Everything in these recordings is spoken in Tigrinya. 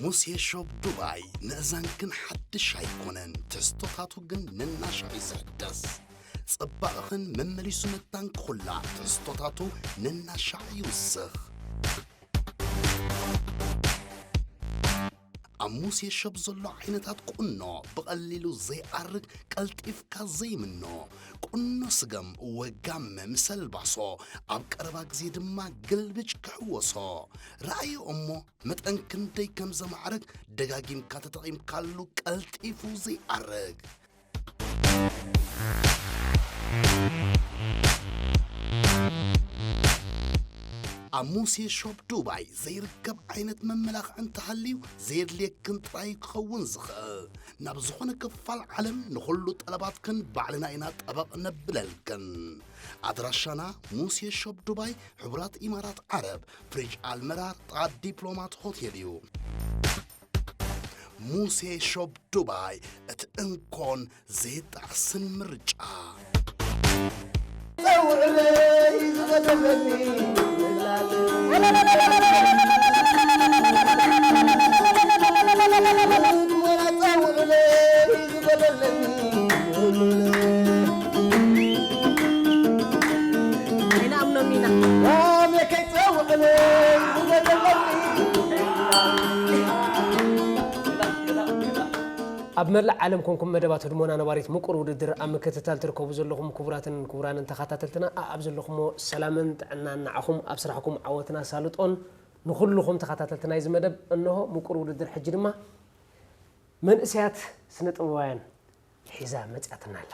ሙሴ ሾፕ ዱባይ፣ ምእዛንክን ሓድሽ ኣይኮነን፣ ትሕዝቶታቱ ግን ነናሻዕ እዩ ዝሕደስ። ጽባቐኽን መመሊሱ መታን ክኹላዕ፣ ትሕዝቶታቱ ነናሻዕ ይውስኽ። ኣብ ሙሴ ሾፕ ዘሎ ዓይነታት ቁኖ፣ ብቐሊሉ ዘይኣርግ፣ ቀልጢፍካ ዘይምኖ፣ ቁኖ ስገም ወጋመ ምስ ኣልባሶ፣ ኣብ ቀረባ ግዜ ድማ ግልብጭ ክሕወሶ። ረኣዮ እሞ መጠን ክንደይ ከም ዘማዕርግ፣ ደጋጊምካ ተጠቒምካሉ ቀልጢፉ ዘይኣርግ። ኣብ ሙሴ ሾፕ ዱባይ ዘይርከብ ዓይነት መመላኽዒ እንተሃልዩ፣ ዘየድልየክን ጥራይ ክኸውን ዝኽእል። ናብ ዝኾነ ክፋል ዓለም ንኹሉ ጠለባትክን ባዕልና ኢና ጠበቕ ነብለልክን። ኣድራሻና ሙሴ ሾፕ ዱባይ፣ ሕቡራት ኢማራት ዓረብ፣ ፍሪጅ ኣልመራር፣ ጥቓ ዲፕሎማት ሆቴል እዩ። ሙሴ ሾፕ ዱባይ፣ እቲ እንኮን ዘይጣዕስን ምርጫ። ጸውዕለይ ዝበለለኒ ሞላ ጸውዕለይ ዝበለለኒ ኣይንኣምኖን ኢና። ላሜከይ ጸውዕለይ ዝበለለኒ። ኣብ መላእ ዓለም ኮንኩም መደባት ህድሞና ነባሪት ምቁር ውድድር ኣብ ምክትታል ትርከቡ ዘለኹም ክቡራትን ክቡራንን ተኸታተልትና፣ ኣኣብ ዘለኹሞ ሰላምን ጥዕናን ንዓኹም፣ ኣብ ስራሕኩም ዓወትን ኣሳልጦን ንኹልኹም ተኸታተልቲ ናይዚ መደብ። እንሆ ምቁር ውድድር ሕጂ ድማ መንእሰያት ስነ ጥበባውያን ሒዛ መጺኣትና ኣላ።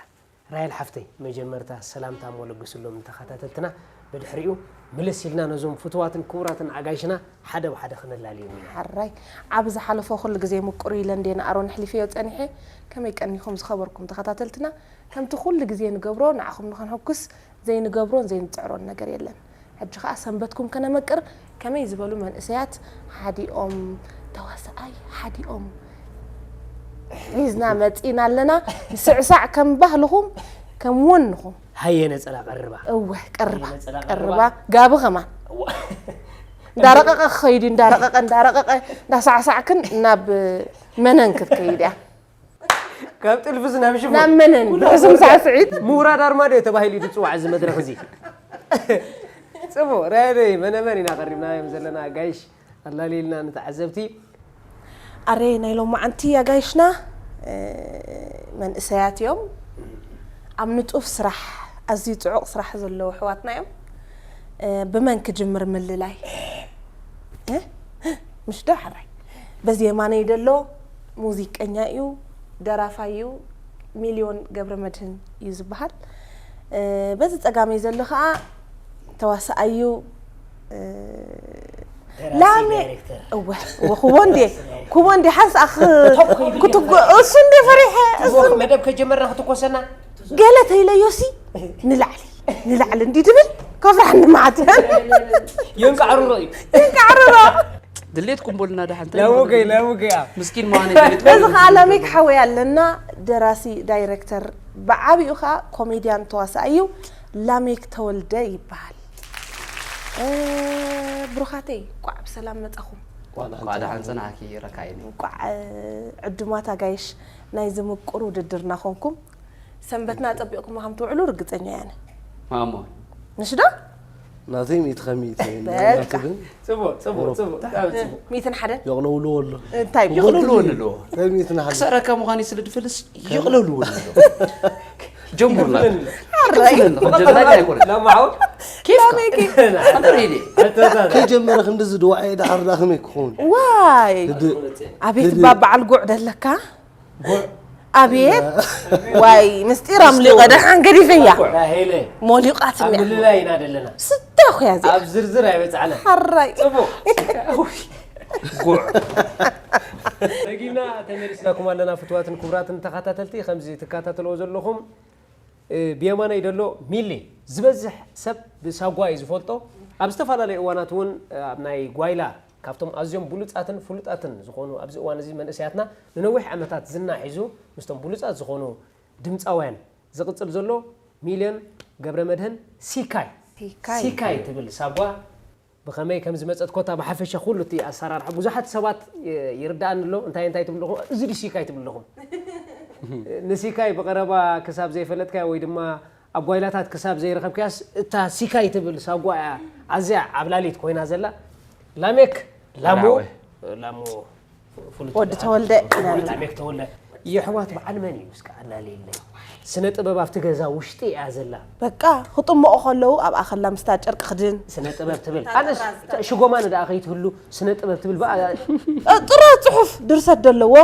ራሄል ሓፍተይ፣ መጀመርታ ሰላምታ እሞ ለግስሎም ንተኸታተልትና፣ ብድሕሪኡ ምልስ ኢልና ነዞም ፍቱዋትን ክቡራትን ኣጋይሽና ሓደ ብሓደ ክነላልዮም ኢና። ሓራይ፣ ኣብ ዝሓለፈ ኩሉ ግዜ ምቁር ኢለ እንዴ ንኣሮን ኣሕሊፈዮ ጸኒሐ። ከመይ ቀኒኹም ዝኸበርኩም ተኸታተልትና? ከምቲ ኩሉ ግዜ ንገብሮ ንዓኹም ንኸንሕጉስ ዘይንገብሮን ዘይንጽዕሮን ነገር የለን። ሕጂ ኸኣ ሰንበትኩም ከነመቅር ከመይ ዝበሉ መንእሰያት ሓዲኦም፣ ተዋሳኣይ ሓዲኦም ሒዝና መጺእና ኣለና። ንስዕሳዕ ከም ባህልኹም፣ ከም ወንኹም። ሃየ ነጸላ ቀርባ። እወ፣ ቀርባ፣ ሃየ ነጸላ ቀርባ። ቀርባ። ጋቢ ኸማን። እዋ። እንዳረቐቐ ክኸይድ እዩ፣ እንዳረቐቐ፣ እንዳረቐቐ፣ እንዳሳዕሳዕክን ናብ መነን ክትከይድ እያ። ካብ ጥልፍስ ናብ ሽፎን። ናብ መነን? ኩሉ ብሕሱም ኩሉ ሳዕስዒት? ምውራድ ኣርማድዮ ተባሂሉ እዩ ዝጽዋዕ እዚ መድረኽ እዚ። ጽቡቕ፣ ራያደይ መነመን ኢና ቀሪብናዮም ዘለና ጋይሽ ኣላሊልና ንተዓዘብቲ። ኣረ ናይ ሎማዓንቲ ኣጋይሽና፣ እ፣ መንእሰያት እዮም። ኣብ ንጡፍ ስራሕ፣ ኣዝዩ ጽዑቕ ስራሕ ዘለዉ ኣሕዋትና እዮም። እ፣ ብመን ክጅምር ምልላይ? እ? ምሽ ዶ ሓራይ? በዚ የማነይ ዘሎ ሙዚቀኛ እዩ፣ ደራፋይ እዩ፣ ሚልዮን ገብረመድህን እዩ ዝበሃል። እ፣ በዚ ጸጋመይ ዘሎ ኸኣ ተዋሳኣይ እዩ። እ፣ ደራሲ፣ ላሜ-፣ ዳይሬክተር። እወ፣ እወ፣ ክቦ እንዴ፣ ክቦ እንዴ፣ ሓንሳእ ክ-፣ ቶፕ ከይብል ክትጎ-፣ እየ። እሱ እንዴ ፈሪሐ፣ እሱ እሞ እንዴ። መደብ ከጀመርና ክትኮሰና? ገለ ተይለዮሲ፣ ንላዕሊ፣ ንላዕሊ እንዲ ድብል፣ ከፍርሓኒ መዓት። የንቃዕርሮ እዩ። የንቃዕርሮ። ድሌትኩም በሉና ደሓን፣ እንታይ ላሙገይ፣ ይበሉ? ላሙገይ፣ ኣ። ምስኪን ምዃነይ ፈሊጥኩም። በዚ ኸኣ ላሜክ ሓወይ ኣለና፣ ደራሲ፣ ዳይሬክተር፣ ብዓቢኡ ኸኣ ኮሜድያን ተዋሳኣይ እዩ። ላሜክ ተወልደ ይበሃል። እ፣ ብሩኻተይ፣ እንቋዕ ብሰላም መጻኹም። እንቋዕ ደሓን ጸናሕኪ ረካይኒ። እንቋዕ፣ እ፣ ዕዱማት ኣጋይሽ ናይዚ ምቁር ውድድርና ኮንኩም። ሰንበትና ጸቢቕኩም ከም ትውዕሉ ርግጸኛ እየ ኣነ። ማሞ። ምሽ ዶ? ናተይ ሚእቲ ካብ ሚእቲ እየ። በቃ። ናቱ ግን ጽቡቕ፣ ጽቡቕ፣ ጽቡቕ፣ ብጣዕሚ ጽቡቕ። ሚእትን ሓደን? የቕለውልዎ ኣሎ። እንታይ? ይቕለውልዎ ኣሎ። እንታይ ሚእትን ሓደን? ክሰረካ ምዃኑ ስለ ድፈልስ ይቕለውልዎ ኣሎ። ጀምሩና። ኣራይ። ክፍለኒ፣ ክጀምረና ኣይኮነን። ለማዓው? ኬፍካ? ላሜኪ። ኣንተ ሬዲ። ከጀመረ ክንድዚ ድዋዐ ደሓር ዳ ከመይ ክኸውን? ዋይ። ህድእ። ኣቤት ህድእ። እባ በዓል ጉዕ ደለካ? ጉዕ። ኣቤት። ዋይ፣ ምስጢር ኣምሊቐ ምስጢር። ደሓን ገዲፈያ። ራሄለ። ሞሊቓትኒ። ኣብ ምልላይ ኢና ደለና። ስታ ኹያ እዚኣ። ኣብ ዝርዝር ኣይበጻዕና። ሓራይ። ጽቡቕ። ጉዕ። ደጊምና ተመሊስናኩም ኣለና ፍትዋትን ክቡራትን ተኸታተልቲ፣ ከምዚ ትከታተልዎ ዘለኹም እ፣ ብየማነይ ደሎ ሚሊ፣ ዝበዝሕ ሰብ ብሳጓ እዩ ዝፈልጦ። ኣብ ዝተፈላለዩ እዋናት እውን፣ እ፣ ኣብ ናይ ጓይላ ካብቶም ኣዝዮም ብሉጻትን ፍሉጣትን ዝኾኑ ኣብዚ እዋን እዚ መንእሰያትና ንነዊሕ ዓመታት ዝና ሒዙ ምስቶም ብሉጻት ዝኾኑ ድምጻውያን ዝቕጽል ዘሎ ሚልዮን ገብረመድህን ሲካይ፣ ሲካይ። ሲካይ ትብል ሳጓ ብኸመይ ከም ዝመጸት ኮታ ብሓፈሻ ኩሉ እቲ ኣሰራርሓ ብዙሓት ሰባት የ- ይርድኣኒ ኣሎ። እንታይ እንታይ ትብሉ ኣለኹም? እዚ ድዩ ሲካይ ትብሉ ኣለኹም? ንሲካይ ብቐረባ ክሳብ ዘይፈለጥካዮ ወይ ድማ ኣብ ጓይላታት ክሳብ ዘይረኸብካያስ እታ ሲካይ ትብል ሳጓ እያ ኣዝያ ዓብላሊት ኮይና ዘላ። ላሜክ ላሞ ላሞ ፍሉጥ ወዲ ተወልደ ኢና ንብሎ። ላሜክ ተወልደ የሕዋት በዓል መን እዩ እስከ ኣላለየለይ? ስነ ጥበብ ኣብቲ ገዛ ውሽጢ እያ ዘላ። በቃ ክጥምቑ ከለዉ ኣብ ኣኸላ ምስታ ጨርቂ ክድን ስነ ጥበብ ትብል ኣነስ ሽጎማን ደኣ ከይትህሉ ስነ ጥበብ ትብል በኣ ጥረ ጽሑፍ ድርሰት ዘለዎ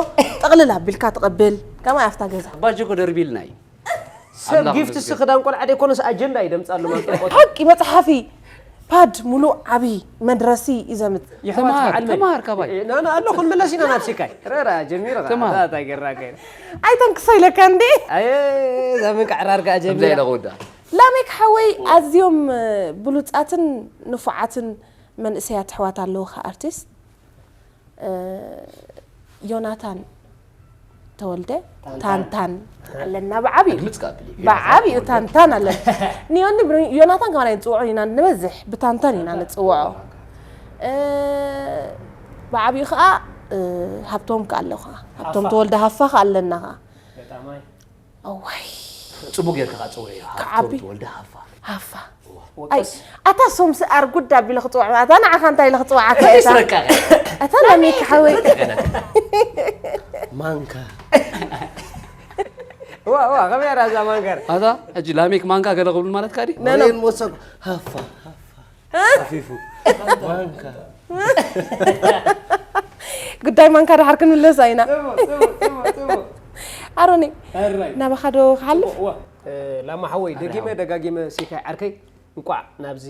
ጠቕልል ኣቢልካ ትቐብል ከማይ ኣብታ ገዛ ባጀኮ ደርቢልና እዩ። ሰብ ጊፍትስ ክዳን ቆልዓ ደይኮነስ ኣጀንዳ እዩ ደምጻሉ ማንጠቆ ሓቂ መጽሓፊ ፓድ ሙሉእ ዓብዪ መድረሲ እዩ ዘምጽእ። የሕዋት በዓል መን ተማሃር ካባይ ናና ኣሎ ክንምለስ ኢና ናብ ሲካይ ረራ ጀሚረ ተማሃር። እንታይ ገራ ከይና ኣይተንክሶ ኢለካ እንዴ? ኣየ ዛምን ካዕራር ከኣ ከምዚ ጀሚረ ኢለ ክውዳ ላሜክ ሓወይ ኣዝዮም ብሉጻትን ንፉዓትን መንእሰያት ኣሕዋት ኣለውኻ ኣርቲስት ዮናታን ተወልደ ታንታን ኣለና ብዓብዩ ድምፅ ቀብል ብዓብዩ ታንታን ኣለና ንዮኒ ዮናታን ከማና ንፅውዖ ኢና ንበዝሕ ብታንታን ኢና ንፅውዖ ብዓብዩ ከዓ ሃብቶም ከዓ ኣለኻ ሃብቶም ተወልደ ሃፋ ከዓ ኣለና ከዓ ገጣማይ እዋይ ፅቡቅ ጌርካ ከዓ ፅውዕዮ ክዓቢ። ተወልደ ሃፋ ሃፋ ኣይ ኣታ ሶም ስኣር ጉድ ኣቢለ ክፅውዕ ኣታ ንዓኻ እንታይ ኢለ ክፅውዓካ እታ ስረካ እታ ለሚክ ሓወይ ማንካ ዋ ዋ ከመይ ራዛ ማንከር ኣታ ሕጂ ላሜክ ማንካ ገለ ክብል ማለት ካዲ ነኖ ወይን ሞሰብ ሃፋ ሃፋ ሃፊፉ ማንካ ጉዳይ ማንካ ድሓር ክንምለስ ኢና ኣሮኒ ናባኻ ዶ ክሓልፍ ላማ ሓወይ ደጊመ ደጋጊመ ሲካይ ዓርከይ እንቋዕ ናብዚ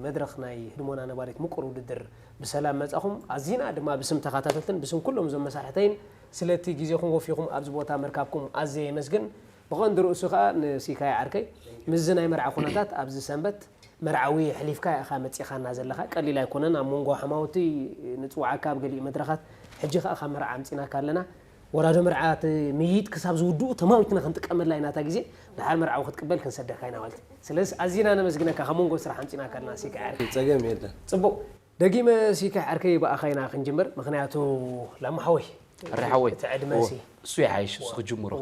መድረኽ ናይ ህድሞና ነባሪት ምቁር ውድድር ብሰላም መጻኹም ኣዚና ድማ ብስም ተኸታተልትን ብስም ኩሎም እዞም መሳርሕተይን ስለቲ ግዜኹም ወፊኹም ኣብዚ ቦታ ምርካብኩም ኣዝየ የመስግን ብቐንዲ ርእሱ ከዓ ንሲካይ ዓርከይ ምስዚ ናይ መርዓ ኩነታት ኣብዚ ሰንበት መርዓዊ ሕሊፍካ ኢኻ መጺኻና ዘለኻ ቀሊል ኣይኮነን ኣብ መንጎ ሓማውቲ ንጽውዓካ ኣብ ገሊኡ መድረኻት ሕጂ ከዓ ካብ መርዓ ኣምጺናካ ኣለና ወራዶ መርዓ እቲ ምይይጥ ክሳብ ዝውድኡ ተማዊትና ክንጥቀመላ ኢና እታ ግዜ ድሓር መርዓዊ ክትቅበል ክንሰደካ ኢና ማለት እዩ ስለዚ ኣዚና ነመስግነካ ካብ መንጎ ስራሕ ኣምጺናካ ኣለና ሲካይ ዓርከይ ጸገም የለን ጽቡቕ ደጊመ ሲካይ ዓርከይ ብኣኻ ኢና ክንጅምር ምኽንያቱ ላማ ሓወይ ሪ ሓወይ እቲ ዕድመ ሲ እሱ ይሓይሽ እሱ ክጅምሮ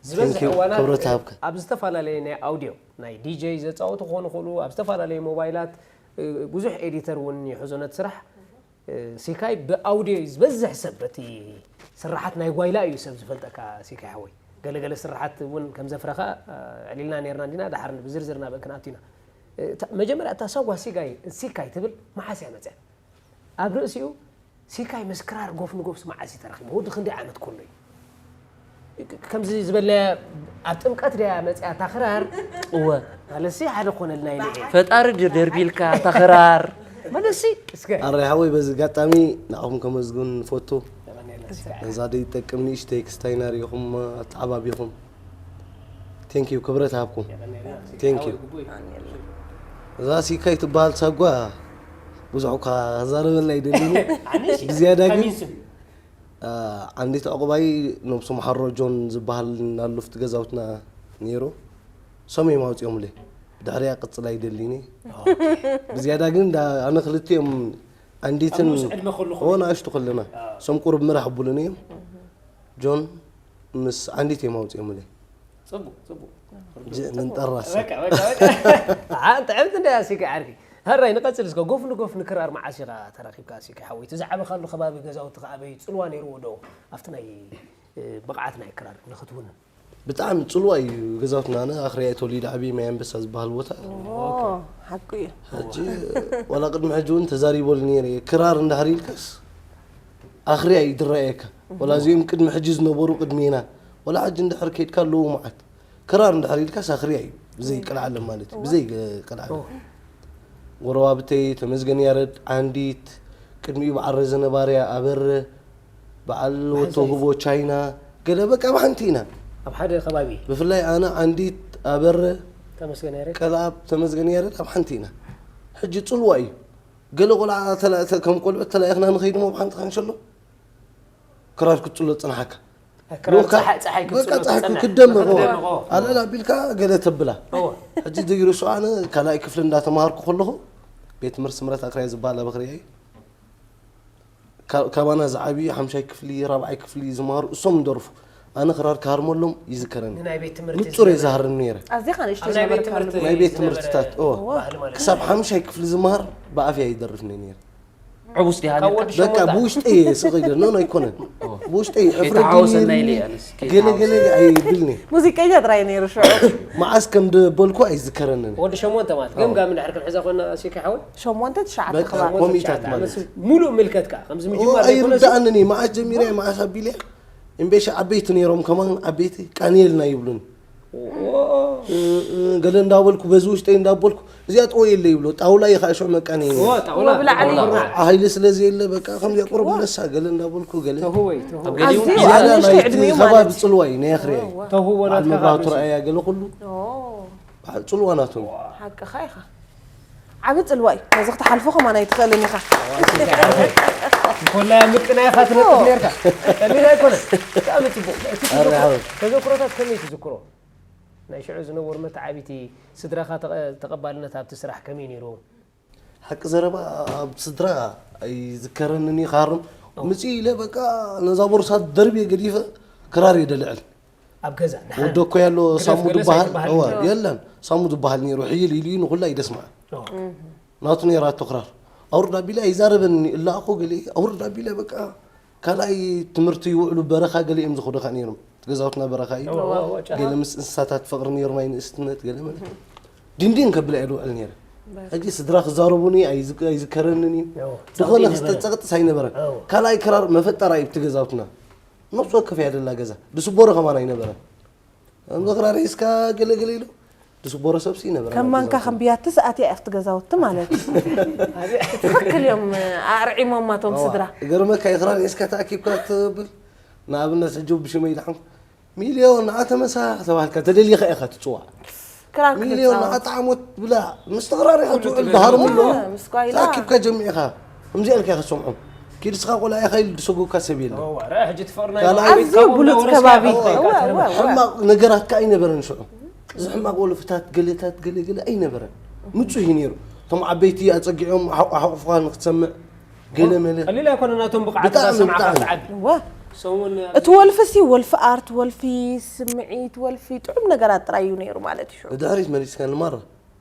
ዝበዝሕ Thank you። እዋናት ክብረት ሃብካ። ኣብ ዝተፈላለየ ናይ ኣውድዮ ናይ ዲጀይ ዘፃወቱ ክኾኑ ይኽእሉ ኣብ ዝተፈላለየ ሞባይላት እ፣ ብዙሕ ኤዲተር እውን ይሕዞ ነቲ ስራሕ እ፣ ሲካይ ብኣውድዮ እዩ ዝበዝሕ ሰብ በቲ ስራሓት ናይ ጓይላ እዩ ሰብ ዝፈልጠካ ሲካይ ሓወይ ገለገለ ስራሓት እውን ከም ዘፍረኻ እ፣ ዕሊልና ነርና እንዲና ድሓር ብዝርዝር ናበ ክንኣቱ ኢና እ፣ እታ- መጀመርያ እታ ሳጓ ሲጋይ ሲካይ ትብል መሓስ እያ መፅያ ኣብ ርእሲኡ ሲካይ ምስ ክራር ጎፍ ንጎፍስ መዓስ እዩ ተረኺቡ ወዲ ክንደይ ዓመት ከሎ እዩ ከምዚ ዝበለ ኣብ ጥምቀት ድያ መፅያ እታ ክራር እወ ማለትሲ ሓደ ኮነልና ኢለ እየ ፈጣሪ ድዩ ደርቢልካ ተኽራር መለሲ እስከ ኣረ ሓወይ በዚ ኣጋጣሚ ንኣኹም ከመስግን ንፈቱ ነዛ ደይጠቅም ንእሽተይ ክስታይ ናሪኹም ኣተዓባቢኹም ቴንኪዩ ክብረት ሃብኩም ቴንኪዩ እዛ ሲካይ ትበሃል ሳጓ ብዙሕ እኳ ክዛረበላ ይደሊኒ ብዝያዳ ግን ዓንዲት ዕቑባይ ነብሱ መሓሮ ጆን ዝበሃል ናሉፍቲ ገዛውትና ነይሩ ሶም እዮም ኣውፅኦምለይ ብድሕሪያ ቅፅል ኣይደሊኒ ብዝያዳ ግን ኣነ ክልቲኦም ዓንዲትን ንእሽቱ ከለና ሶም ቁሩብ ምራሕ ኣቡሉኒ እዮም ጆን ምስ ዓንዲት እዮም ኣውፅኦምለይ ፅቡቅ ፅቡቅ ንጠራስ ጥዕምቲ እንዳ ያሲከ ዓርኪ ሃራይ ንቀፅል እስከ ጎፍ ንጎፍ ንክራር መዓስ ኢኻ ተራኪብካ ሲከ ሓወይ እቲ ዝዓበኻሉ ከባቢ ገዛውቲ ከኣበይ ፅልዋ ነይርዎ ዶ ኣብቲ ናይ ብቕዓት ናይ ክራር ንክትውንን ብጣዕሚ ፅልዋ እዩ ገዛውትና ኣነ ኣኽርያ ተወሊደ ዓብየ ማይ ኣንበሳ ዝበሃል ቦታ ሓቁ እዩ ሕጂ ዋላ ቅድሚ ሕጂ እውን ተዛሪበሉ ነይረ ክራር እንዳሕር ኢልካስ ኣኽርያ እዩ ዝረኣየካ ዋላ እዚኦም ቅድሚ ሕጂ ዝነበሩ ቅድሜና ዋላ ሕጂ እንድሕር ከይድካ ኣለዉ መዓት ክራር እንድሕር ኢልካስ ኣኽርያ እዩ ብዘይ ቅልዓለም ማለት እዩ ብዘይ ቅልዓለም ጎረባብተይ ተመስገን ያረድ ዓንዲት ቅድሚኡ በዓል ረዘነ ባርያ ኣበረ በዓል ወቶ ህቦ ቻይና ገለ በቃ ብሓንቲ ኢና ኣብ ሓደ ከባቢ ብፍላይ ኣነ ዓንዲት ኣበረ ተመስገን ያረድ ቀልኣብ ተመስገን ያረድ ኣብ ሓንቲ ኢና ሕጂ ፅልዋ እዩ ገለ ቆልዓ ተላ- ተ- ከም ቆልዑት ተላኢኽና ንኸይድ ሞ ብሓንቲ ካንሸሎ ክራር ክትፅሎ ፅንሓካ ክራር ፀሓይ- ፀሓይ በቃ ክትፅሎ ፀሓይ ትፅንሕ። ክትደምቕ ክትደምቕ፣ ኦ። ኣለላ ቢልካ ገለ ተብላ እወ። ሕጂ ዘይርሱ ኣነ ካልኣይ ክፍሊ እንዳተምሃርኩ ከለኹ ቤት ትምህርቲ ስምረት ኣክርያ ዝበሃል ኣብ ኣክርያ እዩ። ካ- ካባና ዝዓብዩ ሓምሻይ ክፍሊ ራብዓይ ክፍሊ ዝመሃሩ እሶም ይደርፉ። ኣነ ክራር ክሃርመሎም ይዝከረኒ። ንናይ ቤት ትምህርቲ ንጹር እየ ዝሃርም ነይረ። ኣዚኻ ንእሽቶ ኣብ ናይ ቤት ዝነበርካ ትምህርቲ ናይ ቤት ዝነበረ ትምህርትታት እዎ። ባህሊ ማለት ክሳብ እዩ። ሓምሻይ ክፍሊ ዝመሃር ብኣፍያ ይደርፍ ነይረ። ዕቡስ ዲኻ ካብ ነርካ? ወዲ በቃ ሸሞንተ። ብውሽጠይ ስቕ ኢለ ኖ ኖ ኣይኮነን። ብውሽጠይ ሕፍረት ይተሓወሰና ጀሚሩ ኢለ እየ ኣነስ ገለ ገለ ከይተሓወሰ። ኣይብልኒ። ሙዚቀኛ ጥራይ ነይሩ ሽዑ። መዓስ ከም ደበልኩ ኣይዝከረንን። ወዲ ሸሞንተ ማለት ኣዎ። ገምጋም እንድሕር ክንሕዛ ኮና ሲካ ሓወይ? ሸሞንተ ትሽዓተ በቃ ክባር። ኮሚታት ማለት። ምስ ሙሉእ ምልከት ከኣ ከምዚ ኦ፣ ምጅማር ዘይኮነስ ኣይርዳእንን እዩ። መዓስ ጀሚረ መዓስ ኣቢለ እምቤሻ ዓበይቲ ነይሮም ከማን ዓበይቲ ቃንየልና ይብሉን። እ፣ እ፣ ገለ እንዳበልኩ በዚ ውሽጠይ እንዳበልኩ እዚኣ ጥወ የለ ይብሎ ጣውላ ይኻ ሾ መቃኒ ዋ ጣውላ ወብላዕሊ። ጣውላ። ሓይሊ ስለ ዘየለ በቃ ከምዚኣ ቁርብ ዋ። ነሳ ገለ እንዳበልኩ ገለ ተህወይ ተህወ ኣብ ገሊኡ ኣዝዩ ዝያዳ ኣዝዩ ናይቲ ዕድሚኡ ከባቢ ማለት። ጽልዋይ ናይ ኣኽርያ እዩ። ዋ። ተህወ በዓል ናትካ መብራህቱ ካብ ርእሲ። ረኣያ ገለ ኩሉ ኦ፣ በዓል ጽልዋ ናቶም እዩ። ሓቅኻ ኢኻ። ዓቢ ጽልዋ እዩ። ነዚ ክትሓልፎ ከማን ኣይትኽእልን ኢኻ። ኮላ ምቅና ኢኻ ትነጥፍ ኦ። ነርካ። ቀሊል ኣይኮነ። ብጣዕሚ ጽቡቕ። እቲ ኣረ ተዘክሮ- ሓወይ። ተዘክሮታት ከመይ ትዝክሮ? ናይ ሽዑ ዝነበሩ መተዓቢቲ ስድራኻ ተቐ- ተቐባልነት ኣብቲ ስራሕ ከመይ ነይሩ? ሓቂ ዘረባ ኣብ ስድራ ኣይዝከረንን እዩ ክሃርም። ምጽእ ኢለ በቃ ነዛ ቦርሳ ደርብየ ገዲፈ ክራር እየ ደልዕል። ኣብ ገዛ ንሓ- ወዶ እኮ ያሎ ግደፍ ሳሙ ገለስ ዝበሃል ኣይበሃል። እዋ፣ የለን። ሳሙ ዝበሃል ነይሩ። ሕይል ኢሉ እዩ ንኹላ ይደስማዕ። ኦ። ናቱ ነይራቶ ክራር። ኣውርድ ኣቢለ ኣይዛረበኒ። እላ እኮ ገለ ኣውርድ ኣቢለ በቃ ካልኣይ ትምህርቲ ይውዕሉ በረኻ ገለ እዮም ዝኸዱ ከኣ ነይሮም። እቲ ገዛውትና በረኻ እዩ። እዋ፣ እዋ፣ እዋ፣ ጫካ። ገለ ምስ እንስሳታት ፍቕሪ ነይሩ ናይ ንእስትነት ገለ መለ። ድንድን ከብላ እየ ዝውዕል ነይረ። ሕጂ ስድራ ክዛረቡኒ ኣይዝክ- ኣይዝከረንን እዩ። እዋ። ዝኾነ ጸቕጢ ነበረ። ክስተጸቕጥስ ኣይነበረን። እዋ። ካልኣይ ክራር መፈጠራ እዩ እቲ ገዛውትና። ነፍሲ ወከፍ እያ ደላ ገዛ። ድስቦሮ ከማን ኣይነበረን። እምበኽራ ሬስካ ገለገለ ኢሉ ድስቦሮ ሰብሲ ይነበረ ከም ናብ ማንካ ገዛውቲ። ከም ብያቲ ሰኣት እያ ኣብቲ ገዛውቲ ማለት እዩ። ትኽክል እዮም ኣርዒሞማ እቶም እዋ፣ ስድራ። ገርመካ ይኽራ ሬስካ ተኣኪብካ ትብል ንኣብነት ሕጂ ብሽመይ ድሓን ሚልዮን ኣተመሳ ተባህልካ ተደሊኻ ኢኻ ትፅዋዕ። ክራር ሚልዮን ክትፃወት። ኣጣዕሞት ብላ ምስ ተኽራር ኢኻ ትውዕል ትበልዕ። ድሃርም ኣሎ። ምስ ጓይላ። ተኣኪብካ ጀሚዕኻ ከምዚኣ ኢልካ ኢኻ ትሰምዖም። ኪድ ስኻ ቆልዓ ኢኻ ኢሉ ዝሰጎግካ ሰብ የለን። እዋ፣ ርኣ፣ ሕጂ እቲ ፍቕሪ ናይ ካልኣይ ኣዝዩ ብሉጽ ከባቢ። እዋ፣ እዋ፣ እዋ። ሕማቕ ነገራት ከኣ ኣይነበረን ሽዑ። እዚ ሕማቕ ወልፍታት ገለታት ገለ ገለ ኣይነበረን። ምጹህ እዩ ነይሩ። እቶም ዓበይቲ ኣጸጊዖም ኣሕቑ- ኣሕቑፍኻ ንክትሰምዕ ገለ መለ። ቀሊል ኣይኮነ ናቶም ብቕዓት ብጣዕሚ፣ እንዳሰማዕካ ብጣዕሚ። ትዓቢ። እዋ። ሰውን እቲ ወልፊ ሲ ወልፊ ኣርት፣ ወልፊ ስምዒት፣ ወልፊ ጥዑም ነገራት ጥራይ እዩ ነይሩ ማለት እዩ ሽዑ። ንድሕሪት መሊስካ ንማራ።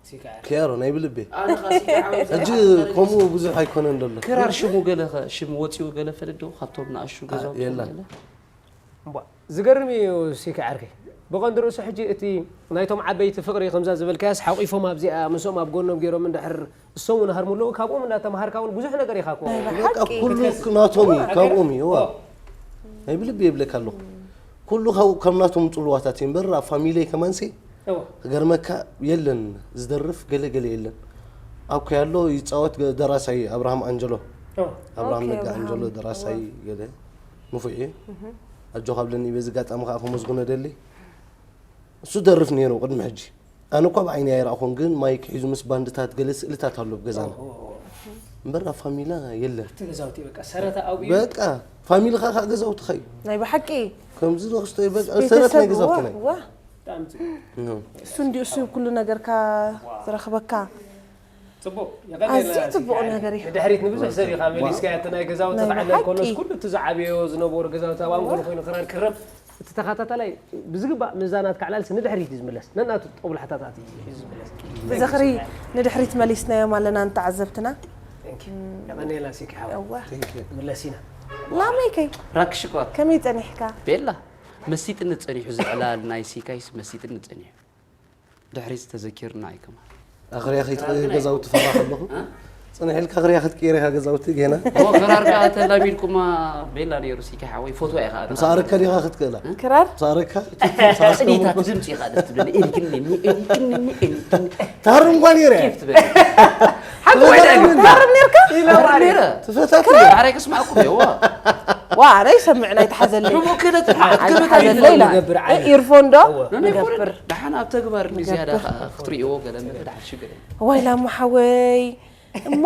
ሲካ። ኪያሮ ናይ ብልቤ። ኣነ ኸኣ ሲካ ዓወት ሕጂ ከምኡ ብዙሕ ኣይኮነን ዘሎ። ክራር ሽሙ ገለ ኸ ሽም ወፂኡ ገለ ፈለዶ ካብቶም ንኣሹ ገዛውቲ የላ። ገለ? እምቧ፣ ዝገርም እዩ ሲካ ዓርከይ። ብቐንዲ ርእሱ ሕጂ እቲ ናይቶም ዓበይቲ ፍቕሪ ከምዛ ዝበልካያስ ሓቂፎም ኣብዚኣ ምስኦም ኣብ ጎኖም ገይሮም እንድሕር እሶም እውን ሃርሙ ኣለዉ ካብኦም እንዳተምሃርካ እውን ብዙሕ ነገር ኢኻ እኮ። ናይ በቃ ብሓቂ። ኩሉ ናቶም እዩ፣ ካብኦም እዩ፣ እዋ። ናይ ብልቢ የብለካ ኣለኹ። ኩሉ ካብ- ከም ናቶም ጽልዋታት እዩ እምበር ኣብ ፋሚለይ ከማንሲ እዋ። ክገርመካ የለን ዝደርፍ ገለ ገለ የለን። ኣብ ኮያሎ ይጻወት ገ- ደራሳይ ኣብርሃም ኣንጀሎ። እዋ። ኣብርሃም ኦኬ፣ ነጋ ኣብርሃም። ኣንጀሎ ደራሳይ እዋ። ገለ ንፉዕ እየ። ኣጆኻ ብለኒ በዚ ኣጋጣሚ ከኣ ከመስግኖ ደሊ። እሱ ደርፍ ነይሩ ቅድሚ ሕጂ። ኣነ እኳ ብዓይኒ ኣይረኣኹን ግን ማይክ ሒዙ ምስ ባንድታት ገለ ስእልታት ኣሎ ኣብ ገዛና። እምበር ኣብ ፋሚላ የለን። እቲ ገዛውቲ በቃ ሰረታ ኣብኡ እዩ። በቃ ፋሚልኻ ከዓ ገዛውትኻ እዩ። ናይ ብሓቂ ከምዚ ንክስቶ በቃ ቤተሰብ፣ ሰረት ናይ ገዛውቲ ዋ፣ ናይ ዋ። ብጣዕሚ ጽቡቅ። እሱ እንዲኡ እሱ ኩሉ ነገርካ ዝረኽበካ። ጽቡቅ። ኣዝዩ ጽቡቅ ነገር እዩ። ድሕሪት ንብዙሕ ሰብ ኢኻ መሊስካ እቲ ናይ ገዛውቲ ናይ ክዕለል ብሓቂ። ኮሎስ ኩሉ እቲ ዝዓበዮ ዝነበሩ ገዛውቲ ኣብ ኣንጎሎ ኮይኑ ክራር ክረም እቲ ተኸታታላይ ብዝግባእ ምዛናት ካዕላልሲ ንድሕሪት እዩ ዝምለስ። ነናቱ ጦብላሕታታት እዩ ዝምለስ። ብዝኽሪ ንድሕሪት መሊስናዮም ኣለና ንተዓዘብትና። Thank you። የቐንየልና ሲኪ ሓወይ። እዋ። Thank you። ምለስ ኢና። ላመይ ከይ ራክሽ እኳ። ከመይ ጸኒሕካ? ቤላ መሲጥኒ ጸኒሑ ዝዕላል ናይ ሲካይስ መሲጥኒ ጸኒሑ። ድሕሪት ተዘኪርና እዩ ከማን። ኣኽርያ ከይትቀይር ገዛውቲ ፈራ ከለኹ። እ? ጽንሕ ኢልካ ኣኽርያ ክትቀይር ኢኻ ገዛውቲ ጌና። ኦ፣ ክራር ከኣ ተላሚድኩማ ቤላ ነይሩ ሲካ ሓወይ፣ ፈትዋ ኢኻ ኣነ። ምስ ኣረካ ዲኻ ክትክእላ? እ? ክራር? ምስ ኣረካ? ቅኒታት ድምጺ ኢኻ ደስ ትብለኒ። ኤልክኒ፣ ኤልክኒ፣ ኤልክኒ። ታርም እንኳን ነይረ። ኬፍ ትበል። ሓቂ ወይ ዳኒ? ታርም ነይርካ? ታርም ነይረ። ትፈታት? ክራር? ኣረ ክስማዕኩም እየ፣ ዋ። ዋ፣ ኣነ ይሰምዕ ናይ ተሓዘለይ። ብሙክነት ኣይ፣ ተሓዘለይ ኢላ። ንገብር ዓይነት። ኢርፎን ዶ? እወ። ናይ ንገብር። ፎረን ደሓን ኣብ ተግባር እንዲ ዝያዳ ንገብር። ከኣ ክትርእይዎ ገለ መለ ደሓን ሽግር የለን። ዋይ ላማ ሓወይ። እሞ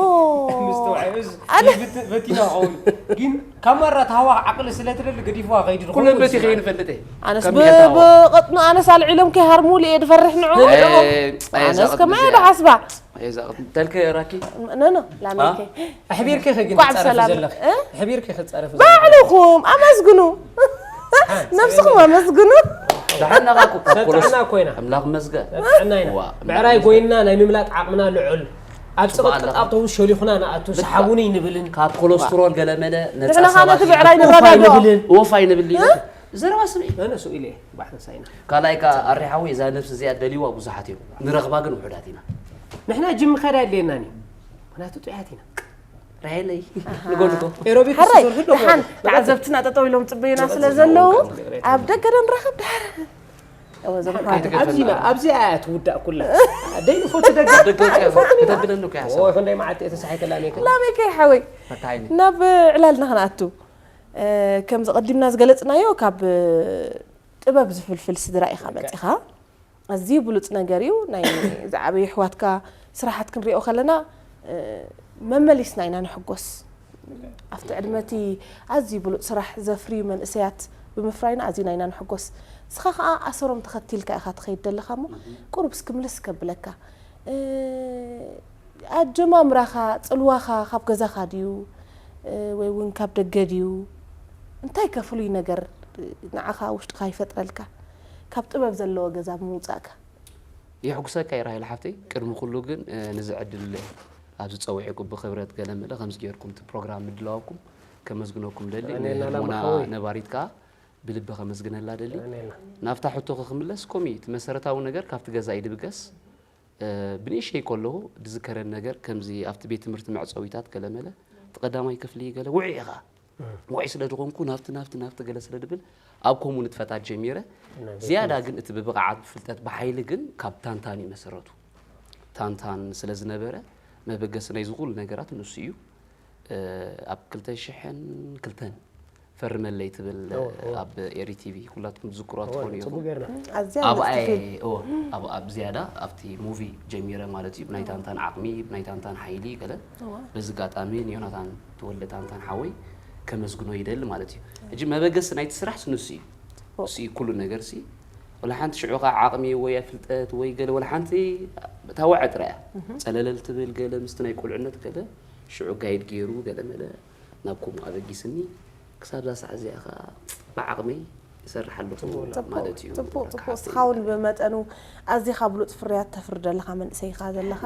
ምስተውዓይ፣ እዚ ኣነ ይብት-፣ በቲና ኸውን። ግን ካብ ማራ ተሃዋ ዓቕሊ ስለ ትደሊ ገዲፍዋ ከይዱ ኩለን ዝኸውን በቲ ይመስል። ከይንፈልጥ እየ። ኣነስ ከም ብ-፣ ይሄ ተሃዋ። ብቐጥኑ ኣነስ ኣልዒሎም ከይሃርሙሉ እየ ዝፈርሕ ንዑ። እ፣ ኣይ፣ ኣነስ እዛ ከመይ ቅድሚ እያ እዚኣ። ዝሓስባ? እዛ ተልከ ራኪ ኖ ኖ ላሜከ ኣሕቢርኪ ከ ግን እንኳዕ ትጻረፊ ብሰላም ዘለኺ እ? ኣሕቢርኪ ክትጻረፊ ባዕልኹም ኣመስግኑ። ነብስኹም ኣመስግኑ። ደሓን ነቓ እኮ ካብ ኮለስ ሰጥዕና ኮይና ኣምላኽ መስገን ሰጥዕና ኢና ዋ፣ ብዕራይ ኣምላኽ ጎይና ናይ ምምላጥ ዓቕምና ልዑል ኣብ ጽቕጥቅጥ ኣለኻ። ኣተው ሸሊኹና ንኣቱ ሰሓቡኒ ንብልን ካብ ኮለስትሮል ገለ መለ ነፃ ንሕና ኸኣ ሰባት ነቲ ኢና። ብዕራይ ኡፍ ንረዳድኦ። ኣይንብልን ወፍ ኣይንብል ኢና። ዘረባ ስምዒ ኣነ ስኡ ኢለ ባሕተሳይና ካልኣይ ከኣ ኣሬ ሓወይ እዛ ነብሲ እዚኣ ደልይዋ ብዙሓት እዮም ንረኽባ ግን ውሑዳት ኢና። ንሕና ጅም ኸዳ የድልየናን እዩ ምክንያቱ ጥዑያት ኢና ራሄለይ ንጎድጎ ኤሮቢክ ሓራይ ስርሑ ደሓን ተዓዘብትና ጠጠው ኢሎም ጽበዩና ስለ ዘለዉ ኣብ ደገ ዶ ንራኸብ ድሓር እወ እዞም ኣሕዋት ኣብዚ ኢና ኣብዚ ኣያ ትውዳእ ኩላ ደይንፎቲ ደገ ደገ ወፂኣ ከተብለኒ እኮ እያ ሓሳብ። ወይ ክንደይ መዓልቲ እየ ተሳሒተላ ኔከ ላሜከ ሓወይ መታይኒ ናብ ዕላልና ክንኣቱ እ፣ ከም ዝቐዲምና ዝገለጽናዮ ካብ እ፣ ጥበብ ዝፍልፍል ስድራ ኢኻ መጺኻ ኣዝዩ ብሉጽ ነገር እዩ ናይ ዝዓበዩ ኣሕዋትካ ስራሓት ክንሪኦ ከለና እ፣ መመሊስና ኢና ንሕጎስ ኣብቲ ዕድመቲ ኣዝዩ ብሉጽ ስራሕ ዘፍርዩ መንእሰያት ብምፍራይና ኣዝና ኢና ንሕጎስ ንስኻ ከዓ ኣሰሮም ተኸቲልካ ኢኻ ትኸይድ ዘለኻ እሞ ቁሩብ እስኪ ምልስ ከብለካ እ፣ ኣጀማምራኻ ጽልዋኻ ካብ ገዛኻ ድዩ እ፣ ወይ እውን ካብ ደገ ድዩ እንታይ ከ ፍሉይ ነገር ንዓኻ ውሽጥኻ ይፈጥረልካ ካብ ጥበብ ዘለዎ ገዛ ብምውፃእካ የሕጉሰካ እዩ ራሄል ሓፍተይ። ቅድሚ ኩሉ ግን እ፣ ንዚ ዕድል ኣብዚ ፀዊዕኩም ብክብረት ገለ መለ ከምዚ ገይርኩም እቲ ፕሮግራም ምድላውኩም ከመስግነኩም ደሊ። ኣሜን፣ ንህሞና ሓወይ። ነባሪት ከዓ ብልቢ ከመስግነላ ደሊ። ኣሜን። ናብታ ሕቶኺ ክምለስ ኮሚ እቲ መሰረታዊ ነገር ካብቲ ገዛ እዩ ድብገስ። እ፣ ብንእሸይ ከለኹ ድዝከረን ነገር ከምዚ ኣብቲ ቤት ትምህርቲ መዕፀዊታት ገለ መለ እቲ ቀዳማይ ክፍሊ ገለ ውዒ ኢኻ ውዒ ስለ ዝኾንኩ ናብቲ ናብቲ ናብቲ ገለ ስለ ድብል ኣብ ከምኡ ንጥፈታት ጀሚረ ዝያዳ ግን እቲ ብብቕዓት ብፍልጠት ብሓይሊ ግን ካብ ታንታን እዩ መሰረቱ ታንታን ስለ ዝነበረ መበገሲ ናይ ዝኹሉ ነገራት ንሱ እዩ ኣብ ክልተ ሽሕን ክልተን ፈርመለይ ትብል ኣብ ኤሪ ቲቪ ኩላትኩም ትዝክሯ ትኾኑ ኢኹም ኣብኣ ኣብ ዝያዳ ኣብቲ ሙቪ ጀሚረ ማለት እዩ ብናይ ታንታን ዓቕሚ ብናይ ታንታን ሓይሊ ገለ በዚ ጋጣሚ ንዮናታን ተወልደ ታንታን ሓወይ ከመስግኖ ይደሊ ማለት እዩ። ሕጂ መበገሲ ናይቲ ስራሕ ንሱ እዩ። እሱ እዩ ኩሉ ነገር ሲ ወላ ሓንቲ ሽዑ ከዓ ዓቕሚ ወይ ፍልጠት ወይ ገለ ወላ ሓንቲ ታወዐ ጥራያ ፀለለል ትብል ገለ ምስቲ ናይ ቁልዕነት ገለ ሽዑ ጋይድ ገይሩ ገለ መለ ናብ ከምኡ ኣበጊስኒ ክሳብ ዛ ሰዓት እዚኣ ከዓ ብዓቕመይ ይሰርሕ ኣለኹ ማለት እዩ። ጽቡቕ ጽቡቕ። እስኻ እውን ብመጠኑ ኣዚኻ ብሉጽ ፍርያት ተፍሪ ዘለኻ መንእሰይ ኢኻ ዘለኻ።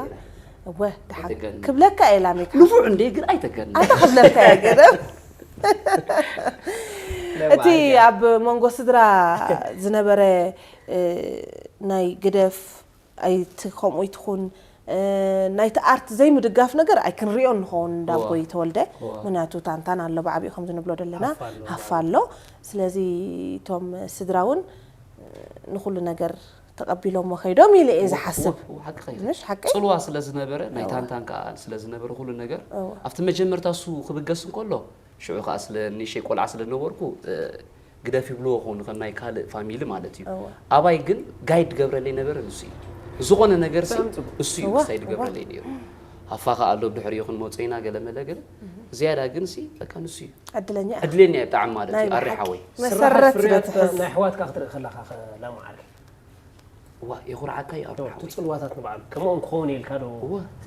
እወ ደሓን ክብለካ እየ ላሜካ። ንፉዕ እንዴ ግን ኣይተገን። ኣታ ክብለካ እየ ገለ። እቲ ኣብ መንጎ ስድራ ዝነበረ ናይ ግደፍ ኣይቲ ከምኡ ይትኹን ናይቲ ኣርት ዘይምድጋፍ ነገር ኣይክንሪኦ ንኸውን እንዳቦይ ተወልደ ምክንያቱ ታንታን ኣሎ ብዓቢኡ ከም ዝንብሎ ዘለና ሃፋ ኣሎ ስለዚ እቶም ስድራ እውን ንኩሉ ነገር ተቐቢሎሞ ከይዶም ኢለ እየ ዝሓስብ ምሽ ሓቂ ጽልዋ ስለ ዝነበረ ናይ ታንታን ከዓ ስለ ዝነበረ ኩሉ ነገር ኣብቲ መጀመርታ እሱ ክብገስ እንከሎ ሽዑ ከዓ ስለ ንእሸይ ቆልዓ ስለ ነበርኩ ግደፍ ይብልዎ ክኾኑ ከም ናይ ካልእ ፋሚሊ ማለት እዩ። ኣባይ ግን ጋይድ ገብረለይ ነበረ ንሱ እዩ። ዝኾነ ነገር ሲ እሱ እዩ ክሳይ ድገብረለይ ነይሩ። ሃፋ ከዓ ኣሎ ብድሕሪኡ ክንመፆ ኢና ገለ መለ ገለ ዝያዳ ግን ሲ በቃ ንሱ እዩ። ዕድለኛ ዕድለኛ እየ ብጣዕሚ ማለት እዩ። ኣሪ ሓወይ። መሰረት ስለ ትሕዝ። ናይ ኣሕዋትካ ክትርኢ ከለኻ ኸ ላማዓሪ ዋ የኹርዓካ እዩ ኣብርሃ እቲ ፅልዋታት ንባዕሉ ከምኦም ክኸውን ኢልካ ዶ እቲ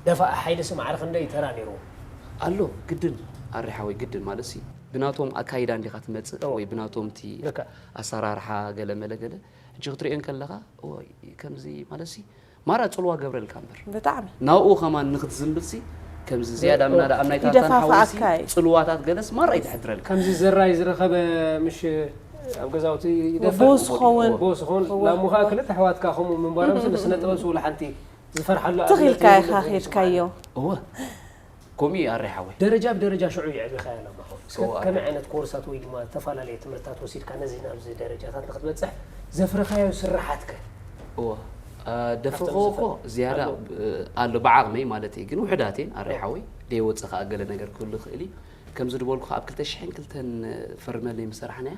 ደፋእ ሓይልሲ ማዕረ ክንደይ ተራ ነይርዎ ኣሎ ግድን ኣሪ ሓወይ ግድን ማለት ሲ ብናቶም ኣካይዳ እንዲኻ ትመፅእ ወይ ብናቶም እቲ ኣሰራርሓ ገለ መለ ገለ ሕጂ ክትሪኦ እንከለኻ ከምዚ ማለት ሲ ማራ ፅልዋ ገብረልካ እምበር ብጣዕሚ ናብኡ ከማን ንክትዝንብል ሲ ከምዚ ዝያዳ ምናዳ ኣብ ናይ ታታን ሓወሲ ይደፋፍኣካ እዩ። ፅልዋታት ገለስ ማራ ይትሕድረልካ ከምዚ ዘራይ ዝረኸበ ምሽ ኣብ ገዛውቲ ይደፍእ ቦስ ኸውን ቦስ ኸውን ላሙ ኸዓ ክልተ ኣሕዋትካ ከምኡ ምንባሮም ስለ ስነ ጥበብ ስውላ ሓንቲ ዝፈርሓሉ ትኽ ኢልካ ኣብነት ኢኻ ዘይብሉ ኸድካዮ እወ ከምኡ እዩ ኣረ ሓወይ ደረጃ ብደረጃ ሽዑ የዕቢኻዮ ኣለማኹ እስከ ከመይ ዓይነት ኮርሳት ወይ ድማ ዝተፈላለየ ትምህርትታት ወሲድካ ነዚ ናብዚ ደረጃታት ንክትበፅሕ ዘፍረኻዮ ስራሓትከ እወ ደፍርኸዎ እኮ ዝያዳ ኣሎ ብዓቕመይ ማለት እዩ ግን ውሕዳት እየን ኣረ ሓወይ ደይወፅእ ከዓ ገለ ነገር ክህሉ ይኽእል እዩ ከምዚ ዝበልኩ ኣብ ክልተ ሽሕን ክልተን ፈርመለይ ምሰራሕናያ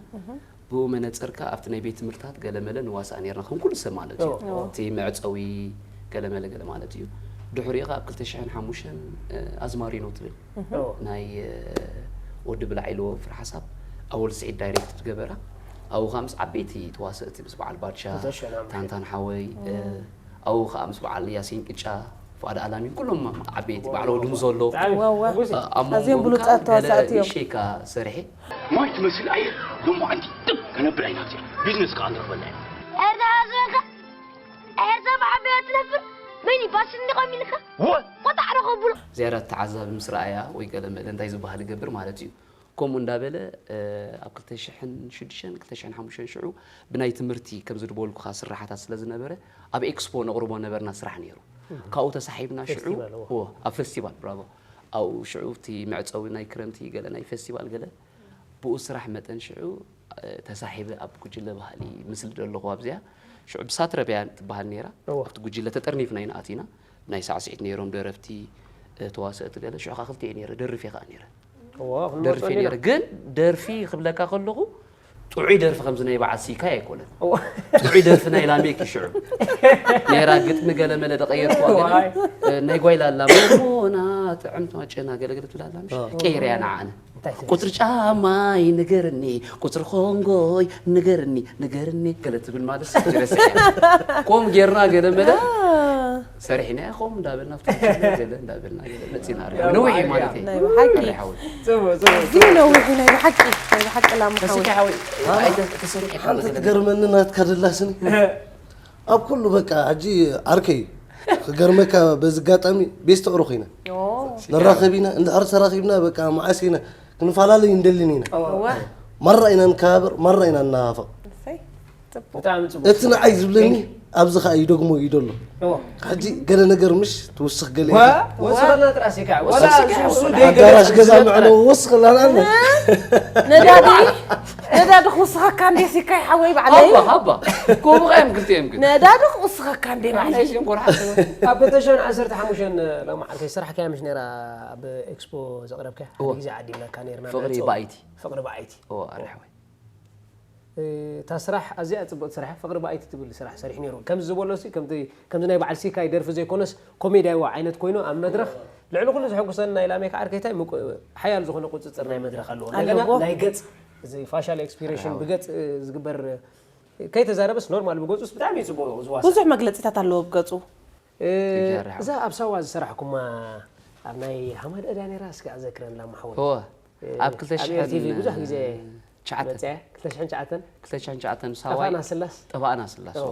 ብኡ መነፅር ከኣ ኣብቲ ናይ ቤት ትምህርትታት ገለመለ ንዋሳእ ነርና ከም ኩሉ ሰብ ማለት እዩ እቲ መዕፀዊ ገለመለ ገለ ማለት እዩ ድሕሪኡ ከኣ ኣብ ክልተ ሽሕን ሓሙሽተን ኣዝማሪኖ ትብል ናይ ወዲ ብላዕ ኢልዎ ፍረ ሓሳብ ኣወል ስዒድ ዳይሬክት ዝገበራ ኣብኡ ከኣ ምስ ዓበይቲ ተዋሰእቲ ምስ በዓል ባድሻ ታንታን ሓወይ ኣብኡ ከኣ ምስ በዓል ያሲን ቅጫ ዋዳ ኣላሚን ኩሎም ዓበይቲ ባዕሎ ድምዞ ኣሎ። ዋዋ። ኣብ ኣዝዮም መንጎ ብሉጻት ከኣ ገለ ተዋሳእቲ እዮም። ንእሽተይ ኢካ ሰሪሐ። ማይ ትመስል ኣየር ሎማዓንቲ ጥብ ከነብላ ኢና እዚኣ። ቢዝነስ ከዓ ንረኽበላ ኢና። ኤርትራ ዝበልካ ኤርትራ ብዓበያ ትነብር በይኒ ባስን እንዲቆም ኢልካ ወ ቆጣዕ ረኸብሎ ዝያዳ ተዓዛቢ ምስ ረኣያ ወይ ገለ መለ እንታይ ዝበሃል ይገብር ማለት እዩ። ከምኡ እንዳበለ ኣብ ክልተ ሽሕን ሽዱሽተን ክልተ ሽሕን ሓሙሽተን ሽዑ ብናይ ትምህርቲ ከምዚ ድበልኩኻ ስራሓታት ስለ ዝነበረ ኣብ ኤክስፖ ነቕርቦ ነበርና ስራሕ ነይሩ። ካብኡ ተሳሒብና ሽዑ ፌስቲቫል፣ እዎ። እዎ፣ ኣብ ፌስቲቫል ብራቮ ኣብኡ ሽዑ እቲ መዕፀዊ ናይ ክረምቲ ገለ ናይ ፌስቲቫል ገለ ብኡ ስራሕ መጠን ሽዑ ተሳሒበ ኣብ ጉጅለ ባህሊ ምስሊ ደለኹ ኣብዚኣ ሽዑ ብሳትረብያ ትበሃል ነይራ። እዎ። ኣብቲ ጉጅለ ተጠርኒፍና ኢና ኣቲና። ናይ ሳዕስዒት ነይሮም ደረፍቲ ተዋሰእቲ ገለ ሽዑ ከዓ ክልቲኤ ነይረ ደርፍ እየ ከዓ ነይረ። እዎ፣ ክንመጾ ደርፊ እንዲና። ነይረ ግን ደርፊ ክብለካ ከለኹ ጥዑይ ደርፊ ከምዚ ናይ በዓል ሲካይ ኣይኮነን። እዎ። ጥዑይ ደርፊ ናይ ላሜክ እዩ ሽዑ ነይራ ግጥሚ ገለ መለ ደቀየርኩዋ ገለ ዋይ። ናይ ጓይላ ኣላ ሞና ጥዕምቲ ማጨና ገለገለ ትብላ ኣላ ምሽ ቀይርያ ንዓነ እንታይ ትብል? ቁፅሪ ጫማይ ንገርኒ ቁፅሪ ኮንጎይ ንገርኒ ንገርኒ ገለ ትብል ማለት ሰብ ትረስዕ እያ። ከምኡ ጌርና ገለ መለ ሰሪሕና እያ ከምኡ እንዳበልና ኣብቲ ገለ እንዳበልና ገለ መፂና ርያ ነዊሕ እዩ ማለት እዩ ናይ ብሓቂ ርያ ሓወይ። ጽቡቅ ጽቡቅ። እዚ ነዊሕ ናይ ብሓቂ ናይ ብሓቂ ላምሓወ ተሲካ ሓወይ ኣይተ- ተሰሪሑ እኮ ሓንቲ ገለ ገለ። ትገርመኒ ናትካ ደላስኒ ኣብ ኩሉ በቃ ሕጂ ዓርከይ ክገርመካ በዚ ኣጋጣሚ ቤስት ዕሩኽ ኢና ንራኸብ ኢና እንድሕር ተራኺብና በቃ መዓስ ኢና ክንፈላለይ እንደልን ኢና ማራ ኢና ንከባበር ማራ ኢና ንናፋቕ ብጣዕሚ ጽቡቅ። እቲ ንዓይ ዝብለኒ ኣብዚ ከዓ ይደግሞ እዩ ደሎ እዎ። ሕጂ ገለ ነገር ምሽ ትውስኽ ገለ ዋ፣ ወሰኸልና ጥራስ ይካ። ወላ ወሰኽ እሱ እሱ ኣዳራሽ ደይገ- ገዛ ምዕነ ወስኽ ላላነ ነዳዲ ነዳዲ ክውስኸካ እንዴ ሲካይ ሓወይ ባዕለይ ሃባ ሃባ ከምኡ ኸ እዮም ክልቲኦም ግን ነዳዲ ክውስኸካ እንዴ ባዕለይ ናይ እዚኦም ኮርሓ ኣብ ክልተ ሽሕን ዓሰርተ ሓሙሽተን ሎማዓልከ ስራሕካያ ምሽ ነራ ኣብ ኤክስፖ ዘቕረብካያ ሓደ እወ። ግዜ ዓዲምናካ ነርና ፍቕሪ መእተዊ። ባይቲ ፍቕሪ ባይቲ እዎ ኣርሓወይ እታ ስራሕ ኣዚኣ ጽቡቕቲ ስራሕ ፍቕሪ ብኣይቲ ትብል ስራሕ ሰሪሑ ነይሩ። ከምዚ ዝበሎ ሲ ከምቲ ከምዚ ናይ በዓል ሲካይ ደርፊ ዘይኮነስ ኮሜድያዊ ዓይነት ኮይኑ ኣብ መድረኽ ልዕሊ ኩሉ ዘሐጉሰኒ ናይ ላሜካ ዓርከይታይ ምቁ- ሓያል ዝኾነ ቁጽጽር ናይ መድረኽ ኣለዎ። እንደገና ኣለዎ። ናይ ገጽ እዚ ፋሻል ኤክስፕሬሽን ብገጽ እ፣ ዝግበር እ፣ ከይተዛረበስ ኖርማል ብገጹስ ብጣዕሚ እዩ ጽቡቕ ዝዋሳእ። ብዙሕ መግለጺታት ኣለዎ ብገጹ እ፣ ይገርም። እዛ ኣብ ሳዋ ዝሰራሕኩማ ኣብ ናይ ሃማድ እዳ ነይራ እስኪ ኣዘክረን ላማ ሓወይ። እወ እ፣ ኣብ ክልተ ኣብ ኤር ቲ ቪ ሽሕን ብዙሕ ግዜ ትሽዓተን መጽያ ክልተ ሽሕን ትሽዓተን ክልተ ሽሕን ትሽዓተን ሳዋይ ጠፋእና ስላስ ጠፋእና ስላስ እወ።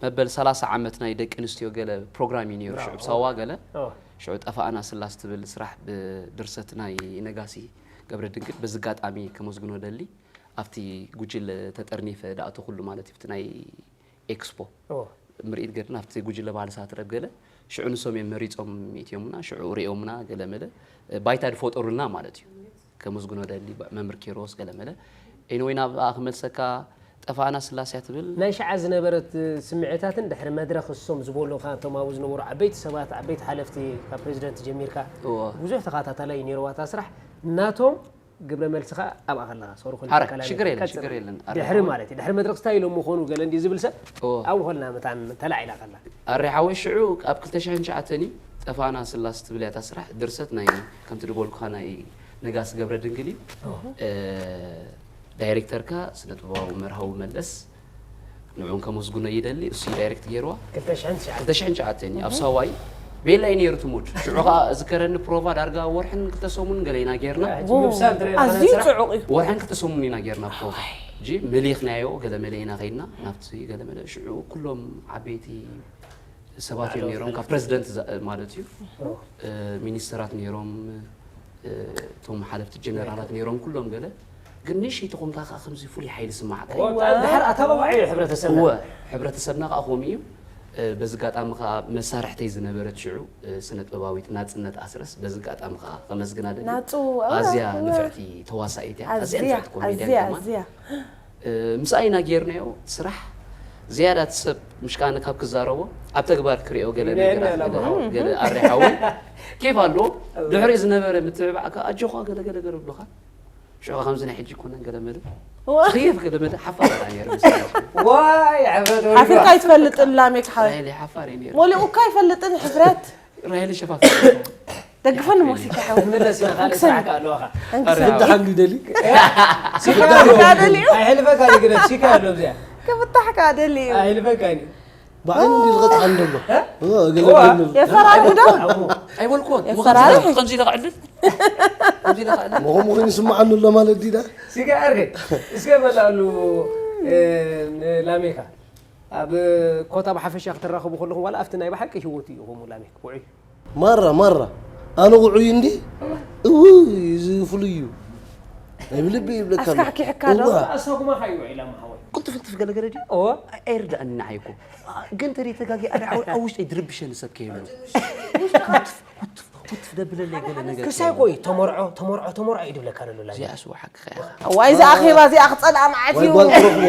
መበል ሰላሳ ዓመት ናይ ደቂ ኣንስትዮ ገለ ፕሮግራም እዩ ነይሩ ሽዑ ብራቮ። ሳዋ ገለ እወ። ሽዑ ጠፋእና ስላስ ትብል ስራሕ ብድርሰት ናይ ነጋሲ ገብረ ድንግል በዚ ኣጋጣሚ ከመስግኖ ደሊ ኣብቲ ጉጅለ ተጠርኒፈ ዳእተኹሉ ማለት እዩ ኣብቲ ናይ ኤክስፖ እወ። ምርኢት ገርና ኣብቲ ጉጅለ ባህሊ ሳትረብ ገለ ሽዑ ንሶም እዮም መሪፆም ኢትዮምና ሽዑ ሪኦምና ገለ መለ ባይታ ዝፈጠሩልና ማለት እዩ ከመስግኖ ደሊ መምህር ኪሮስ ገለ መለ ኤንወይ ናብኣ ክመልሰካ ጠፋእና ስላስያ ትብል ናይ ሸዓ ዝነበረት ስምዒታትን ድሕሪ መድረኽ እሶም ዝበሉኻ እቶም ኣብኡ ዝነበሩ ዓበይቲ ሰባት ዓበይቲ ሓለፍቲ ካብ ፕሬዚደንት ጀሚርካ እዎ። ብዙሕ ተኸታታላይ ነይርዋ እታ ስራሕ ናቶም ግብረ መልሲ ከዓ ኣብኣ ከለኻ ሰሩ ሓረ ሽግር የለን ሽግር የለን ድሕሪ ማለት እዩ ድሕሪ መድረኽ ስታይ ኢሎም ምኾኑ ገለ እንዲ ዝብል ሰብ እዎ። ኣብኡ ከልና መታን ተላዒላ ከላ ኣሬ ሓወይ ሽዑ ኣብ ክልተ ሽሕን ትሽዓተን እዩ ጠፋና ስላስ ትብል እያ እታ ስራሕ ድርሰት ናይ ከምቲ ዝበልኩኻ ናይ ነጋሲ ገብረ ድንግል እዩ እ፣ ዳይሬክተርካ ስነ ጥበባዊ መርሃዊ መለስ ንዕኡን ከመስግኖ ይደሊ እሱ ዳይሬክት ገይርዋ ክልተ ሽሕን ትሽዓን ክልተ ሽሕን ትሽዓተን እዩ ኣብ ሳዋይ ቤላ እዩ ነይሩ ትሙድ ሽዑ ከዓ ዝከረኒ ፕሮቫ ዳርጋ ወርሕን ክልተ ሰሙን ገለ ኢና ገይርና ምብሳል ትርኢ ኣዝዩ ስራሕ ጽዑቕ እዩ ወርሕን ክልተ ሰሙን ኢና ገይርና ፕሮቫ እንጂ መሊኽናዮ ገለ መለ ኢና ከይድና ናብቲ ገለ መለ ሽዑ ኩሎም ዓበይቲ ሰባት እዮም ነይሮም ካብ ፕሬዚደንት ማለት እዩ እ፣ ሚኒስተራት ነይሮም እ፣ እቶም ሓለፍቲ ጀነራላት ነይሮም ኩሎም ገለ ግን ንእሽተይ ተኾንካ ከዓ ከምዚ ፍሉይ ሓይሊ ስማዓካ እዩ። ድሕር ኣተባባዒ ሕብረተሰብ እወ ሕብረተሰብና ከዓ ከምኡ እዩ እ፣ በዚ ኣጋጣሚ ከዓ መሳርሕተይ ዝነበረት ሽዑ እ፣ ስነ ጥበባዊት ናፅነት ኣስረስ በዚ ኣጋጣሚ ከዓ ከመስግና ደሊ ናፁ ኣዝያ እወ። ንፍዕቲ ተዋሳኢት እያ ኣዝያ ኣዝያ ንፍዕቲ ኮሜድያን ኣዝያ ከማን ኣዝያ እ፣ ምስኣ ኢና ጌርናዮ ስራሕ ዝያዳ እቲ ሰብ ምሽ ከዓኒ ካብ ክዛረቦ ኣብ ተግባር ክሪኦ ገለ ይርአየና ነገራት ኣሎ፣ ገለ- ኣዎ። ገለ ኣሪሓዊ ኬፍ ኣለዎ ድሕሪኡ ዝነበረ ምትብባዕ ከዓ ኣጆኻ ገለ ገለ ገለ ብሉኻ ሽዑ ከምዚ ናይ ሕጂ ይኮነን ገለ መለ ዋ። ክየፍ ገለ መለ ሓፋር ኣ ነይረ ምስ ዋይ ሕብረት ሓፊርካ ኣይትፈልጥን ላሜክ ሓወይ ራይለ ሓፋር እየ ነይረ ሞሊኡካ ኣይፈልጥን ሕፍረት ራይለ ሸፋፍ ደግፈኒ ሞሲካ ሓው ክንምለስ ኢና ካልእ ስራሕ ከ ኣለዋኻ እንተ ሓንዱ ደሊ ሲካ ክፍታሕ ደልዩ ኣይሕልፈካ ግደፍ ሲካ ኣሎ እዚኣ ክፍታሕ ከዓ ደልዩ ኣይሕልፈካ እዩ ብዓይኑ እንዲ ዝቐጥዓኒ ዘሎ። እ? እወ፣ ገለ እወ። ገለ። የፈራርህ ዶ? ኣይበልኩዎን። የፈራርህ? ከምዚ ኢለ ክዕልል? ከምዚ ኢለ ክዕልል? ምኹ ምኹ ይስምዓኒ ኣሎ ማለት ድዩ ዳ? ሲጋ ኣርገ። እስከ በላሉ፣ እ፣ ንላሜካ። ኣብ ኮታ ብሓፈሻ ክትራኸቡ ከለኹም ዋላ ኣብቲ ናይ ብሓቂ ህይወቱ እዩ ከምኡ ላሜክ ውዑይ። ማራ፣ ማራ። ኣነ ውዑይ እንዲ? እውይ፣ እዚ ፍሉይ እዩ። ናይ ብልቢ ይብለካ ኣሎ። ኣስካሕኪሕካ ዶ? እዋ። ኣሳጉማኻ እዩ ውዒላ፣ ማሓወይ። ቅልጥፍጥፍ ገለገለ ድዩ? እወ። ኣይርድኣኒ ንዓይ እኮ። ግን ተደይ ተጋጊ ኣነ ኣብ፣ ኣብ ውሽጠይ ድርብሸኒ ሰብ ከየሎ። ውትፍ፣ ውትፍ፣ ውትፍ ደብለለይ ገለ ነገር ክሳይ ከየሎ። ቆይ፣ ተመርዖ፣ ተመርዖ፣ ተመርዖ እዩ ድብለካ ዘሎ ላሜክ። እዚኣስ እዋ ሓቅኻ ኢኻ። እዋይ፣ እዛ ኣኼባ እዚኣ ክጸልኣ መዓት ዋይ እዩ። ጓል ትረኽቦ፣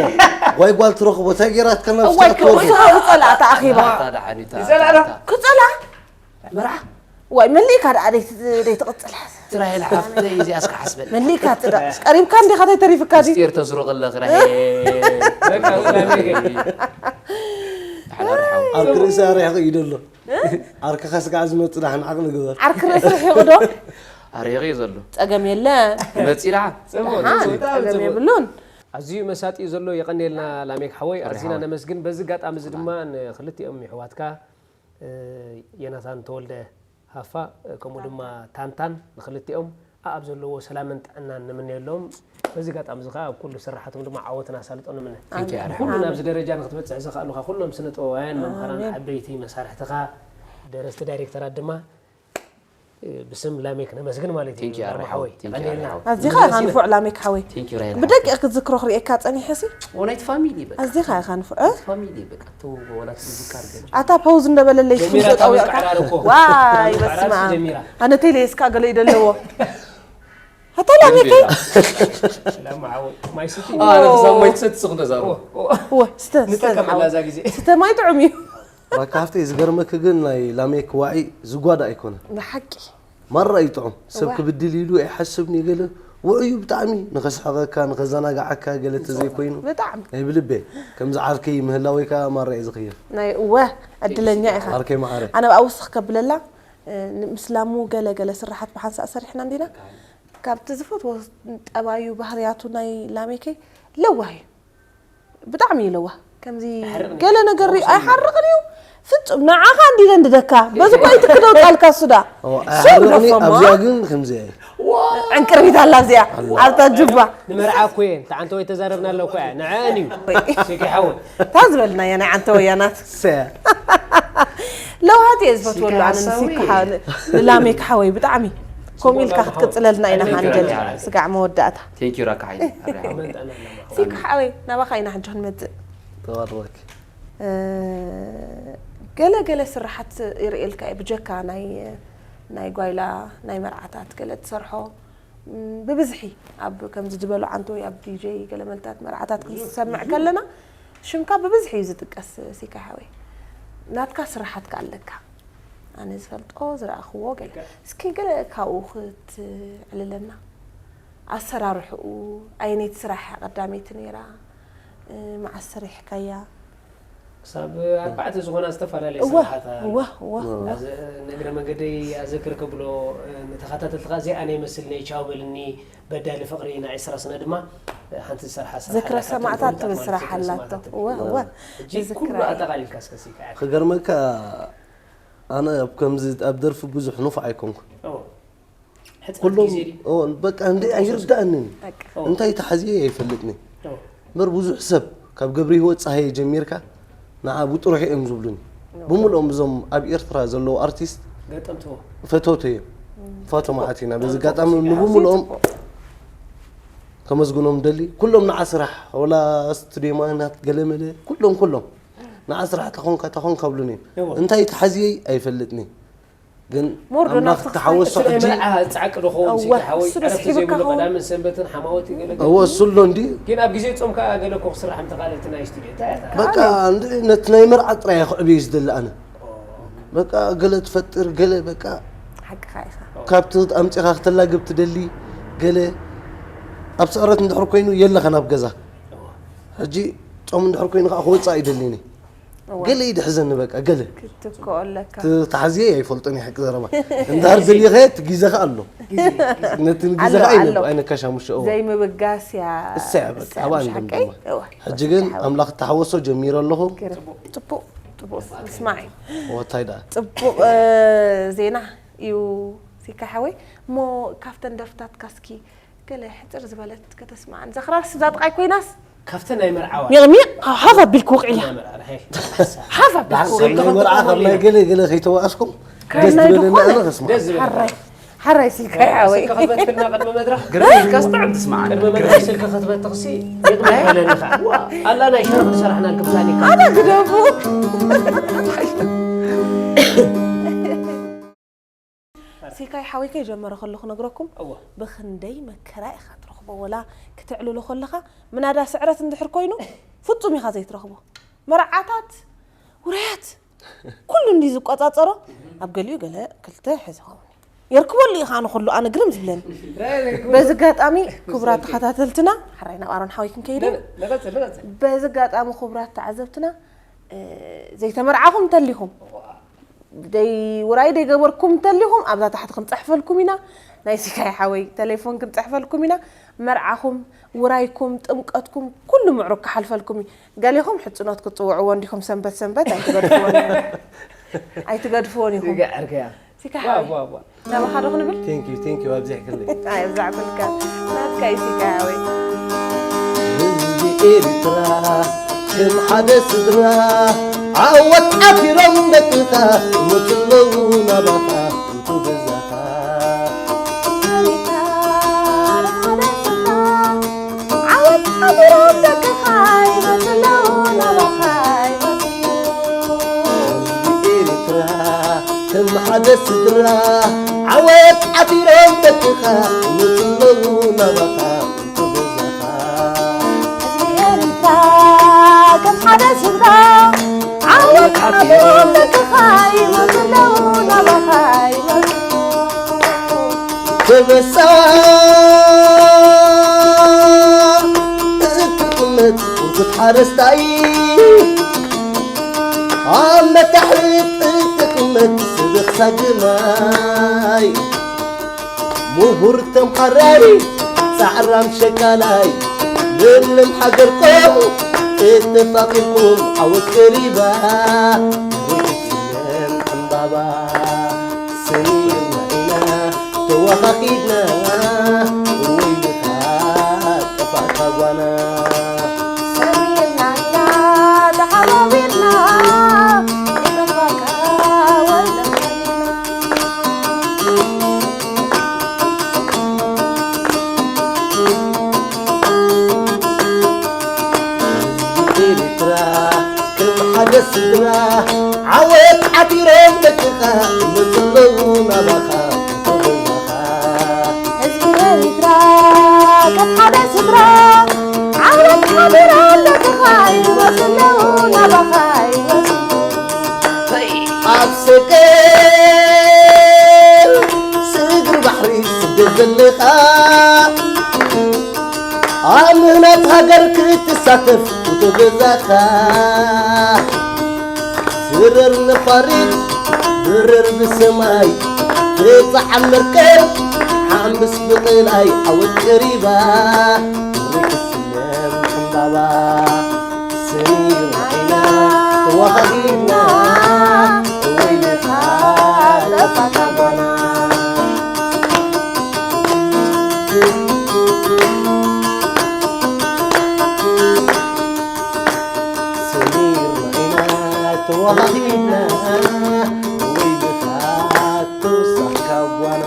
ዋይ ጓል ትረኽቦ፣ እንታይ ገይራትካ ናብ እዋይ፣ ስራሕ ትወርድ? ክጸልኣ እታ ኣኼባ። እታ ደሓኒታ፣ ይጸልኣ ዶ? እታ፣ እታ። ክጸልኣ? መርዓ? ዋይ፣ መሊእካ ደኣ ደይ-፣ ደይትቕጽል። ትራሄል ሓፍተይ፣ እዚኣስ ክሓስበላ። መሊእካ ትዳ-፣ ቀሪብካ እንዲኻ ተይተሪፍካ ድዩ? ምስጢር ተስሩቕ ኣለኺ፣ ራሄል። በቃ፣ በቃ፣ በቃ። ሓላል ሓው። ኣብ ክርእሲ ኣርሒቑ እዩ ደሎ። ዓርክኻ ስጋዕ ዝመጽእ ዳሕን ዓቕሊ ግበር። ዓርኪ ርእሲ ርሒቑ ዶ? ኣርሒቑ እዩ ዘሎ። ጸገም የለን። መጺእ ደሓን። ጽቡቕ፣ ደሓን፣ ጽቡቕ፣ ጸገም ጽቡቕ። የብሉን። ኣዝዩ መሳጢ እዩ ዘሎ። የቐንየልና ላሜክ ሓወይ፣ ኣረ ኣዝና ሓወይ። ነመስግን። በዚ ኣጋጣሚ እዚ ድማ ንኽልቲኦም ይሕዋትካ፣ እ፣ ዮናታን ተወልደ ሃፋ፣ እ፣ ከምኡ ድማ ታንታን ንኽልቲኦም ኣብ ዘለዎ ሰላምን ጥዕናን ንምነየሎም። በዚ ኣጋጣሚ እዚ ኸኣ ኣብ ኩሉ ስራሓቶም ድማ ዓወትን ኣሳልጦን ንምነ። Thank you፣ ኣረ ንኹሉ ሓወይ። ናብዚ ደረጃ ንክትበጽሕ ዘኽኣሉኻ ኩሎም ስነ ጥበባውያን፣ መምሃራን፣ ኣሜን። ዓበይቲ መሳርሕትኻ፣ ደረስቲ፣ ዳይሬክተራት ድማ ብስም ላሜክ ነመስግን ማለት እዩ። Thank you፣ ኣረ ሓወይ። Thank you፣ ኣረ የቐንየልና። ሓወይ። ኣዚኻ ኢኻ ንፉዕ ላሜክ ሓወይ። Thank you፣ ራሄል ብደቂቕ ሓወይ። ክትዝክሮ ክርእየካ ጸኒሐ ሲ። ወላይት ፋሚሊ በቃ። ኣዚኻ ኢኻ ንፉዕ፣ እ? ፋሚሊ በቃ። ተው፣ ወላ ትዝካር ገለ። ኣታ ፓውዝ እንደበለለይ ጀሚራ ስም ጠውያካ። ታምቃዕራር እኮ። ዋይ፣ ታምቃዕራር በስመ ኣብ። ጀሚራ። ኣነ ቴሌ እስካ ገለ ይደለዎ። ኣታ ላሜከይ። ላማ ሓወይ። ማይ ስቲ። ኣረ፣ ክሳብ ማይ ትሰቲ ስኽ ነዛሩ። ኦ፣ ኦ። ወ፣ ስተ፣ ስተ፣ ንጠቀመላ ሓወይ። እዛ ግዜ። ስተ ማይ ጥዑም እዩ። ራካ ሃፍተይ፣ ዝገርመኪ ግን ናይ ላሜክ ዋዒ ዝጓዳ ኣይኮነን። ብሓቂ። ማራ እዩ ጥዑም። ሰብ እዋ። ክብድል ኢሉ ኣይሓስብን እዩ ገለ። ውዑይ እዩ ብጣዕሚ። ንኸስሕቐካ፣ ንኸዘናግዓካ ገለ ተዘይኮይኑ። ብጣዕሚ። ናይ ብልበይ። ከምዚ ዓርከይ ምህላወይ ከኣ ማራ እየ ዝኽየፍ። ናይ እወ፣ ዕድለኛ ኢኻ። ዓርከይ መዓረ። ኣነ ብኣውስኽ ከብለላ፣ እ፣ ንምስላሙ ገለ ገለ ስራሓት ብሓንሳእ ሰሪሕና እንዲና። ካብቲ ዝፈትዎ ጠባዩ ባህርያቱ ናይ ላሜከይ ለዋህ እዩ። ብጣዕሚ እዩ ለዋህ። ከምዚ ኣይሓርቕን ገለ እዩ። ነገር ሪ-፣ ኣይሓርቕን እዩ። ፍጹም ንዓኻ እንዲለ እንድደካ። በዚ እኮ ኣይትክደው ጣልካ እሱ ዳ። ኦ፣ ሱብ ኣይሓርቕን እዩ። ደፎሞ። ኣብዚኣ ግን ከምዚ እያ። ዕንቅርቢት ኣላ ኣብዚኣ። ኣላ። ኣብታ ጁባ። ንመርዓ እኮ እየ። እታ ዓንተወይ ተዛረብና ኣሎ እኮ እያ። ንዐን እዩ። ወይ። ሲኪ ሓወይ። እታ ዝበልና እያ ናይ ዓንተወያናት። ሰ። ለውሃት እየ ዝፈትወሉ ሲካ ኣነ ሓሳዊ። ንሲካ ሓ-፣ ንላሜክ ሓወይ ብጣዕሚ። ከምኡ ኢልካ ጽቡቕ ክትቅጽለልና ኢና ኣይነገር ሓንገል። ኣይነገር። ስጋዕ መወዳእታ። Thank you ራካ ሓይሊ። ኣረ ሓወይ። መጠን ኣለና። ሲካ ሓወይ ናባኻ ኢና ሕጂ ክንመጽእ። ተባረክ። እ፣ ገለ ገለ ስራሓት ይርእየልካ እየ ብጀካ ናይ፣ ናይ ጓይላ፣ ናይ መርዓታት ገለ ትሰርሖ፣ ም፣ ብብዝሒ ኣብ ከምዚ ዝበሉ ዓንቶ ወይ ኣብ ዲጀይ ገለ መልታት መርዓታት ብዙሕ፣ ክንሰምዕ ብዙሕ። ከለና ሽምካ ብብዝሒ እዩ ዝጥቀስ ሲካ ሓወይ። ናትካ ስራሓት ከ ኣለካ? ኣነ ዝፈልጦ ዝረኣኽዎ ገለ። እስኪ ገለ ካብኡ ክትዕልለና? ኣሰራርሕኡ፣ ኣየነይቲ ስራሕ እያ ቀዳመይቲ ነይራ? እ፣ መዓስ ሰሪሕካያ? ክሳብ ኣርባዕተ ዝኾና ዝተፈላለያ እወ፣ ስራሓት ኣለዋ። እወ፣ እወ፣ እወ። ኣዘ-፣ ንእግረ መንገደይ ኣዘክር ከብሎ፣ እ፣ ንተኸታተልትኻ እዚኣ ናይ መስልኒ ቻው በልኒ፣ በዳሊ ፍቕሪ ናይ ዕስራ ስነ ድማ፣ እ፣ ሓንቲ ዝሰርሓ ስራሕ ዝክረ ኣላ፣ ካብተን ሰማዕታት ፍሉጣት ትብል ማለት ስራሕ ዝክረ ኣላቶ። ሰማዕታት ትብል። እወ፣ እወ። ሕጂ ዝክረ ኩሉ እየ። ኣጠቓሊልካ እስከ ሲካ። ክገርመካ፣ ኣነ ኣብ ከምዚ፣ ኣብ ደርፊ ብዙሕ ንፉዕ ኣይኮንኩን። እወ። ሕጽረት ኩሎም፣ ግዜ ድዩ? ኦ፣ በቃ፣ እንደ እወ። ኣይርዳእንን። በቃ። እወ። እንታይ ተሓዝየ ኣይፈልጥን። እወ። እምበር ብዙሕ ሰብ፣ ካብ ገብረ ህይወት ጸሃየ ጀሚርካ፣ ንዓ ብጥሩሕ እዮም ዝብሉኒ። እወ። ብምልኦም እዞም ኣብ ኤርትራ ዘለዉ ኣርቲስት ገጠምትዎ። ፈተውቱ እዮም። እም። ፋቶ መዓት ኢና። በዚ ኣጋጣሚ ጽቡቕ። ንብምልኦም ጽቡቕ። ከመስግኖም ደሊ። ኩሎም ንዓ ስራሕ፣ ወላ ስቱድዮ ማናት፣ ገለመለ፣ ኩሎም፣ ኩሎም። ንዓ ስራሕ ተኾንካ፣ ተኾንካ ብሉኒ። እወ። እንታይ ተሓዝየይ ኣይፈልጥኒ። ግን ሞር ዶ ኣምላኽ ናብቲ ተሓወሶ ክሳብ እቲ ሕጂ። ናይ መርዓ ጻዕቂ ዶ ኸውን እወ፣ ሲካ ሓወይ? እሱ ዶ ዕረፍቲ ስሒብካ ዘይብሉ ኸውን? ቀዳምን ሰንበትን ሓማወት እዩ ገለ እወ፣ ገለ። እሱ ኣሎ እንዲ። ግን ኣብ ግዜ ጾምካ ገለ እኮ ክስራሕ እንተኻለ እቲ ናይ ስቱድዮ። እንታይ እያ? በቃ፣ እንዲ፣ ነቲ ናይ መርዓ ጥራይ ክዕብዮ ዝደሊ ኣነ። ኦ። በቃ፣ ገለ ትፈጥር፣ ገለ በቃ፣ ሓቅኻ ኢኻ። ካብቲ ኣምጺኻ ክተላግብ ትደሊ፣ ገለ ኣብ ስዕረት እንድሕር ኮይኑ የለኻን ኣብ ገዛ። እወ። ሕጂ ጾም እንድሕር ኮይኑ ከዓ ክወጽእ ኣይደልን እየ። እወ። ገለ እዩ ድሕዘኒ በቃ፣ ገለ። ክትትክኦ ኣለካ። ት-፣ ተሓዝየ ኣይፈልጦን እየ ሓቂ ዘረባ። እንድሕር ደሊኸ እቲ ግዜ ከዓ ኣሎ። ግዜ፣ ግዜ። ነቲ ግዜ ኣሎ፣ ከዓ ኣሎ። ኣይነካሻምሾ፣ እወ። ዘይምብጋስ እያ፣ እሳ እያ በቃ፣ እሳ እያ፣ ኣብኣ ምሽ እንደምደማ። ሓቀይ? እወ። ሕጂ ግን ሓቂ ሓወይ። ኣምላኽ ተሓወሶ ጀሚረ ኣለኹ። ግርም። ጽቡቕ። ጽቡቕ፣ ስማዒ ወታይ ደኣ ጽቡቕ ዜና እዩ ሲካ ሓወይ። እሞ ካብተን ደርፍታትካ እስኪ ገለ ሕጽር ዝበለት ከተስማዓን። ዘኽራስ እዛ ጥቓይ ኮይናስ ካብተን ናይ መርዓዋ ሚቕሚቕ ሃፍ ኣቢልክ ውቕዒ ናይ መርዓ ርሓይ ሃፍ ኣቢልክ ውቕዒ። ናይ መርዓ ካብ ናይ ገለ ገለ ከይተዋእስኩም ካብ ደስ ናይ ዝበለና ድኾነ- ኣነ ከስምዓ ደስ ዝብል ሓራይ ሓራይ ሲካ ሓወይ። ስልኪ ክትበትክልና ቅድሚ መድረኽ ግርም ኢልካ ስጥዑም ትስምዓና ቅድሚ መድረኽ ስልኪ ክትበትኽሲ ይቕመጥ ኣለኒ ከዓ ዋ ኣላ ናይ ሸርፍ ዝሰራሕና ክብላኒ ኣነ ግደፉ። ሲካይ ሓወይ ከይጀመረ ከሎ ክነግረኩም እወ ብኽንደይ መከራ ኢኻ ትረኽቦ። ወላ ክትዕልሎ ከለኻ ምናዳ ስዕረት እንድሕር ኮይኑ ፍጹም ኢኻ ዘይትረኽቦ። መርዓታት ውራያት ኩሉ እንዲ ዝቆጻጸሮ ኣብ ገሊኡ ገለ ክልተ ሕዚ ኸውን የርክበሉ ኢኻ ንኹሉ ኣነ ግርም ዝብለኒ። በዚ ኣጋጣሚ ክቡራት ተኸታተልትና ሓራይ ናብ ኣሮን ሓወይ ክንከይድ እዩ። ንቐጽል ንቐጽል በዚ ኣጋጣሚ ክቡራት ተዓዘብትና ዘይተመርዓኹም እንተሊኹም ደይ ውራይ ደይገበርኩም እንተሊኹም ኣብዛ ታሕቲ ክንፅሕፈልኩም ኢና። ናይ ሲካይ ሓወይ ቴሌፎን ክንፅሕፈልኩም ኢና። መርዓኹም ውራይኩም ጥምቀትኩም ኩሉ ምዕሩግ ክሓልፈልኩም እዩ። ገሌኹም ሕፅኖት ክትፅውዕዎ እንዲኹም ሰንበት ሰንበት ኣይትገድፍዎን ኣይትገድፍዎን ኢኹም። ይገዕርከያ ሲካ ሓወይ ዋ ዋ ናባኻ ዶ ክንብል Thank you thank you ኣብዚሕክለይ ኣይብዛዕኩልካ ናትካ እዩ ሲካ ሓወይ። ህዝቢ ኤርትራ ከም ሓደ ስድራ ዓወት ዓቲሮም ደቅኻ ይመጹ ኣለዉ ናባኻ ውቱ ገዛኻ። ህዝቢ ኤርትራ ከም ሓደ ስድራ ዓወት ዓቲሮም ደቅኻ ይመጹ ኣለዉ ናባኻ ውቱ ገዛኻ። ህዝቢ ኤርትራ ከም ሓደ ስድራ ዓወት ዓቢሮም ደቅኻ ይመጹ ኣለዉ ናባኻ ይመጹ። ከበሳ እትጥመት ውርኩት ሓረስታይ ኣብ መታሕት እትጥመት ስብኽ ሳግማይ ምሁር ተምሃራይ ጻዕራም ሸቃላይ ለምለም ሃገርኩም እተፋቒርኩም ዓወት ቀሪባ ርግስለን ዕምባባ ሰሚርና ኢና ተዋሃሂድና ወይልኻ ጠፋእካ ጓና ሰሚርና ኢና ተሓባቢርና ይጠፋእካ ወይልኻ ኤርትራ ከም ሓደ ስድራ ዓወት ዓቢሮም ደቅኻ ይመጹ ኣለዉ ናባኻ ተጎልባኻ ህዝቢ ኤርትራ ከም ሓደ ስድራ ዓወት ሓቢሮም ደቅኻ ይመጹ ኣለዉ ናባኻ ይመጹ ኣብ ሰገር ስግር ባሕሪ ስደት ዘለኻ ኣብ ምህናጽ ሃገር ክትሳተፍ ውቶ ገዛኻ ስረር ነፋሪት ብረር ብሰማይ ትጻዓን መርከብ ሓምብስ ብቕላይ ዓወት ቀሪባ ርክስለን ዕምባባ ሰሚርና ኢና ተዋሃሂድና ወይልኻ ጠፋእካ ጓና ሰሚርና ኢና ተዋሃሂድና ወይልኻ ተወሳኽካ ጓና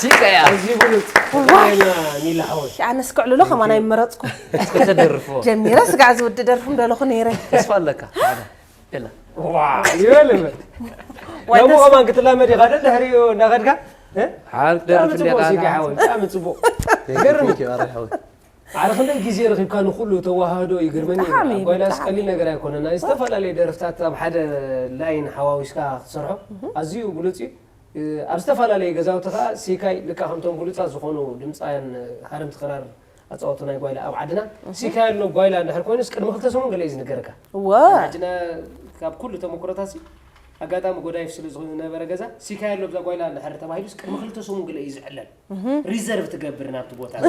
ሲቀያ ኣዝዩ ብሉጽ ዋይ! ሚላ ሓወይ ኣነስ ክዕልሎ ከማን ኣይመረፅኩ ከተደርፎ ጀሚረ ስጋዕ ዝውድ ደርፍም ደለኹ ነይረ ተስፋ ኣለካ የለ ዋ ይበል እምበር ዋይ ከምኡ ተስፋ- ከማን ክትላመድ ኢኻ ደ ድሕሪኡ እናኸድካ እ? ሓር ብጣዕሚ ደርፍ ጽቡቕ እንዲኻ ሲጋ ሓወይ ብጣዕሚ ጽቡቕ ገርም Thank you ኣረ ሓወይ ኣረ ክንደይ ግዜ ረኺብካ ንኩሉ ተዋህዶ ይግርመኒ ብጣዕሚ፣ ጓይላስ ብጣዕሚ። ቀሊል ነገር ኣይኮነን ናይ ዝተፈላለዩ ደርፍታት ኣብ ሓደ ላይን ሓዋዊስካ ክትሰርሖ ኣዝዩ ብሉፅ እዩ ኣብ ዝተፈላለዩ ገዛውቲ ከዓ ሲካይ ልካ ከምቶም ብሉፃት ዝኾኑ ድምፃውያን ሃረምቲ ክራር ኣፃወቱ ናይ ጓይላ ኣብ ዓድና ሲካይ ኣሎ ጓይላ እንድሕር ኮይኑስ ቅድሚ ክልተ ሰሙን ገለ እዩ ዝንገረካ እወ ሕጅና ካብ ኩሉ ተመክሮታት ሲ ኣጋጣሚ ጎዳይፍ ስለ ዝነበረ ገዛ ሲካይ ኣሎ ብዛ ጓይላ እንድሕር ተባሂሉስ ቅድሚ ክልተ ሰሙን ገለ እዩ ዝዕለል ሪዘርቭ ትገብር ናብቲ ቦታ ኣብ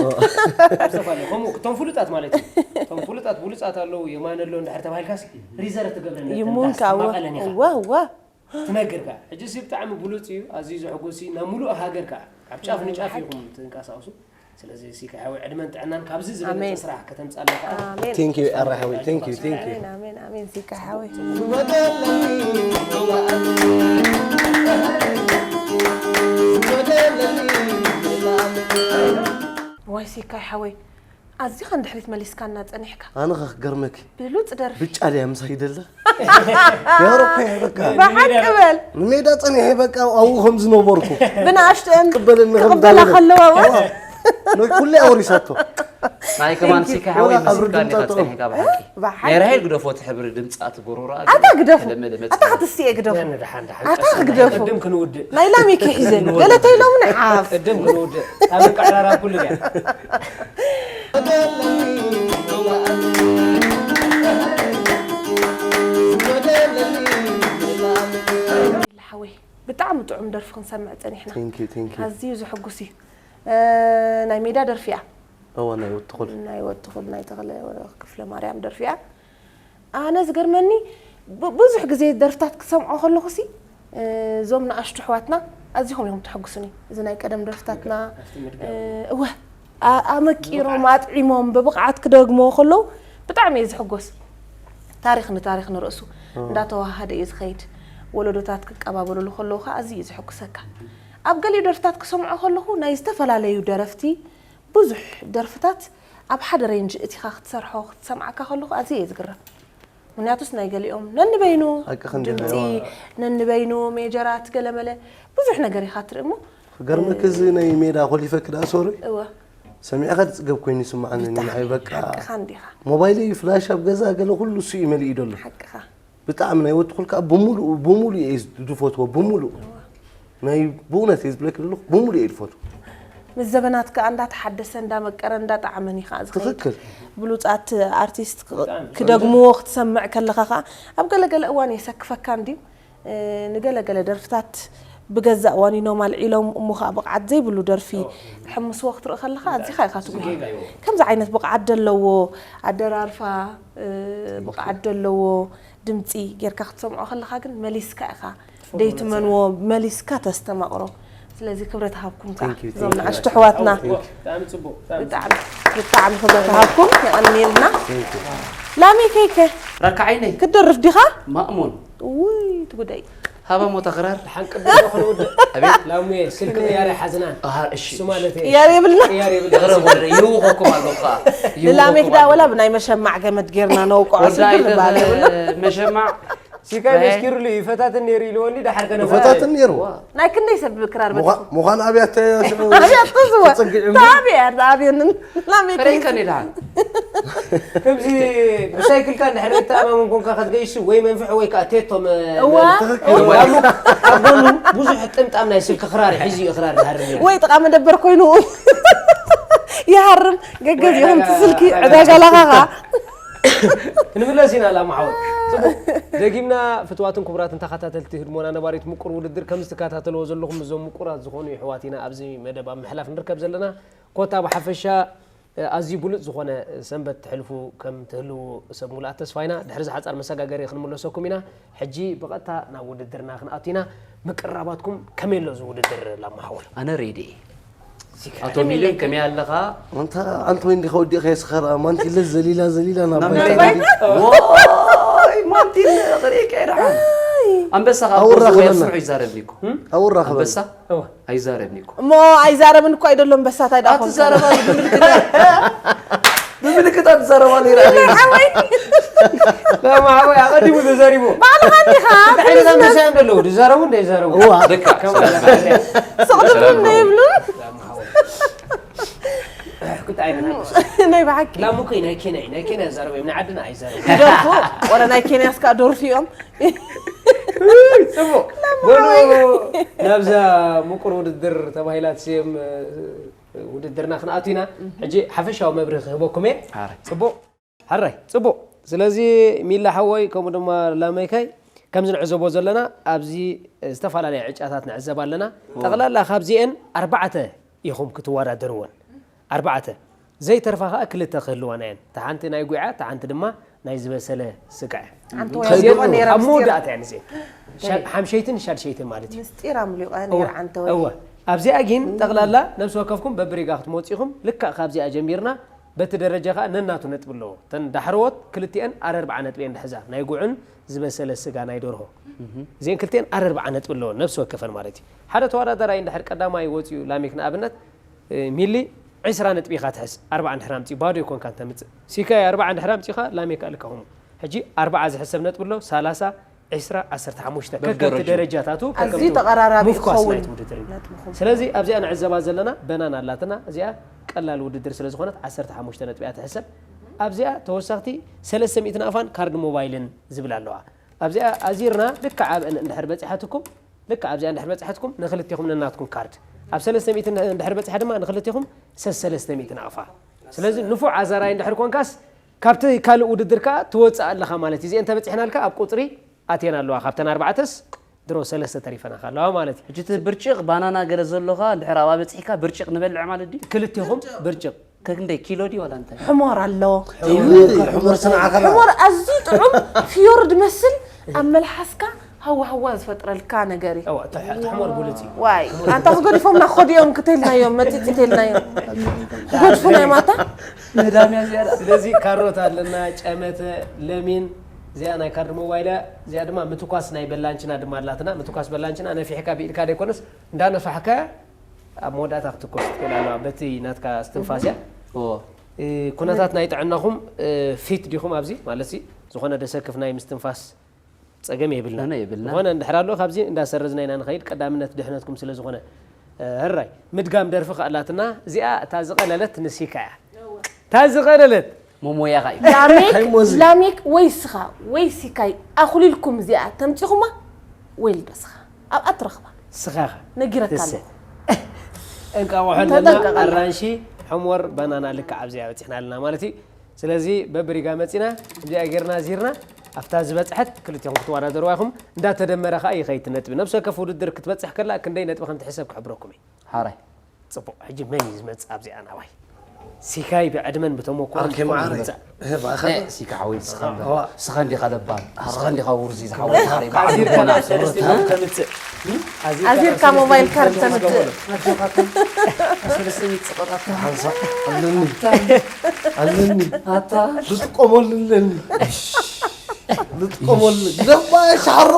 ዝተፈላለዩ ከምኡ እቶም ፍሉጣት ማለት እዩ እቶም ፍሉጣት ብሉጻት ኣለዉ፣ የማነ ኣሎ እንድሕር ተባሂልካስ ሪዘርቭ ትገብረኒ ይሙን ተንታስ ካወ ማቐለን ኢኻ ዋ ዋ ትነግር ከኣ። ሕጂ ሲ ብጣዕሚ ብሉጽ እዩ፣ ኣዝዩ ዘሕጉስ እዩ፣ ናብ ሙሉእ ሃገር ከኣ ኣብ ጫፍ ንጫፍ ኢኹም ትንቀሳቐሱ። ስለዚ ሲ ከሓዊ ዕድመን ጥዕናን ካብዚ ዝበለጸ ኣሜን። ስራሕ ከተምጻልና ከኣ ኣሜን Thank you ኣራሓዊ thank you thank you ኣሜን ኣሜን ኣሜን ሲ ከሓዊ ዋይ ሲ ከሓዊ ኣዚኻ ንድሕሪት መሊስካና ጸኒሕካ ኣነ ከ ክገርመኪ ብሉጽ ደርፊ ብጫ ድያ ምሳይ ይደለ ያረኮ በቃ ብሓቂ በል ንሜዳ ጸኒሐ በቃ ኣብኡ ከም ዝነበርኩ ብንኣሽተን ቅበለኒ ከም ክቕበላ ዛለለ። ከለዋ ነይ ኩሉ ኣውሪሳቶ ናይ ከማን Thank you። ሲካ ሓወይ ወላ ኣብ ምስጋና ድምጻ ጥዑም። ተጸኒሕካ ብሓቂ ብሓቂ። ናይ ራሄል ግደፎ ትሕብሪ ድምጻ ትጎሮሮ ኣታ ግደፉ ተለመደ ኣታ መጽሓፍ ክትስኤ ግደፉ ደሓን ደሓን ኣታ ግደፉ ቅድም ክንውድእ ናይ ላሚኪ ሒዘ ገለተይሎም ንሓፍ ቅድም ክንውድእ ኣብ መቃዕራራ ኩሉ እያ ሓወይ ብጣዕሚ ጥዑም ደርፊ ክንሰምዕ ጸኒሕና Thank you thank you ኣዝዩ ዘሐጉስ እዩ እ፣ ናይ ሜዳ ደርፊ እያ እዋ ናይ ወትኹል ናይ ወትኹል ናይ ተኽለ ክፍለ ማርያም ደርፊ እያ ኣነ ዝገርመኒ ብ- ብዙሕ ግዜ ደርፍታት ክሰምዖ ከለኹ ሲ እ፣ እዞም ንኣሽቱ ኣሕዋትና ኣዚኹም እዮም ተሐጉሱኒ እዚ ናይ ቀደም ደርፍታትና እ፣ እወ ኣ- ኣመቂሮም ኣጥዒሞም ብብቕዓት ክደግሞ ከለዉ ብጣዕሚ እየ ዝሕጎስ ታሪኽ ንታሪኽ ንርእሱ እንዳተዋሃደ እዩ ዝኸይድ ወለዶታት ክቀባበሉሉ ከለዉ ከዓ ኣዝዩ እዩ ዝሕጉሰካ ኣብ ገሊኡ ደርፍታት ክሰምዖ ከለኹ ናይ ዝተፈላለዩ ደረፍቲ ብዙሕ ደርፍታት ኣብ ሓደ ሬንጅ እቲኻ ክትሰርሖ ክትሰምዓካ ከለኹ ኣዝየ እየ ዝግረም ምክንያቱስ ናይ ገሊኦም ነንበይኑ ሓቅኺ እንዲኺ፣ ድምፂ እዋ። ነንበይኑ ሜጀራት ገለመለ ብዙሕ ነገር ኢኻ ትርኢ እሞ ክገርመኪ እዚ ናይ ሜዳ ኮሊፈኪ ደኣ ሶሪ እወ ሰሚዕካ ዝፅገብ ኮይኑ ይስምዓኒ ንዓይ በቃ ሓቅኻ እንዲኻ ሞባይለይ ፍላሽ ኣብ ገዛ ገለ ኩሉ እሱ እዩ መሊኡ ደሎ ሓቅኻ ብጣዕሚ ናይ ወትኹል ከዓ ብምሉኡ ብምሉኡ እየ ዝፈትዎ ብምሉኡ ናይ ብእውነት እየ ዝብለኪ ዘለኹ ብምሉኡ እየ ዝፈትዎ ምስ ዘበናት ከዓ እንዳተሓደሰ እንዳመቀረ እንዳጠዓመን እዩ ከዓ ዝኸይድ ትኽክል ብሉፃት ኣርቲስት ክደግምዎ ክትሰምዕ ከለኻ ከዓ ኣብ ገለገለ እዋን የሰክፈካ እንድዩ እ፣ ንገለገለ ደርፍታት ብገዛእ ዋኒኖም ኣልዒሎም እሞ ከዓ ብቕዓት ዘይብሉ ደርፊ ሕምስዎ ክትርኢ ከለኻ ኣዚኻ ኢኻ ትጉህ ከምዚ ዓይነት ብቕዓት ዘለዎ ኣደራርፋ እ፣ ብቕዓት ዘለዎ ድምፂ ጌርካ ክትሰምዖ ከለኻ ግን መሊስካ ኢኻ ደይትመንዎ መሊስካ ተስተማቕሮ ስለዚ ክብረት ሃብኩም ከዓ Thank you, እዞም thank you. ንኣሽቱ ኣሕዋትና ብጣዕሚ ጽቡቅ ብጣዕሚ ብጣዕሚ ብጣዕሚ ክብረት ሃብኩም የቐንየልና ላሜከይከ ረካ ዓይነይ ክትደርፍ ዲኻ ማእሙን ውይ ትጉደይ ሃባ ሞታ ክራር ሓንቅድም ክንውድእ ኣቤት ላሙየ ስልኪ ቅያር ሓዝናን ኣሃ እሺ እሱ ማለት እየ ያር የብልና ቅያር የብልና ይቕረብ ወደ ይህውኸኩም ኣለኹ ከዓ ንላሜክ ዳ ወላ ብናይ መሸማዕ ገመድ ጌርና ነውቅዖ ወዳይ ስግር ንባል የብልና መሸማዕ ሲካይ መስኪሩሉ ይፈታትን ነይሩ ኢልወኒ ደሓር ከነ ፈታትን ነይሩ ናይ ክንደይ ሰብ ክራር በ ምዃ- ምዃን ኣብያተ ሽዑ ኣብያ ትዝወ ተጸጊዑ ታብያ ታብዮንን ላሜክ ፈረይከን ይልሃል ከምዚ ብሳይክልካ እንድሕር ተኣማመን ኮንካ ክትገይሱ ወይ መንፍሒ ወይ ከዓ ቴቶ መ- እዋ ትኽክል ኣብ ጎኑ ብዙሕ ጥምጣም ናይ ስልኪ ክራር ሒዙ እዩ ክራር ዝሃርም ነይሩ። ወይ ጥቓ መደበር ኮይኑ ይሃርም ገገዚኦም ትስልኪ ዕዳጋ ላኻኻ ክንምለስ ኢና ላማ ሓወት ጽቡቅ ደጊምና ፍትዋትን ክቡራትን ተኸታተልቲ ህድሞና ነባሪት ምቁር ውድድር ከም ዝትከታተልዎ ዘለኹም እዞም ምቁራት ዝኾኑ ይሕዋት ኢና ኣብዚ መደብ ኣብ ምሕላፍ ንርከብ ዘለና ኮታ ብሓፈሻ ኣዝዩ ብሉጽ ዝኾነ ሰንበት ትሕልፉ ከም ትህልዉ ሰብ ሙሉኣት ተስፋ ኢና ድሕሪ ዝሓጻር መሰጋገሪ ክንምለሰኩም ኢና ሕጂ ብቐጥታ ናብ ውድድርና ክንኣቱ ኢና ምቅርራባትኩም ከመይ ኣሎ እዚ ውድድር ላማ ሓወት ኣነ ሬዲ ኣቶ ሚልዮን ከመይ ኣለኻ ኣንታ ኣንተ ወይ እንዲኻ ወዲእካ የስኸራ ማንቲለ ዘሊላ ዘሊላ ናብ ናብ ባይታ መሬት። ገዲፍ። ወይ ማንቲለ ክርእየካ ይርሓን ኣንበሳ ካብ ኣውራ ጎርዞ ክበልና። ወያስኖ ይዛረብኒ እኮ ኣውራ ክበል ኣንበሳ እወ። ኣይዛረብኒ እኮ እሞ ኣይዛረብን እኮ ኣይደሎ ኣንበሳታይ ዳ ኮንካ ኣትዛረባ ብምልክታ ብምልክታ ትዛረባ ነይራ ሓወይ ላማ ሓወይ ኣቐዲሙ ተዛሪቡ ባዕልኻ እንዲኻ እንታይ ዓይነት ኣንበሳ እዮም ዘለዉ ዝዛረቡ እንደ ይዛረቡ እዋ ደካ ስቕድሉ እንደ ይብሉን እንታይ ዓይነት ኣንበሳ ናይ ብሓቂ ላሙ ከይ ናይ ኬንያ እዩ ናይ ኬንያ ዛረቡ ናይ ዓድና ኣይዛረቡ ይደርፉ ወረ ናይ ኬንያ እስካ ደርፉ እዮም ጽቡቅ በሉ ናብዛ ምቁር ውድድር ተባሂላ ትስየም ውድድርና ክንኣቱ ኢና ሕጂ ሓፈሻዊ መብርህ ክህበኩም እየ ሓራይ ጽቡቅ ሓራይ ጽቡቅ ስለዚ ሚላ ሓወይ ከምኡ ድማ ላመይካይ ከምዚ ንዕዘቦ ዘለና ኣብዚ ዝተፈላለየ ዕጫታት ንዕዘብ ኣለና ጠቕላላ ካብዚአን ኣርባዕተ ኢኹም ክትወዳደርወን ኣርባዕተ ዘይተርፋ ከዓ ክልተ ክህልዋና እየን። እታ ሓንቲ ናይ ጉዓ፣ እታ ሓንቲ ድማ ናይ ዝበሰለ ስጋ እያ። ሓንቲ ከይዱ ወይ ኣምሊቆ ነይራ ኣብ ምስጢር። መወዳእታ እየን እዚአን። ሻ- ሓምሸይትን ሻድሸይትን ማለት እዩ። ምስጢር ኣምሊቆ ነይራ ሓንቲ ወይ። እወ ኣብዚኣ ግን ጠቕላላ ነብሲ ወከፍኩም በብሪጋ ክትመፁ ኢኹም። ልክዕ ካብዚኣ ጀሚርና በቲ ደረጃ ከዓ ነናቱ ነጥቢ ኣለዎ። እተን ዳሕረዎት ክልቲአን ኣረርብዓ ነጥቢ እየን ድሕዛ፣ ናይ ጉዕን ዝበሰለ ስጋ ናይ ደርሆ። እዚአን ክልቲአን ኣረርብዓ ነጥቢ ኣለዎ ነብሲ ወከፈን ማለት እዩ። ሓደ ተወዳዳራይ እንድሕር ቀዳማይ ወፂኡ ላሚክ ንኣብነት ሚሊ ዕስራ ነጥቢ ኢኻ ትሕዝ። ኣርባዓ እንድሕር ኣምፂኡ ባዶ ይኮንካ እንተምፅእ። ሲካይ ኣርባዓ እንድሕር ኣምፂኻ ላሜካ ልካ ኹሙ። ሕጂ ኣርባዓ ዝሕሰብ ነጥቢ ኣሎ። ሰላሳ፣ ዕስራ፣ ዓሰርተ ሓሙሽተ ከከምቲ በብደረጃ። ደረጃታቱ ኣዝዩ ተቐራራቢ ሙፍኳስ ክኸውን ናይቲ ውድድር እዩ። ነጥብኹም። ስለዚ ኣብዚኣ ንዕዘባ ዘለና በናና ኣላትና እዚኣ ቀላል ውድድር ስለ ዝኾነት ዓሰርተ ሓሙሽተ ነጥቢ እያ ትሕሰብ። ኣብዚኣ ተወሳኽቲ ሰለስተ ሚእቲ ናቕፋን ካርድ ሞባይልን ዝብል ኣለዋ። ኣብዚኣ ኣዚርና ልክዕ ኣብአን እንድሕር በፂሓትኩም ልክዕ ኣብዚኣ እንድሕር በፅሐትኩም ንክልቴኹም ነናትኩም ካርድ ኣብ ሰለስተ ሚእቲ እንድሕር በፅሐ ድማ ንክልቴኹም ሰሰለስተ ሚእቲ ናቕፋ። ስለዚ ንፉዕ ኣዛራይ እንድሕር ኮንካስ ካብቲ ካልእ ውድድር ከዓ ትወፅእ ኣለኻ ማለት እዩ። እዚአን ተበፂሕናልካ ኣብ ቁፅሪ ኣትየን ኣለዋ። ካብተን ኣርባዕተስ ድሮ ሰለስተ ተሪፈናኻ ኣለዋ ማለት እዩ። ሕጂ እቲ ብርጭቕ ባናና ገለ ዘሎኻ እንድሕር ኣብኣ በፂሕካ ብርጭቕ ንበልዕ ማለት ድዩ? ክልቴኹም ብርጭቕ ከክንደይ ኪሎ ድዩ ዋላ እንታይ? ሕሞር ኣሎ። ሕሞር ስንዓኸላ ሕሞር ኣዝዩ ጥዑም ፍዮር ድመስል ኣብ መልሓስካ ሃዋ ሃዋ ዝፈጥረልካ ነገር እዩ። እዋ፣ እቲ ሕ- እቲ ሕሞር ብሉፅ እዩ። ዋይ ኣንታ ክገድፎምና ክኸዱ እዮም ክተልናዮም መፂፅ ተልናዮም ክገድፉና እዮም ኣታ። ምህዳም እያ ዝያዳ። ስለዚ ካሮት ኣለና፣ ጨመተ፣ ለሚን፣ እዚኣ ናይ ካርድ ሞባይል እያ። እዚኣ ድማ ምትኳስ ናይ በላንችና ድማ ኣላትና። ምትኳስ በላንችና ነፊሕካ ብኢድካ ደይኮነስ እንዳነፋሕካ ኣብ መወዳእታ ክትኮስ ትክእል ኣለዋ። በቲ ናትካ እስትንፋስ እያ። ኦ እ፣ ኩነታት ናይ ጥዕናኹም እ፣ ፊት ዲኹም ኣብዚ ማለት ሲ ዝኾነ ደሰክፍ ናይ ምስትንፋስ ጸገም የብልና ኣነ የብልና። ዝኾነ እንድሕር ኣሎ ካብዚ እንዳሰረዝና ኢና ንኸይድ። ቀዳምነት ድሕነትኩም ስለ ዝኾነ እ፣ ህራይ ምድጋም ደርፊ ከኣላትና እዚኣ እታ ዝቐለለት ንሲካ እያ። እታ ዝቐለለት መሞያኻ እዩ። ላሜክ ሃይሞዚ። ላሜክ ወይ ስኻ ወይ ሲካይ ኣኹሊልኩም እዚኣ ተምፂኹማ ወይ ልደስኻ ኣብኣ ትረኽባ ስኻኻ ነጊረካ ትሰ ኣለኹ። እንቃቑሖ ኣለና፣ ተጠንቀቕ ኣለና። ኣራንሺ፣ ሕሞር፣ ባናና ልክዕ ኣብዚኣ በፂሕና ኣለና ማለት እዩ። ስለዚ በብሪጋ መፂና እዚኣ ጌርና ዚርና ኣብታ ዝበፅሐት ክልቲኹም ክትወዳደርዋ ኢኹም። እንዳተደመረ ከዓ ይኸይድ ነጥቢ። ነብሲ ወከፍ ውድድር ክትበፅሕ ከላ ክንደይ ነጥቢ ከም ትሕሰብ ክሕብረኩም እዩ። ሓራይ ፅቡቕ፣ ሕጂ መን እዩ ዝመፅእ ኣብዚኣ ናባይ? ሲካይ ብዕድመን ብተመኩሮን ኣርኬ መዓረይ። ይመፅእ። እህ፣ ባኸ እ፣ ሲካ ሓወይ ንስኻ እንዲኻ። ስኻ እንዲኻ ለባም። ስኻ እንዲኻ ውርዚ ዝሓወይ። ኣዚርካ ባዕልና ሰለስተ ሚእቲ ከምፅእ። ኣዚርካ ሞባይል ካርድ ተምፅእ። ሰለስተ ሚእቲ ጸቐጣት ሓንሳ ኣለኒ ኣለኒ ኣታ ዝጥቀመሉ ኣለኒ ዝጥቀመሉ ደማ ሻሮ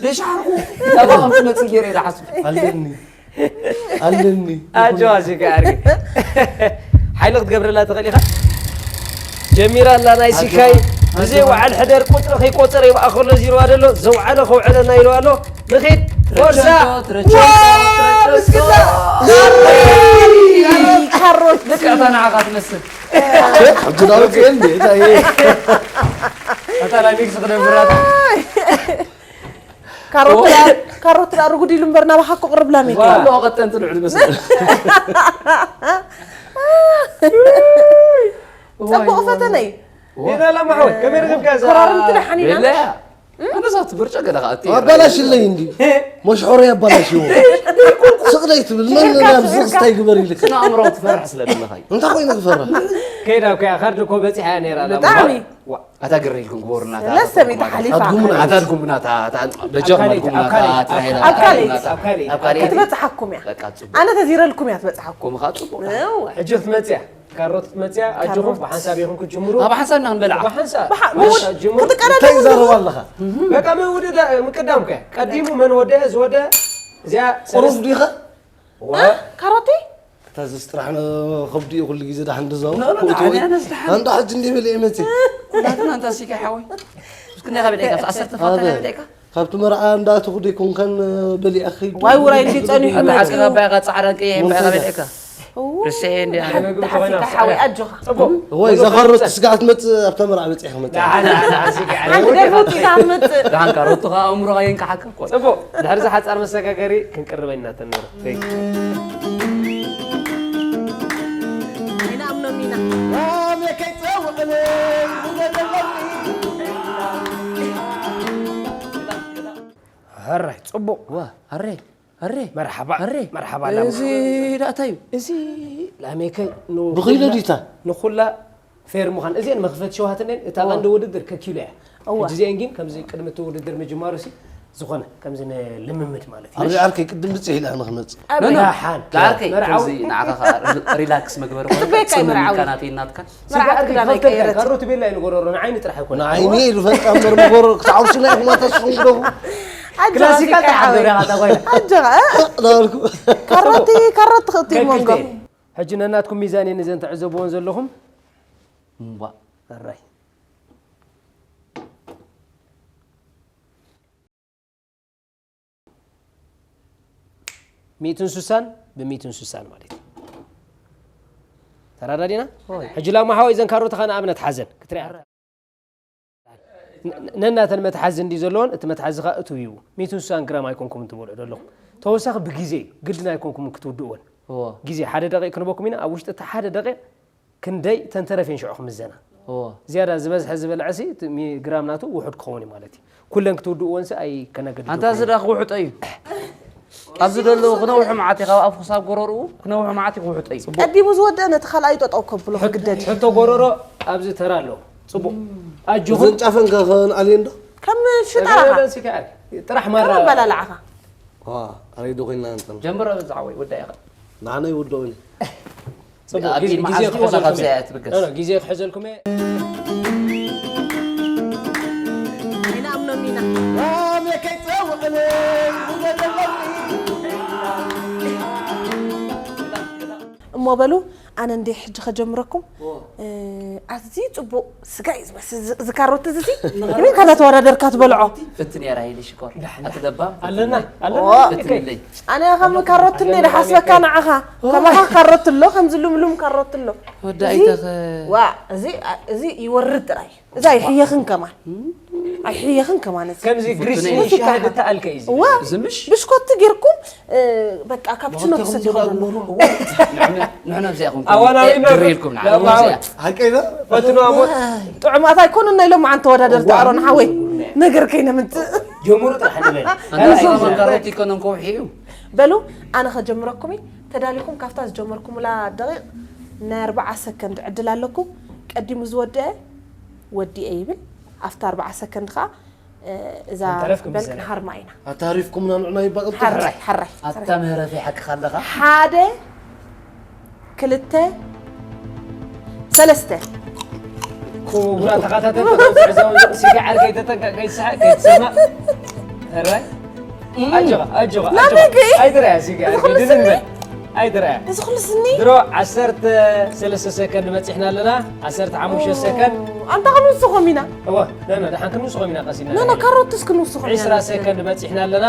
ደሻርኩ ናባ ከም ትመጽእ ገይረ ኢለ ሓስብ። ኣለኒ ኣለኒ ኣጆዋ ሲካ ኣርጊ ሓይሊ ክትገብረላ ትኽእል ኢኻ። ጀሚራ ኣላ ናይ ሲካይ ብዘይ ወዓል ሕደር ቁፅሪ ከይቆፀረ ይብኣኸሎ ዚርዋ ደሎ ዘውዓለ ከውዕለና ኢልዋ ኣሎ። ንኺድ ፎርሳ ትረቸ ዋ ምስግና ካሮት ልክዕ እታ ንዓኻ ትመስል። ሕጂ ዳውፅ እንዲ እንታይ እታ ናይ ሚክስ ክነብራት ካሮት ካሮት ዳ ርጉድ ኢሉ እምበር ናባኻ እኮ ቅርብ ላሜካ ዋላ ቀጠንቲ ልዑል መስል። ፅቡቕ ፈተነይ ሌላ ላማሕወት ከመይ ረዘምካ እዛ ኮራርምቲ ደሓን ኢና ቤለ ኣነሳት ብርጨ ገለ ከኣቲ ኣባላሽለይ እንዲ መሽሖሮ ያባላሽዎ ስቕደይ ትብል መን ናብ ዝኽስታይ ግበር ኢልክ ስነ ኣእምሮ ትፈርሕ ስለ ዘለኻ እዩ። እንታይ ኮይነ ክፈርሕ ከይዳ እኮ እያ ካርድ እኮ በፂሓ እያ ነይራ ብጣዕሚ ኣታ ግረ ኢልኩም ግበሩና ሰለስተ ሚእቲ ሓሊፋ ኣድጉምና ኣታ ኣድጉምና ኣታ ኣታ በጃኹም ኣድጉምና ኣታ ትራሄላ ኣብ ካልእ ኣብ ካልእ ኣብ ካልእ ክትበፅሓኩም እያ በቃ ጽቡቅ ኣነ ተዚረልኩም እያ ትበፅሓኩም ኮምኻ ጽቡቅ እው። ሕጂ ክትመፅያ ካሮት ክትመፅያ ኣጆኹም ብሓንሳብ ኢኹም ክትጅምሩ ኣብ ሓንሳብ ኢና ክንበልዓ ብሓንሳብ ብሓ- ብሓንሳብ ጅምሩ ክትቀዳደሙ እንታይ ይዛረብ ኣለኻ በቃ መን ውድዳ ምቅዳም ከ ቀዲሙ መን ወደ ዝወደ እዚኣ ቁሩብ ዲኸ ዋ ካሮቲ እታ ዝስጥራሕ ከብዲ እዩ ኩሉ ግዜ ዳሕን ድዛው ኖ፣ ኖ፣ ዳሕን እያ ነስጥሓን። ኣንዳ ሕጂ እንዲ በለ መፅእ ኩላትና እንታ ሲካ ሓወይ እስክኒ ካበደካ ዓሰርተ ፋታ ካበደካ ካብቲ መርዓ እንዳእተኹ ደይኮንካን በሊዐ ከይዱ ዋይ ውራይ እንዲ ጸኒሑ ኣታ ሓቂ መፅኡ ካባይካ ጻዕዳ ቀይሕ ባይካ በሊዕካ ርስሐ እንዲ ናይ ምግቢ ተኾይና ሓወይ ኣጆኻ ፅቡቅ ወይ ዘኸሮት ስጋዕ ትመፅእ ኣብታ መርዓ በፂሐ ክመፅእ ደሓን ደሓን ደሓን ሲካ ሓንቲ ደርፊ ውፅኢታ ትመፅእ ደሓን ካሮትኻ ኣእምሮኻ የንካሓካ እኮ ፅቡቅ ድሕሪ እዚ ሓፃር መሰጋገሪ ክንቅርበ ኢና ተነረ ኣይንኣምኖም ኢና ሕራይ ፅቡቅ ዋ ኣረ ኣረ፣ መርሓባ፣ ኣረ፣ መርሓባ ላም። እዚ ደኣ እንታይ እዩ? እዚ ላሜከይ ን-፣ ብኺሎ ድዩ እታ? ንኹላ ፌር ምዃን። እዚአን መኽፈቲ ሸውሃት እኔን፣ እታ እዋ። ቀንዲ ውድድር ከኪሎ እያ። እዋ። ሕጂ እዚአን ግን ከምዚ ቅድሚ እቲ ውድድር ምጅማሩ ሲ ዝኾነ ከምዚ ንልምምድ ማለት እዩ። ኣረ ዓርከይ ቅድም ብጽሕ ኢለ ኣነ ክመጽእ። ኣበይ? ኖ፣ ኖ። ደሓን። ዓርከይ፣ መርዓዊ። ከምዚ ንዓኻ ኸኣ ሪ-፣ ሪላክስ መግበሪ ኮይኑ ጽበየካ እዩ መርዓዊ። ጸሚምካ ናተይ ናትካ። መርዓት መርዓት ክዳን ክዳን ኣይቀየረት። ካሮት ቤላ እዩ ንጎሮሮ፣ ንዓይኒ ጥራሕ ኣይኮነ። ንዓይኒ ኢሉ ፈጣን በር ንጎሮሮ ክትዓውሱና ኢኹም ኣታ ስኹም ግደፉ። ኣጆኻ ክላሲካል ሲካይ ጥራሕ ሓወይ። ንሪኣ ኣታ ጓይላ። ኣጆኻ፣ እ? እ፣ ዳልኩ። ካሮቲ፣ ካሮት ትኽእቲ ከግልተ። መንጎ። ሕጂ ነናትኩም ሚዛን እየን እዘን ትዕዘብዎን ዘለኹም። እምቧ። ኣራይ። ሚእትን ሱሳን ብሚእትን ሱሳን ማለት እዩ። ተራዳዲና? ኦይ። ሕጂ ላማ ሓወይ እዘን ካሮትኻ ንኣብነት ሓዘን ክትሪኣ። ን-፣ ነናተን መትሓዚ እንዲ ዘለዎን እቲ መትሓዚ ኸኣ እትውይዎ። ሚእትን ሱሳን ግራም ኣይኮንኩም እንትበልዑ ዘለኹም። ተወሳኺ ብግዜ ግድን ኣይኮንኩም ክትውድእወን። እዎ። ግዜ ሓደ ደቂቕ ክንበኩም ኢና። ኣብ ውሽጢ እቲ ሓደ ደቂቕ ክንደይ ተንተረፌን ሽዑ ክምዘና። እዎ። ዝያዳ ዝበዝሐ ዝበልዐ ሲ እቲ ሚ-፣ ግራም ናቱ ውሑድ ክኸውን እዩ ማለት እዩ። ኩለን ክትውድእወን ሲ ኣይከነገድደኩም ኣንታ እዚ እዩ። ደኣ ክውሕጦ እዩ። ኣብዚ ዘለዉ ክነውሑ መዓት እዩ፣ ካብ ኣፉ ክሳብ ጎረርኡ ክነውሑ መዓት እዩ ክውሕጦ እዩ። ቀዲሙ ዝወደአ ነቲ ካልኣይ ጠጠው ከብሎ ሕቶ፣ ክግደድ እዩ። ሕቶ ጎረሮ ኣብዚ ተራ ኣለዎ። ጽቡቕ። ኣጆኹም። እዘን ጫፈን ከ ከንኣልየን ዶ? ከም ሽጣራኻ። ጸገም የለን፣ ሲካር። ጥራሕ ከም ማራ። ኣበላልዓኻ። ዋ፣ ኣረይ ዶ ኮይንና ንጸም? ጀምሮ ዝዓወይ ወዳኢ ኢኻ። ንዓና ይውድኦ እዩ። ጽቡቕ፣ ኣቢል ግዜ፣ ግዜ መዓዝ ክሕዘልኩም ዝኾነ እየ። ካብዚኣ እያ ትብገስ? ኖ፣ ኖ፣ ግዜ ክሕዘልኩም እየ። ኣይንኣምኖን ኢና። ላም የከይጸውዕለይ፣ ውለደለይ። እሞ በሉ፣ ኣነ እንደ ሕጂ ከጀምረኩም፣ ኦ። እ፣ ኣዝዩ ጽቡቕ ስጋ እዩ ዝመስል፣ እዚ፣ እዚ ካሮት እዚ፣ እዚ። ይበል ካላ ተወዳደርካ ትበልዖ። ፍትን እያ ራሄል ሽኮር። ኣቲ ለባም፣ ኣለና፣ ፍትንለይ። ኣለና። ኦ። ፍትንለይ። ኣነ ከም ካሮት እንደ ኣለና፣ ዝሓስበካ ኣለና። ንዓኻ። ከማኻ ካሮት ኣሎ፣ ከምዚ ልምሉም ካሮት ኣሎ። ወዲ እዚ፣ ኣይተኸ- ዋ፣ እዚ፣ እዚ ይወርድ ጥራይ። እዛ ኣይሕየኽን ከማን። ኣይሕየኽን ከማን እዚ። ከምዚ ግሪስ ፍቱነይ። ሻሃ ድተኣልከ እዩ። ዋ፣ ዝምሽ? ብሽኮቲ ጌርኩም፣ እ፣ በቃ ካብ ችኖ ክሰት ይኸውን። ንሕና፣ ንሕና እዚኣ ኹንኩም ኣዋናዊና ድሪ ኢልኩም ንዓ። ለባም። እዚኣ። ሓቀይ ዶ? ፈትኑ ኣሞ። ዋይ። ጥዑማት ኣይኮኑን ናይ ሎምዓንቲ ተወዳደርቲ ዋ። ኣሮን ሓወይ። ነገር ከይነምጽእ። ጀምሩ ጥራሕ ንበል። ኣነ ኣይኮነን ካሮት ኣይኮነን ከውሒ እዩ። በሉ፣ ኣነ ከጀምረኩም እየ። ተዳሊኹም ካብታ ዝጀመርኩምላ ደቂቕ ናይ ኣርብዓ ሰከንድ ዕድል ኣለኩም። ቀዲሙ ዝወደአ ወዲኤ ይብል። ኣብታ ኣርብዓ ሰከንድ ኸኣ፣ እ፣ እዛ ተረፍኩም በል ይዘና። ክንሃርማ ኢና። ኣታሪፍኩምና ንዑና ይባቕልኩም። ሓራይ፣ ሓራይ። ኣታ ምህረተይ ሓቅኻ ኣለኻ። ሓደ፣ ክልተ፣ ሰለስተ። ክቡራት ተኸታተልቲ፣ እዚ ዕዛው እዚ ስጋ ዓርከይ ተጠንቀቕ፣ ከይትስሓቅ፣ ከይትስማዕ። ሕራይ። እም። ኣጆኻ፣ ኣጆኻ፣ ኣጆኻ። ላመይ ከ? ኣይትረኣያ ስጋ እዚ ዓርከይ፣ ኩሉ ድንን ስኒ? በል። ኣይትረኣያ። እዚ ኩሉ ስኒ? ድሮ ዓሰርተ ሰለስተ ሰከንድ በጺሕና ኣለና፣ ዓሰርተ ሓሙሽተ ሰከንድ። ኣንታ ክንውስኾም ኢና። እወ፣ ና፣ ና፣ ደሓን ክንውስኾም ኢና ቀሲና። ና፣ ና፣ ካሮትስ ክንውስኾም ኢና። ዕስራ ሰከንድ በጺሕና ኣለና።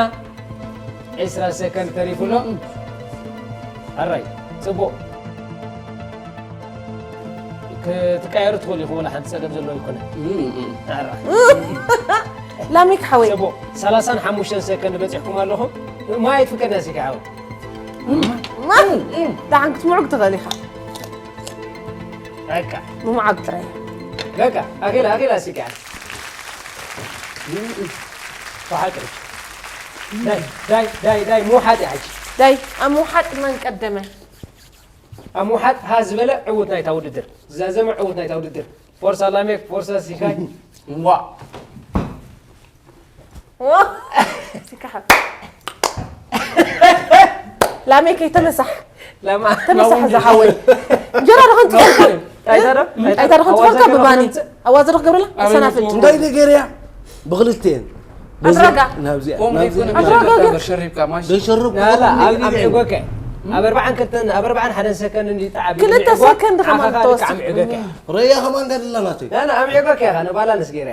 ዕስራ ሰከንድ ተሪፉ ኣሎ። እም። ሕራይ፣ ጽቡቕ። ክትቀየሩ ትኽእሉ ኢኹም፣ ወላ ሓንቲ ጸገም ዘለዎ ኣይኮነን። እም፣ እም። ኣራ። ላሚክ ሓወይ። ጽቡቕ። ሰላሳን ሓሙሽተን ሰከንድ በጺሕኩም ኣለኹም። ማይ ትፍቀድና ሲካ ሓወይ። ማይ? እም። ደሓን ክትምዕግ ትኽእል ኢኻ። በቃ። ምምዓግ ጥራይ። በቃ፣ ኣኺላ፣ ኣኺላ ሲካ። እም፣ እም። ወሓጥ። ዳይ፣ ዳይ፣ ዳይ፣ ዳይ፣ ምውሓጥ እያ ሕጂ። ዳይ፣ ኣብ ምውሓጥ መን ቀደመ? ኣብ ምውሓጥ ሃ ዝበለ ዕዉት ናይታ ውድድር። ዝዛዘመ ዕዉት ናይታ ውድድር። ፎርሳ ላሜክ፣ ፎርሳ ሲካይ። ዋ። ዋ። ሲካይ። ላሜክ ተመሳሕ። ላማ-፣ ተመሳሕ ላማ-፣ ዝሓወይ። እንጀራ ዶ ከንጽፈልካ? ኣይታ ዶ? ኣይታ ዶ ከንጽፈልካ ኣዋዘ ዶ ብባኒ? ከንጽ-? ኣዋዘ ዶ ክገብረላ? ኣበይ ሰናፍጭ። መጥቶ? እንታይ ነገር እያ? ብኽልቲኤን። ኣድራጋ። ናብዚኣ፣ ኦም ናብዚኣ። ዘይኮነ ኣድራጋ ብሸሪብካ፣ ግን። ብሸሪብካ ማሽ። ዘይሸርብ ላ፣ ላ፣ ክኾን ኣብ ይብል። ዕጎከ። ኣብ ኣርባዓን ክልተን፣ ኣብ ኣርባዓን ሓደን ሰከንድ እንዲ ጠዓብ ክልተ ይብል። ሰከንድ ከማን ዓኻኻ ተወስኽ። ልክዕ ኣብ ዕጎከ። ረያ ከማን ገድላ ናተይ። ላ፣ ላ፣ ኣብ ዕጎከ ኢኻ፣ ንባላንስ ገይረ።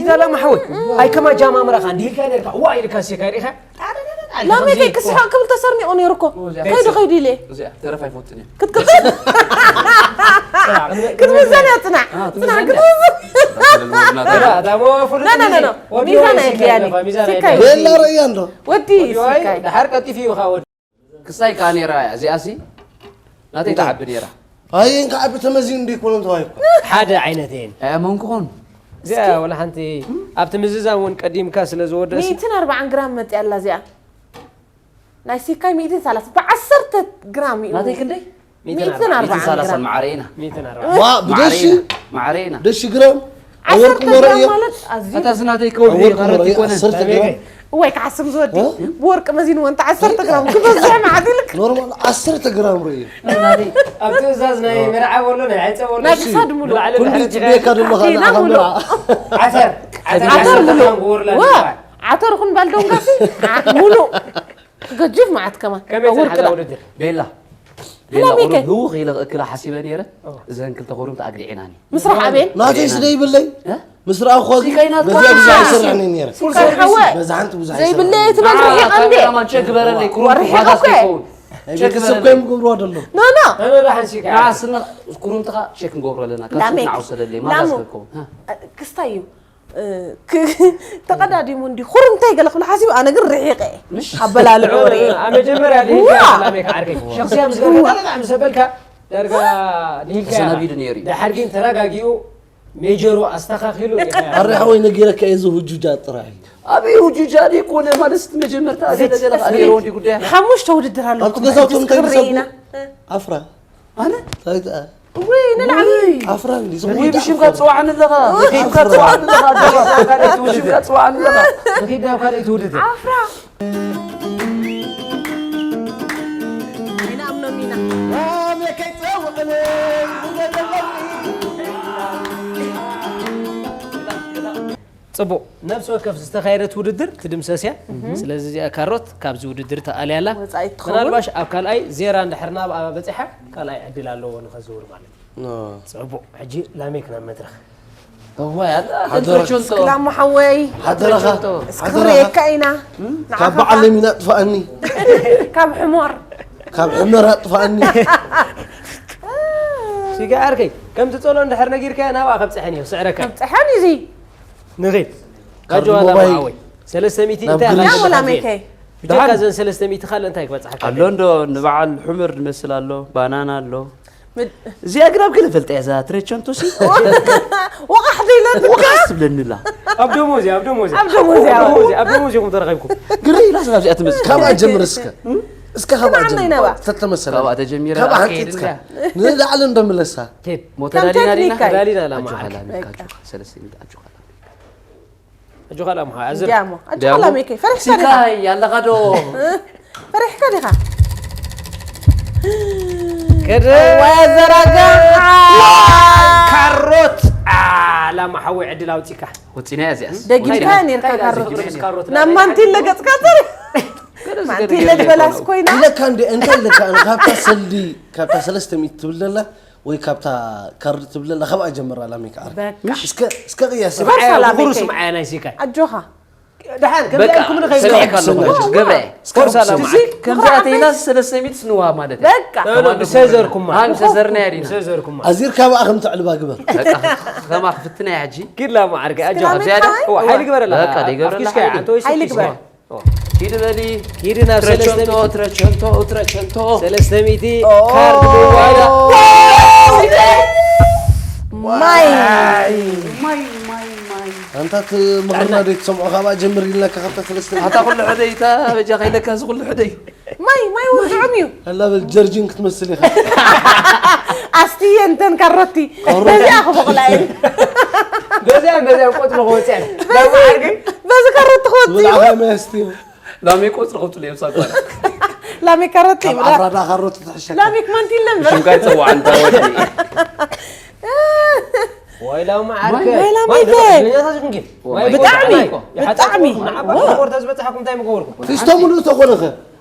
ኢዛ ላማ ሓወይ፣ ኣይ ከማ ጃማምራኻ፣ እንዲህ ኢልካ ነርካ፣ ዋ ኢልካ ሴካ ሪኢኻ። ላመይ ከይ ክስሓቕ ክብል ተሰርኒቑ ነይሩ እኮ። እዚኣ ከይዱ፣ ከይዱ ኢለ። እዚኣ ተረፍ ኣይፈቱን እየ። ክትቅጽል? ክትምዘን እያ፣ ጽናዕ። አ፣ ጽናዕ፣ ትምዘን ክትምዘን። እያ። ና፣ ና፣ ና፣ ና። ወዲ ሚዛን ወይ ኣየድልያን እዩ። ሚዛን ሲካይ። ኣየድልያን። ቤላ ረእያ እንዶ። ወዲ ወዲ ወይ ሲካይ። ድሓር ቀልጢፉ እዩ፣ ወዲ። ክሳይ ከኣ ነይራ እያ፣ እዚኣሲ ናተይ እንታይ? ትዓቢ ነይራ። ኣየን ክዓቢ ተመዚኑ እንዲ ይኮነን ተባሂልኩ። ሓደ ዓይነት እየን። ኣየመንኩኹን። እዚኣ እስኪ። ወላ ሓንቲ ኣብቲ ምዝዛም እውን ቀዲምካ ስለ ዝወደስ። ሚእትን ኣርባዓን ግራም መጽያ ኣላ እዚኣ። ናይ ሲካይ ሚእትን ሰላሳ ብዓሰርተ ግራም እዩ። ናተይ ክንደይ? ሚእትን ኣርባዓን ሚእትን ሰላሳ ግራም። ማዕረይና ዋ ብደሺ ማዕረይና ደሺ ግራም ዓሰርተ ወርቂ ኖረ ግራም እየ ማለት ኣዝዩ ኣታ ስናተይ ከውዲ ወርቂ ካረት ኖረ እየ ይኮነ ዓሰርተ ግራም ወይ ክሓስብ ዝወዲ ወርቂ መዚን ወንታ ዓሰርተ ግራም ክበዝሕ መዓት ኢልክ ኖርማል ዓሰርተ ግራም ርእዩ ኣብ ትእዛዝ ናይ መርዓ በሎ ናይ ዕፀ በሎ ናይ ክሳድ ሙሉ ብላዕሊ ኩሉ ድሕሪ ጽቤካ ደለኻ ኣኺና ሙሉ ንዓኸምራ ዓተር ዓተር ሙሉ ጎርላ ዋ ዓተር ኹን ባልዶንጋሲ ሙሉ ገጅፍ መዓት ከማን ከመይ ወርቂ ጸንሓታ ዳ ውድድር ቤላ ሄሎ፣ ቤላ ሚከ። ቁሩብ ህውኽ ኢለ ክእክላ ሓሲበ ነይረ እዘን ክልተ ቁሩብ ኣግዲዕናኒ ምስራሕ ኣቤን ናተይ ስለ ይብለይ እ? ምስራኣ ኳ ሲካይ ናትካ በዛ ብዙሕ ኣይሰርሕኒ ነይረ ሲካይ ሓወ በዛ ሓንቲ ብዙሕ ዘይብለይ ኣይሰርሕኒ ትበል ርሒቕ እንዴ ቸክ በረለይ ቁሩብ ወርሒቕ ዋጋ እኮ። ስለይከውን ቤተሰብ ኮይም ክገብርዋ ደሎ ኖ ኖ ኣነ ዳሓን ሲካ ንዓስና ቁሩምትኻ ቸክ ንገብሮ ኣለና ካብ ላሜክ። ስድና ዓውሰለለይ ማጋ ላሙ። ስለይከውን ክስታይ እዩ እ፣ ክ- ተቐዳዲሙ እንዲ ኩርምታይ ገለ ክብል ሓሲቡ ኣነ ግን ርሒቐ ምሽ? ኣበላልዑ ርኤ ኣብ መጀመርያ ዋ! ላሜክ ዓርከይ ሸኽስያ ምስ ገርካ ጣዕሚ ሰበልካ ዳርጋ ድሂልካ ተሰናቢዱ ነይሩ እዩ። ድሓር ግን ተረጋጊኡ ሜጀሩ ኣስተኻኺሉ ኣረ ሓወይ ነጊረካ እየ እዚ ሁጁጃ ጥራሕ እዩ ኣበይ ውጁጃ ደይኮነ ማለት መጀመርታ ገለገለ ካኣ ነይሮ እንዲ ጉዳይ ሓሙሽተ ውድድር ኣሎ ኣብቲ ገዛውቶም እንታይ ዝሰቡ ኣፍራ ኣነ ወይ ንላዕሊ ኣፍራ እንዲ ወይ ብሽምካ ትፅዋዕኒ ኣለኻ ብሽምካ ትፅዋዕኒ ኣለኻ ኣጆኻ። ብሽምካ ትፅዋዕኒ ኣለኻ ብኺድ ናብ ካልእ ትውድድር ኣፍራ ኣይንኣምኖም ኢና ፅቡቅ ነፍሲ ወከፍ ዝተካየደት ውድድር ትድምሰስ እያ ስለዚ እዚኣ ካሮት ካብዚ ውድድር ተኣልያ ኣላ ወፃኢት ትኸውን። ምናልባሽ ኣብ ካልኣይ ዜራ እንድሕር ናብ በፂሓ ካልኣይ ዕድል ኣለዎ ንኸዝውር ማለት እዩ ፅቡቅ ሕጂ ላሜክ ናብ መድረክ እዋይ ኣላ ሓደራ። ቸንቶ ክላሞ ሓወይ ሓደራኻ እስክርየካ ኢና ካብ በዓል ለሚና ጥፋኣኒ ካብ ሕሞር ካብ ሕመራ ጥፋኣኒ ሲጋ ዓርከይ ከምቲ ፀሎ እንድሕር ነጊርካያ ናብኣ ከብፅሐን እዩ ስዕረካ ፀሓን እዚ ንኺድ ካብ ኣጆዋ ሞባይል ሓወይ ሰለስተ ሚእቲ ናብ እንታይ ግሪሽ። ኣላ ላሞ ላሜከይ ብጀካ ዘን ሰለስተ ሚእቲ ካልእ እንታይ ክበፅሓካ ኣሎ እንዶ ንበዓል ሑመር ዝመስል ኣሎ ባናና ኣሎ እዚኣ ግን ኣብ ገለ ፈልጠ እያ እዛ ትረቸንቶ ሲ ወቃሕ ዘይለት ወቃስ ትብለኒ ኣላ ኣብ ደሞዝ ኣብ ደሞዝ ኣብ ደሞዝ እያ። ደሞዝ ኣብ ደሞዝ ኢኹም ተረኺብኩም ግሪ ኢላ ስላ እዚኣ ትመፅእ ካብኣ ጀምር እስከ እስከ ካብኣ ከማን ጀምር ነይነባ። ተተመሰለ ካብኣ ተጀሚረ ካብኣ ኣላ ሓንቲ ከይድ እትካ እንድያ ንላዕሊ እንደምለሳ ኬድ ሞተዳሊና ዲና ከምተድሊካ እዩ። ዳሊና ኣላ ኣጆኻ መዓልቲ ላሚካ ኣጆኻ ሰለስተ ሚእቲ ኣጆኻ ላሚካ ኣጆኻ ላምሃ ኣዝር ዲያሞ ኣጆኻ ዲያሞ። ላሜከይ ፈሪሕካ ዲኻ ሲካይ ኣለኻ ዶ ፈሪሕካ ዲኻ ከደ ወዘራጋ ካሮት ላማ ሓወይ ዕድል ኣውፂካ ወፂና እዚኣስ ደጊምካ ነርካ ካሮት ምስ ካሮት ናብ ማንቲለ ገፅካ ጥሪ ማንቲለ ዝበላስ ኮይና ኢለካ እንዲ እንታይ ኢለካ ኣነ ካብታ ሰልዲ ካብታ ሰለስተ ሚእቲ ትብል ዘላ ወይ ካብታ ካርድ ትብል ዘላ ካብኣ ጀምራ ላሜካ ዓርኪ በቃ እስከ እስከ ቅያስ ስባር ሰላም ጉሩ ይከይ። ስምዓያ ናይ ሲካይ ኣጆኻ ደሓን በቃ ከምዚኣልኩም ንኸይዱ ሰሚዕካ ኣለኹ ገብረ ስፖርት ሰላም ከምዚ ከምዚኣ ተይላ ሰለስተ ሚእቲ ስንዋ ማለት እያ በቃ ከማን ሰዘርኩማ ሃም ሰዘርና እያ ዲና ሰዘርኩማ ኣዚር ካብኣ ከም ተዕልባ ግበር በቃ ከማ ክፍትና እያ ሕጂ ኪድ ላማ ዓርኪ ኣጆ ክላመ ዝያዳ ይታይ? ኦ ሓይሊ ግበረላ በቃ ደይ ገብረላ ኣፍኪስካ ሓይሊ። ኣንተ ወይ ሓይሊ ስኪስ ግበር። ኪድ በሊ ኪድ ናብ ሰለስተ ትረቸንቶ ሚእቲ ትረቸንቶ ትረቸንቶ ሰለስተ ሚእቲ ኦ። ካርድ ብዋዳ ማይ ማይ ማይ ማይ ኣንታ እቲ ምኽርና ደይ ትሰምዖ ካብኣ ጀምር ኢልናካ ካብታ ሰለስተ ኣታ ኩሉ ሕደይ እታ በጃ ከይለካ እዚ ኩሉ ሕደይ ማይ ማይ ውርዝዑም እዩ ኣላ በል ጀርጂን ክትመስል ኢኻ ኣስትየ እንተን ካሮቲ በዚኣ ክበቕላ እዩ በዚኣ በዚኣ ቆፅሎ ክወፅያ በዚ ካሮቲ ክወፅእ እዩ ብላዕኻ መያስቲ ላሜ ቆፅሪ ከውፅሉ እዮም ሳጓል ላሜ ካሮቲ ካብ ይብላ ዓፍራዳ ካሮት ትሕሸካ ላሜክ ማንቲለ እምበር ሽምካ ይፀዋዕ እንታይ ወዲ ወይ ላማ ዓርከ ወይ ላማ ወይ ይታይ? ላማ ዓርከ ወይ ብጣዕሚ ብጣዕሚ እኮ። ብጣዕሚ ንዓባ ኮርተ ዝበፅሓኩም እንታይ ምገበርኩም ፊስቶ ሙሉእ ተኾነኸ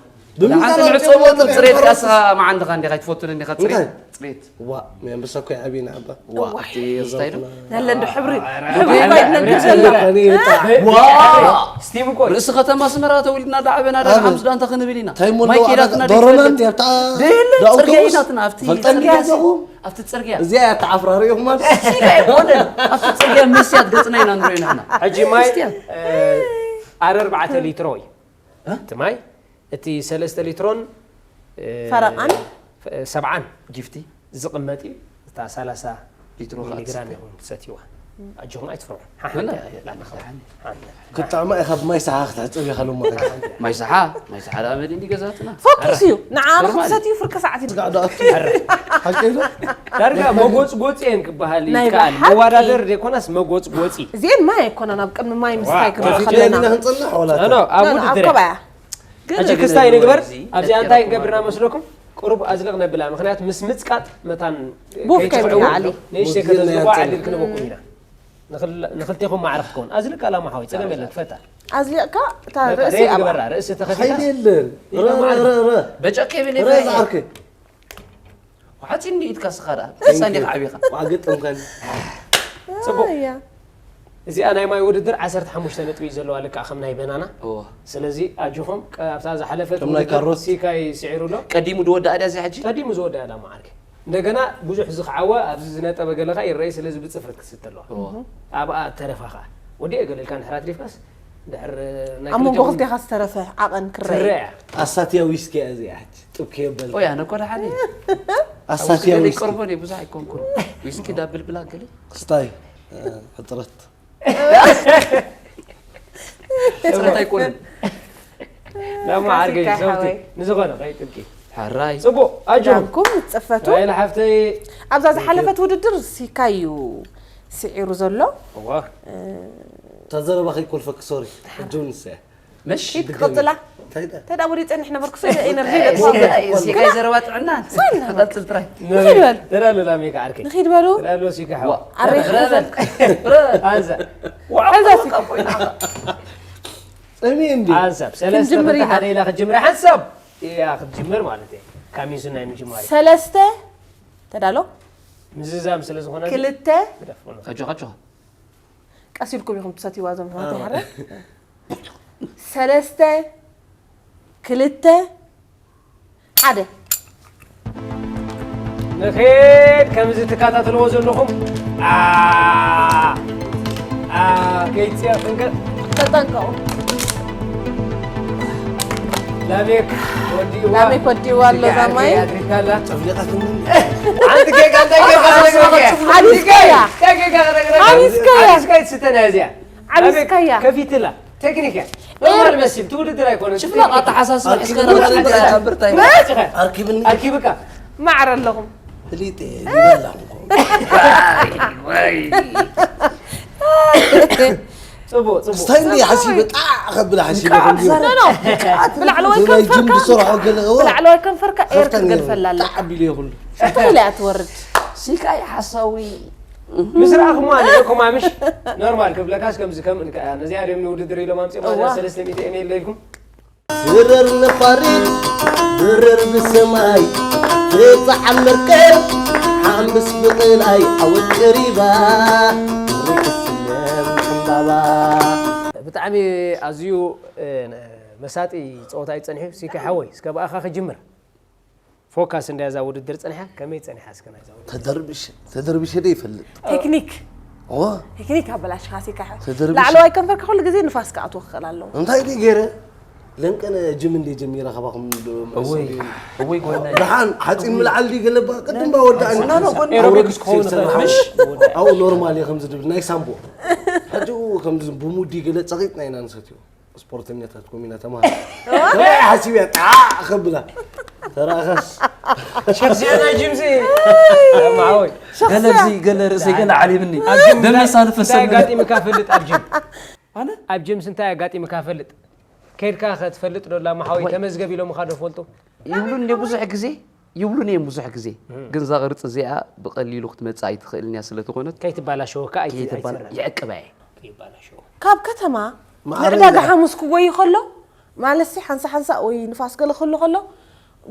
ንሓንቲ ንዕፀዎ ጥብ ፅሬት ካስኻ መዓንድኻ እንዲኻ ይትፈቱን እንዲኻ ፅሬት እንታይ? ፅሬት ዋ ሚያንበሳ እኮ ይዓብና ኣባ ዋ እቲ ስታይ ዶ ያለ እንዶ ሕብሪ ኧረ፣ ሕብሪ ኧረ፣ እኳ ይነግር ዘሎ ከኔ ይጣ ዋ ስቲም እኮ እዩ። ርእሲ ከተማ ኣስመራ ተወሊድና ዳዕበና ዳ ኣበ። ሓምዝ ዶ ኣንታ ክንብል ኢና እንታይ እሞ ማይ ኣለዋ ኬዳትና ዶሮና ደይትፈልጥ። እንዲ ኣብታ ደየለ ዳውቶቡስ? ፅርግያ ኢናትና ኣብቲ ፈልጠኒ ፅርግያ ኣለኹ ኣብቲ ፅርግያ እዚኣ እያ ተዓፍራሪ ኢኹም ማለት ኣብቲ ፅርግያ መስያት ገፅና ኢና ንሪኦ ንሕና ሕጂ ማይ ክርስቲያን። እ፣ ኣረ ኣርባዕተ ሊትሮ እዩ እቲ ማይ እቲ ሰለስተ ሊትሮን እ፣ ፈረቓን? ፈ- ሰብዓን ጊፍቲ ዝቕመጥ እዩ እታ ሰላሳ ሊትሮ ሚሊግራም ኢኹም ትሰትይዋ ኣጆኹም ኣይትፍርሑ። ሓሓንቲ ወላ። እያ ላና ኸው። ሓንቲ። ክጣዕማ ኢኻ ብማይ ሰሓ ክትሕፀብ ኢኻ ሎማ። ማይ ሰሓ ማይ ሰሓ ዳኣ መን እንዲ ገዛትና ፈኩስ እዩ። ንዓ ንኽትሰትዩ ፍርቂ ሰዓት ይድካ። ስጋዕ ዶ ኣቱ ሓቂ ኢሉ ዳርጋ መጎፅጎፂ እየን ክበሃል ናይ ይከኣል። ብሓቂ። መወዳደር ዘይኮናስ መጎፅጎፂ። እዚአን ማይ ኣይኮናና ኣብ ቅድሚ ማይ ምስታይ ክንብል ፊት ከለና። ለና ክንፅንሕ ዋላ ኖ፣ ኖ፣ ኣብ ኖ፣ ኖ፣ ኣብ ውድድር እያ። ከባያ። ሕጂ ክስታይ ንግበር። ኣብዚኣ እንታይ ንገብርና መስለኩም? ቁሩብ ኣዝልቕ ነብላ። ምክንያቱ ምስ ምጽቃጥ መታን ቡፍ ከይትሕዕው ከይትበዓሊ። ንእሽተይ ከተዝልቑዋ ዕድል ክንበኩም ኢና። ንኽል- ንኽልቴኹም ማዕረ ክትከውን። ኣዝልቅ ኣላማ ሓወይ፣ ጸገም የለን፣ ክፈታ። ኣዝሊቕካ እታ በቃ፣ ርእሲ ደይ ኣብኣ። ግበራ፣ ርእሲ ተኸፊታ። ሓይሊ የለን። ረ ረ ረ ረ በጨቅ የብል ረ ዝዓርከይ ሓፂን ኢድካ ስኻ ደኣ በሳ እንዲኻ ዓቢኻ ዋግጥምከን ጽቡቅ። እያ። እዚኣ ናይ ማይ ውድድር ዓሰርተ ሓሙሽተ ነጥቢ እዩ ዘለዋ፣ ልክዕ ከም ናይ በናና። እዎ። ስለዚ ኣጆኹም፣ ቀ- ኣብታ ዝሓለፈት ከም ናይ ውድድር ካሮት። ሲካይ ስዒሩ ኣሎ። ቀዲሙ ዝወዳኣ ድያ እዚኣ ሕጂ ቀዲሙ ዝወደኣ ዳማ ዓርከይ። እንደገና ብዙሕ ዝኸዓወ ኣብዚ ዝነጠበ ገለ ኸኣ ይረኣይ፣ ስለዚ ብጽፈት ክስተ ኣለዋ። እዎ። ኣብኣ ተረፋ ኸኣ ወዲኤ ገለ ኢልካ እንድሕር ኣትሪፍካስ ድሕር ናይ ኣብ መንጎ ክልቲኦም ክልቴኻ ዝተረፈ ዓቐን ክረአ። ትረአ። ኣሳትያ ዊስኪ እያ እዚኣ ሕጂ ጥብ ከየበል ኦይ ኣነ እኮ ደሓን እየ። ኣሳትያ ገለ ዊስኪ ይቀርቦ እየ ብዙሕ ኣይኮንኩን። ዊስኪ ዳብል ብላ ገለ ክስታይ እ፣ ሕፅረት ሕፅረት ኣይኮነን። ናብ መዓርገይ ካሲካ ዘውቲ ሓወይ። ንዝኾነ ከይጥልቂ ሓራይ ጽቡቕ ኣጆም ዳንኩም ዝጽፈቱ ራይል ሓፍተይ ኣብዛ ዝሓለፈት ውድድር ሲካይ እዩ ስዒሩ ዘሎ። እዋ እታ ዘረባ ከይኮልፈኪ ሶሪ ሕጂ እውን ንሳ እያ መሽ ኪድ ክቕጽላ እንታይ ዳ እንታይ ደኣ ወዲእ ጸኒሕ ነበርኩ ስለ ኤነርጂ ገጥሞ ሲጋይ ሲጋይ ዘረባ ጥዕና ቀጽል ጥራይ ንኺድ በል ተዳሉ ላሜካ ዓርከይ ንኺድ በሉ ተዳሉ ሲካ ሓዋ ኣሬ ረበል ኣንሳ ሕዛ ሲካ ጸሚ እንዲ ሓንሳብ ሰለስተ ክንጅምር ኢና። ሓደ ኢላ ክትጅምር ሓንሳብ እያ ክትጅምር ማለት እየ። ካሚሱ ናይ ምጅማር ሰለስተ ተዳሎ ምዝዛም ስለ ዝኾነ ክልተ ግደፍ። ካጆ ካጆ ቀስ ኢልኩም ኢኹም ትሰትይዋ እዞም ኣሕዋት ይሓረ ሰለስተ ክልተ ሓደ ንኸይድ ከምዚ ትከታተልዎ ዘለኹም ኣ ኣ ከይትፅያ ፍንቀል ተጠንቀቑ። ላሜክ ወዲእዋ ላሜክ ወዲእዋ ኣሎ እዛ ማይ። ኣድሪካላ ጨፍሊቓትኒ ሓንቲ ጌጋ እንታይ ጌጋ ሓቢስካያ። እንታይ ጌጋ ሓቢስካያ። ሓቢስካያ ትስተና እዚኣ ሓቢስካያ። ከፊትላ ቴክኒክ እያ ኖርማል መሲል ትውድድር ኣይኮነን ሽፍላ ኣተሓሳስባ ሒዝካ መ- ነበር እንታይ ሓብርታይ ኣርኪብኒ ኣርኪብካ ማዕረ ኣለኹም ፍሊጥ እየ ይበላ ፅቡቅ ፅቡቅ ስታይ እንዲ ሓሲበ ጣዕ ከብላ ሓሲበ ኖ ኖ ብላዕለዋይ ናይ ጅም ከንፈርካ ዝሰርሖ ገለ እዎ ብላዕለዋይ ከንፈርካ ኤር ክትገድፈላ ኣለካ ጣዕ ቢሉ ይኹሉ እንታይ ኢላ እያ ትወርድ ሲካይ ሓሳዊ ምስ ረኣኹም ኣነ ኮማምሽ ኖርማል ክብለካስ ከምዚ ከም ነዚኣ ድም ንውድድር ኢሎም ኣምፅኦም እዋ። ሰለስተ ሚእቲ ኤም ኤል ኢልኩም ብረር ነፋሪት ብረር ብሰማይ ትፀዓን መርከብ ሓምስ ብቕላይ ዓወት ቀሪባ ርክስለም ዕምባባ ብጣዕሚ ኣዝዩ እ፣ መሳጢ ፀወታ እዩ ፀኒሑ። ሲካ ሓወይ እስከ ብኣኻ ክጅምር ፎካስ እንዳያ እዛ ውድድር ፀኒሓ ከመይ ፀኒሓ እስከ ናይዛ ውድድር ተደርብሽ ተደርብሽ ደ ይፈልጥ ቴክኒክ ኦ ቴክኒክ ኣበላሽካ ሲካ ተደርብሽ- ላዕለዋይ ከንፈርካ ኩሉ ግዜ ንፋስ ክኣትዎ ክኽእል ኣለዎ እንታይ ዲ ገይረ ለንቀነ ጅም እንደ ጀሚረ ካባኹም እወይ እወይ ጎና ደሓን ሓፂን ምልዓል ዲ ገለባ ቅድም ባወዳእኒ ኖ፣ ኖ፣ ጎና ኤሮቢክስ ክኸውን ይኽእል። ምሽ? ኣብኡ ኖርማል እየ ከምዚ ድብል ናይ ሳምቦ ሕጂ ከምዚ ብሙዲ ገለ ፀቂጥና ኢና ንሰትዮ ስፖርተኛታት ኮም ኢና ተማሃ ሓሲብ እያ ጣዕ ከብላ ተራእኻስ ሸክሲያ ናይ ጅምሲ ማዓወይ ገለ ርእሲ ገለ ርእሰይ ገለ ዓሊምኒ ኣብ ጅም ደመሳ እንታይ ንፈሰል ኣጋጢምካ ፈልጥ ኣብ ጅም ኣነ ኣብ ጅምስ እንታይ ኣጋጢምካ ፈልጥ ከድካ ከትፈልጥ ዶላ ማሓወይ ተመዝገብ ኢሎምኻ ዶ ፈልጡ ይብሉኒ ብዙሕ ግዜ ይብሉኒ እዮም ብዙሕ ግዜ ግን እዛ ቅርፂ እዚኣ ብቐሊሉ ክትመፅእ ኣይትኽእልን እያ ስለ ዝኾነት ከይትባላሸወካ ከይትባል ይዕቅባ እየ ይባላሸወ ካብ ከተማ መዓረ ንዕዳጋ እያ። ሓሙስ ክጎይ ከሎ ማለት ሲ ሓንሳ ሓንሳ ወይ ንፋስ ገለ ክህሉ ከሎ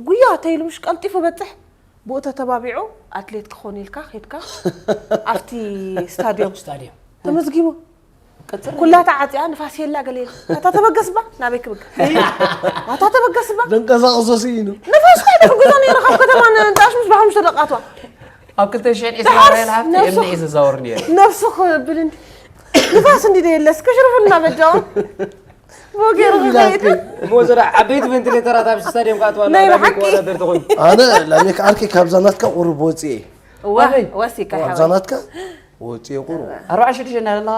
ጉያ ተይሉ ምሽ ቀልጢፉ በፅሕ ብኡ ተተባቢዑ ኣትሌት ክኾን ኢልካ ኬድካ ኣብቲ ስታድዮም ስታድዮም ተመዝጊቡ ኩላታ ዓፅያ ንፋስ የላ ገለ ኢላ እታ ተበገስባ ናበይ ክብግ እታ ተበገስባ ደንቀሳቕሶ ስኢኑ ንፋስ ከይደ ክጉዞ ነይሩ ካብ ከተማ ንጣሽ ምስ ብሓሙሽተ ደቃትዋ ኣብ ክልተ ሽሕን ዕስራ ደሓርስ ራይል ሃብቲ ነብሱ- እምኒ እዩ ዝዛወር ነይሩ ነብሱ ክብል እንዲ ንፋስ እንዲ ደየለስ ክሽርፍልና በጃውን ብኡ ገይሩ ክኸይድ እሞ ዘራ ዓበይቲ ቨንቲሌተራት ኣብ ስታድዮም ካኣትዋ ናይ ላሜክ ብሓቂ። ወዳደርቲ ኮይኑ ኣነ ላሜክ ዓርከይ ካብዛ ናትካ ቁሩብ ወፂ እየ እዋ ኣበይ? ወሲካ ካብዛ ሓወይ ናትካ ወፂ የቁሩ ኣርባዓ ሽዱሽተ እናበላ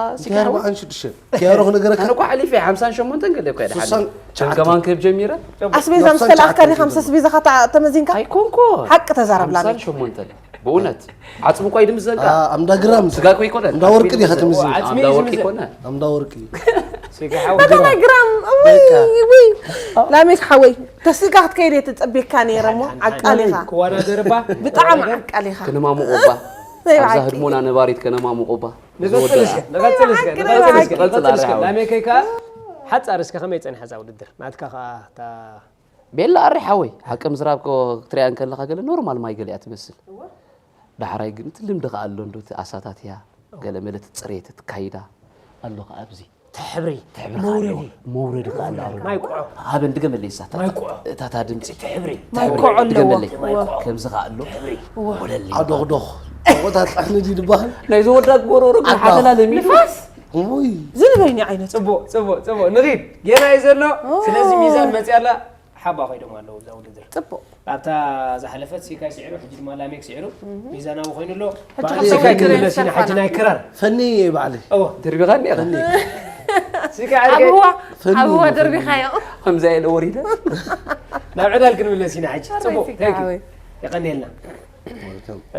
ኣርባዓን ሽዱሽተ ኪያሮ ክነገረካ ኣነ እኳ ሓሊፈ ሓምሳን ሸሞንተን ገለ እኳ ድሓን ስሳን ከም ከማን ክብ ጀሚረ ኣስቤዛ ምስ ተላእካ ዲኻ ምስ ኣስቤዛኻ ተመዚንካ ኣይኮንኮ ሓቂ ተዛረብ ላሜክ ሓምሳን ሸሞንተን ብእውነት ዓፅሚ እኳ ይድምዘልካ ኣምዳ ግራም ስጋ እኮ ይኮነ እንዳ ወርቂ ዲኻ ተመዚኑ ኣምዳ ወርቂ ይኮነ ኣምዳ ወርቂ በተና ግራም እውይ እውይ ላሜክ ሓወይ ተሲጋ ክትከይድ እየ ትፅቤካ ነይረ እሞ ዓቃል ኢኻ ክወዳደርባ ብጣዕሚ ዓቃል ኢኻ ከነማሙቆባ ናይ ኣብዛ ብሓቂ። ህድሞና ነባሪት ከነማሙቆባ ንቐፅል እስከ ንቐፅል እስከ ንቐፅል እስከ ንቐፅል እስከ ንቐፅል። ላሜከይ ከዓ ሓፃር እስከ ከመይ ፀኒሓ እዛ ውድድር ናትካ ከዓ እታ ቤላ ኣሪ ሓወይ ሓቂ ምዝራብ ክትሪኣ እንከለኻ ገለ ኖርማል ማይ ገለ እያ ትመስል ዳሕራይ ግን እቲ ልምዲ ከዓ ኣሎ እንዶ እቲ ኣሳታትያ ገለ መለ እቲ ፅሬት ትካይዳ ኣሎ ከዓ ኣብዚ ትሕብሪ ትሕብሪ መውረዲ መውረዲ ከዓ ኣሎ ኣረ ማይ ቁዖ ሃበ እንድገመለይ እሳታ ማይ ቁዖ እታታ ድምፂ ትሕብሪ ማይ ኮዖ ኣለዎ ድገመለይ እወ። ከምዚ ከዓ ኣሎ ወለለይ ዓዶኽዶኽ ቁታት ኣሕንዲ ድበሃል ናይ ዝወዳት ጎሮሮ ግን ሓተላ ለሚኑ ውይ ዝንበይኒ ዓይነት ፅቡቅ ፅቡቅ ፅቡቅ ንኺድ ጌና እዩ ዘሎ ስለዚ ሚዛን መፅያ ኣላ ሓባ ኮይዶም ኣለዉ እዛ ውድድር ፅቡቅ ኣብታ ዝሓለፈት ሲካይ ስዒሩ ሕጂ ድማ ላሜክ ስዒሩ ሚዛናዊ ኮይኑ ኣሎ ሕጂ ሲካይ ክሰብካ ክንምለስ ኢና ይረሳና። ሕጂ ናይ ክራር እወ። እወ ደርቢኻ እኒኻ ሲካይ ዓርከይ ኣብዋ ኣብዋ ደርቢኻዮ ከምዛ ኢለ ወሪደ ናብ ዕዳል ክንምለስ ኢና ሕጂ ኣረይ ፅቡቅ ሲካ thank you። ሓወይ። የቀንየልና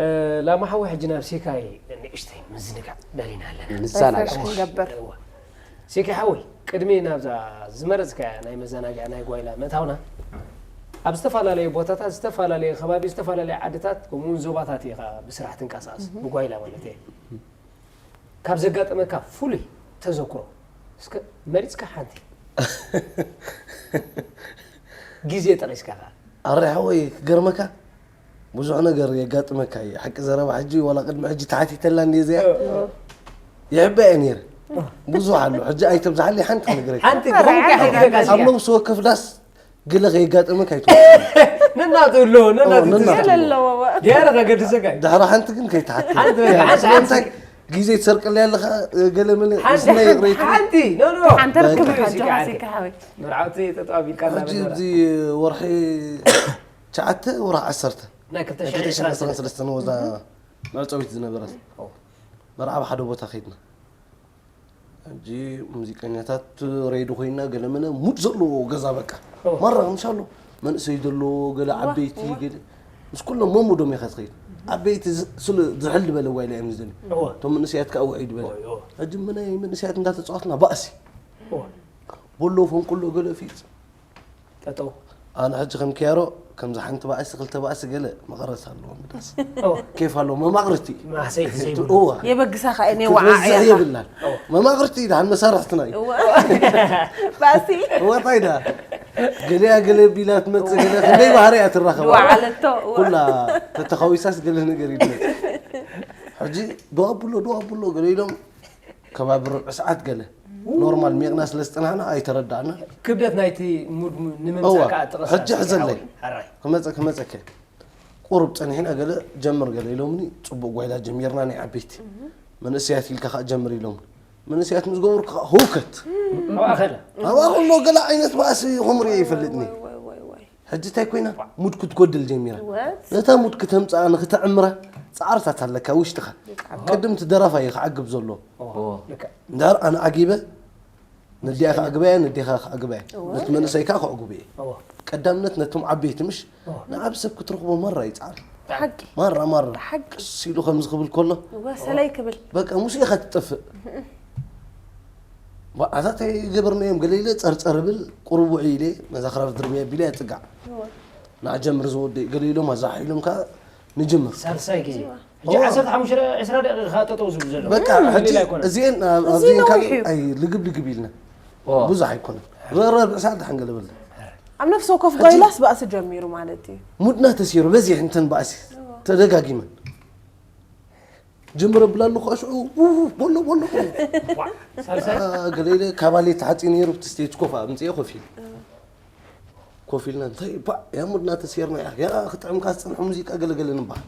እ፣ ላማ ሓወይ ሕጂ ናብ ሲካይ ንእሽተይ ምዝንጋዕ ደሊና ኣለና ንዛናጋ ሪፍሬሽ ክንገብር እወ። ሲካይ ሓወይ ቅድሚ ናብዛ ዝመረፅካያ ናይ መዘናግዒ ናይ ጓይላ ምእታውና ኣብ ዝተፈላለዩ ቦታታት ዝተፈላለዩ ከባቢ ዝተፈላለዩ ዓድታት ከምኡውን ዞባታት ኢኻ ብስራሕ ትንቀሳቀስ ብጓይላ ማለት እየ ካብ ዘጋጠመካ ፍሉይ ተዘክሮ እስከ መሪፅካ ሓንቲ ግዜ ጠቂስካ ከዓ ኣረ ሓወይ ክገርመካ ብዙሕ ነገር የጋጥመካ እዩ ሓቂ ዘረባ ሕጂ ዋላ ቅድሚ ሕጂ ተሓቲተላ እንዲ እዚኣ ይሕበ እየ ነይረ ብዙሕ ኣሎ ሕጂ ኣይተብዝሓለይ ሓንቲ ክነግረካ ሓንቲ ብኸምካ ሕጂ ኣብ ነብሲ ወከፍ ዳስ ገለ ከየጋጥመካ ኣይትወ ነናቱ ኣሎ ነናቱ ነናቱ። ትዝለለዎ ገለለዎ ገይረ ከገድሰካ ድሕሪ ሓንቲ ግን ከይትሓት ሓንቲ በል፣ ሓንቲ፣ ሓንቲ። እንታይ ግዜ ትሰርቅለይ ኣለኻ ገለ መለ ሓንቲ ምስናይ ሬት ሓንቲ no no ሓንቲ ርክብ በቃ፣ ሓጆኻ በቃ። ሲካ ሓወይ መርዓውቲ ተጠባቢልካ ሕጂ እናበላ እዚ ወርሒ ትሽዓተ ወርሒ ዓሰርተ ናይ ክልተ ሽሕ ክልተ ሽሕ ዕስራን ዕስራን ሰለስተን ወዛ መዕፀዊት ዝነበረት ኦ። መርዓ ኣብ ሓደ ቦታ ከይድና ሕጂ ሙዚቀኛታት ሬዲ ኮይና ገለመለ ሙድ ዘለዎ ገዛ በቃ ኦ። ማራ ምሻሎ መንእሰይ ዘለዎ ገለ ዓበይቲ ገለ ምስ ኩሎም መሙዶም ኢኻ ትኸይድ ዓበይቲ ዝ- ስለ ዝሕል ዝበለ ዋይላ እዮም ዝደልዩ እወ። እቶም መንእሰያት ከዓ ውዒድ በለ ኦይ፣ ኦ። ሕጂ ምናይ መንእሰያት እንዳተፃወትና ባእሲ ኦ። ቦሎ ፈንቁሎ ገለ ፊፅ ጠጠው ኣነ ሕጂ ከም ኪያሮ ከምዚ ሓንቲ ባእሲ ክልተ ባእሲ ገለ መቐረት ኣለዎ ምዳስ ኦ። ኬፍ ኣለዎ መማቕርቲ እዩ ማሰይቲ ዘይብሉ እዋ የበግሳኻ እየ ነዋዓ ክትበዝሕ እያ የብላን መማቕርቲ እዩ ደሓን መሳርሕትና እዩ ባሲ እዋ እንታይ ዳ ገሊያ ገለ ቢላ ትመፅእ ገለ ክንደይ ባህሪ እያ ትራኸባ ዋዓለቶ ኩላ ተተኻዊሳስ ገለ ነገር ይድመፅ ሕጂ ደዋ ብሎ ደዋ ብሎ ገለ ኢሎም ከባቢ ርብዒ ሰዓት ገለ ኖርማል ሜቕና ስለ ዝፀናሕና ኣይተረዳእና ክብደት ናይቲ ሙድ ሙ- ንምምፃእ እዋ ከዓ ጥቕስ ሕጂ ሕዘለይ ሓራይ ክመፀ ክመፀከ ቁሩብ ፀኒሕና ገለ ጀምር ገለ ኢሎምኒ ፅቡቅ ጓይላ ጀሚርና ናይ ዓበይቲ መንእሰያት ኢልካ ከዓ ጀምር ኢሎምኒ መንእሰያት ምስ ገበሩ ከዓ ህውከት ኣብኣ ከለ ኣብኣ ከሎ ገለ ዓይነት ባእሲ ከምሪኦ ይፈልጥኒ ሕጂ እንታይ ኮይና ሙድ ክትጎድል ጀሚራ ነታ ሙድ ክተምፅኣ ንክተዕምራ ፃዕርታት ኣለካ ውሽጥኻ ቅድም እቲ ደራፋ እዩ ክዓግብ ዘሎ ልክዕ እንድሕር ኣነ ዓጊበ ነዲኣ ከዕግበያ ነዲኻ ከዕግበያ ነቲ መንእሰይ ከዓ ከዕግቡ እየ እዎ ቀዳምነት ነቶም ዓበይቲ ምሽ ንዓብ ሰብ ክትረኽቦ ማራ ይፃዕር ሓቂ ማራ ማራ ሓቂ ቀስ ኢሉ ከምዚ ክብል ከሎ ወሰለይ ክብል በቃ ሙስ ኢኻ ትጠፍእ ኣታተይ ገበርናዮም ገለ ኢለ ፀርፀር ብል ቁሩብ ውዒ ኢለ ነዛ ክራር ድርብያ ቢለ እያ ፅጋዕ ንዓ ጀምር ዝወደ ገለ ኢሎም ኣዛሕ ኢሎም ከዓ ንጅምር ሳልሳይ ግዜ ሕጂ ዓሰርተ ሓሙሽተ ዕስራ ደቂቕ ኢኻ ጠጠው ዝብል ዘሎ በቃ ሕጂ ቀሊል ኣይኮነን እዚአን እዚ ኣብዚአን ነዊሕ ካልእ እዩ። ኣይ ልግብ ልግብ ኢልና ኦ፣ ብዙሕ ኣይኮነን ረብዕ ሰዓት ደሓን ገለ በለ ኣብ ነፍሲ ወከፍ ጓይላስ ባእሲ ጀሚሩ ማለት እዩ ሙድና ተሲሩ በዚሕ እንተን ባእሲ ተደጋጊመን ጀምረ ብላ ኣለኹ ኣሽዑ ውው ቦሎ ቦሎ ቦሎ ሳልሳይ ገለ ኢለ ካባሌት ተሓፂ ነይሩ እቲ ስቴጅ ኮፍ ኣምፅኤ ኮፍ ኢለ ኮፍ ኢልና እንታይ ባ ያ ሙድና ተሲርና ያ ያ ክጥዕምካ ዝፀንሐ ሙዚቃ ገለገለ ንበሃል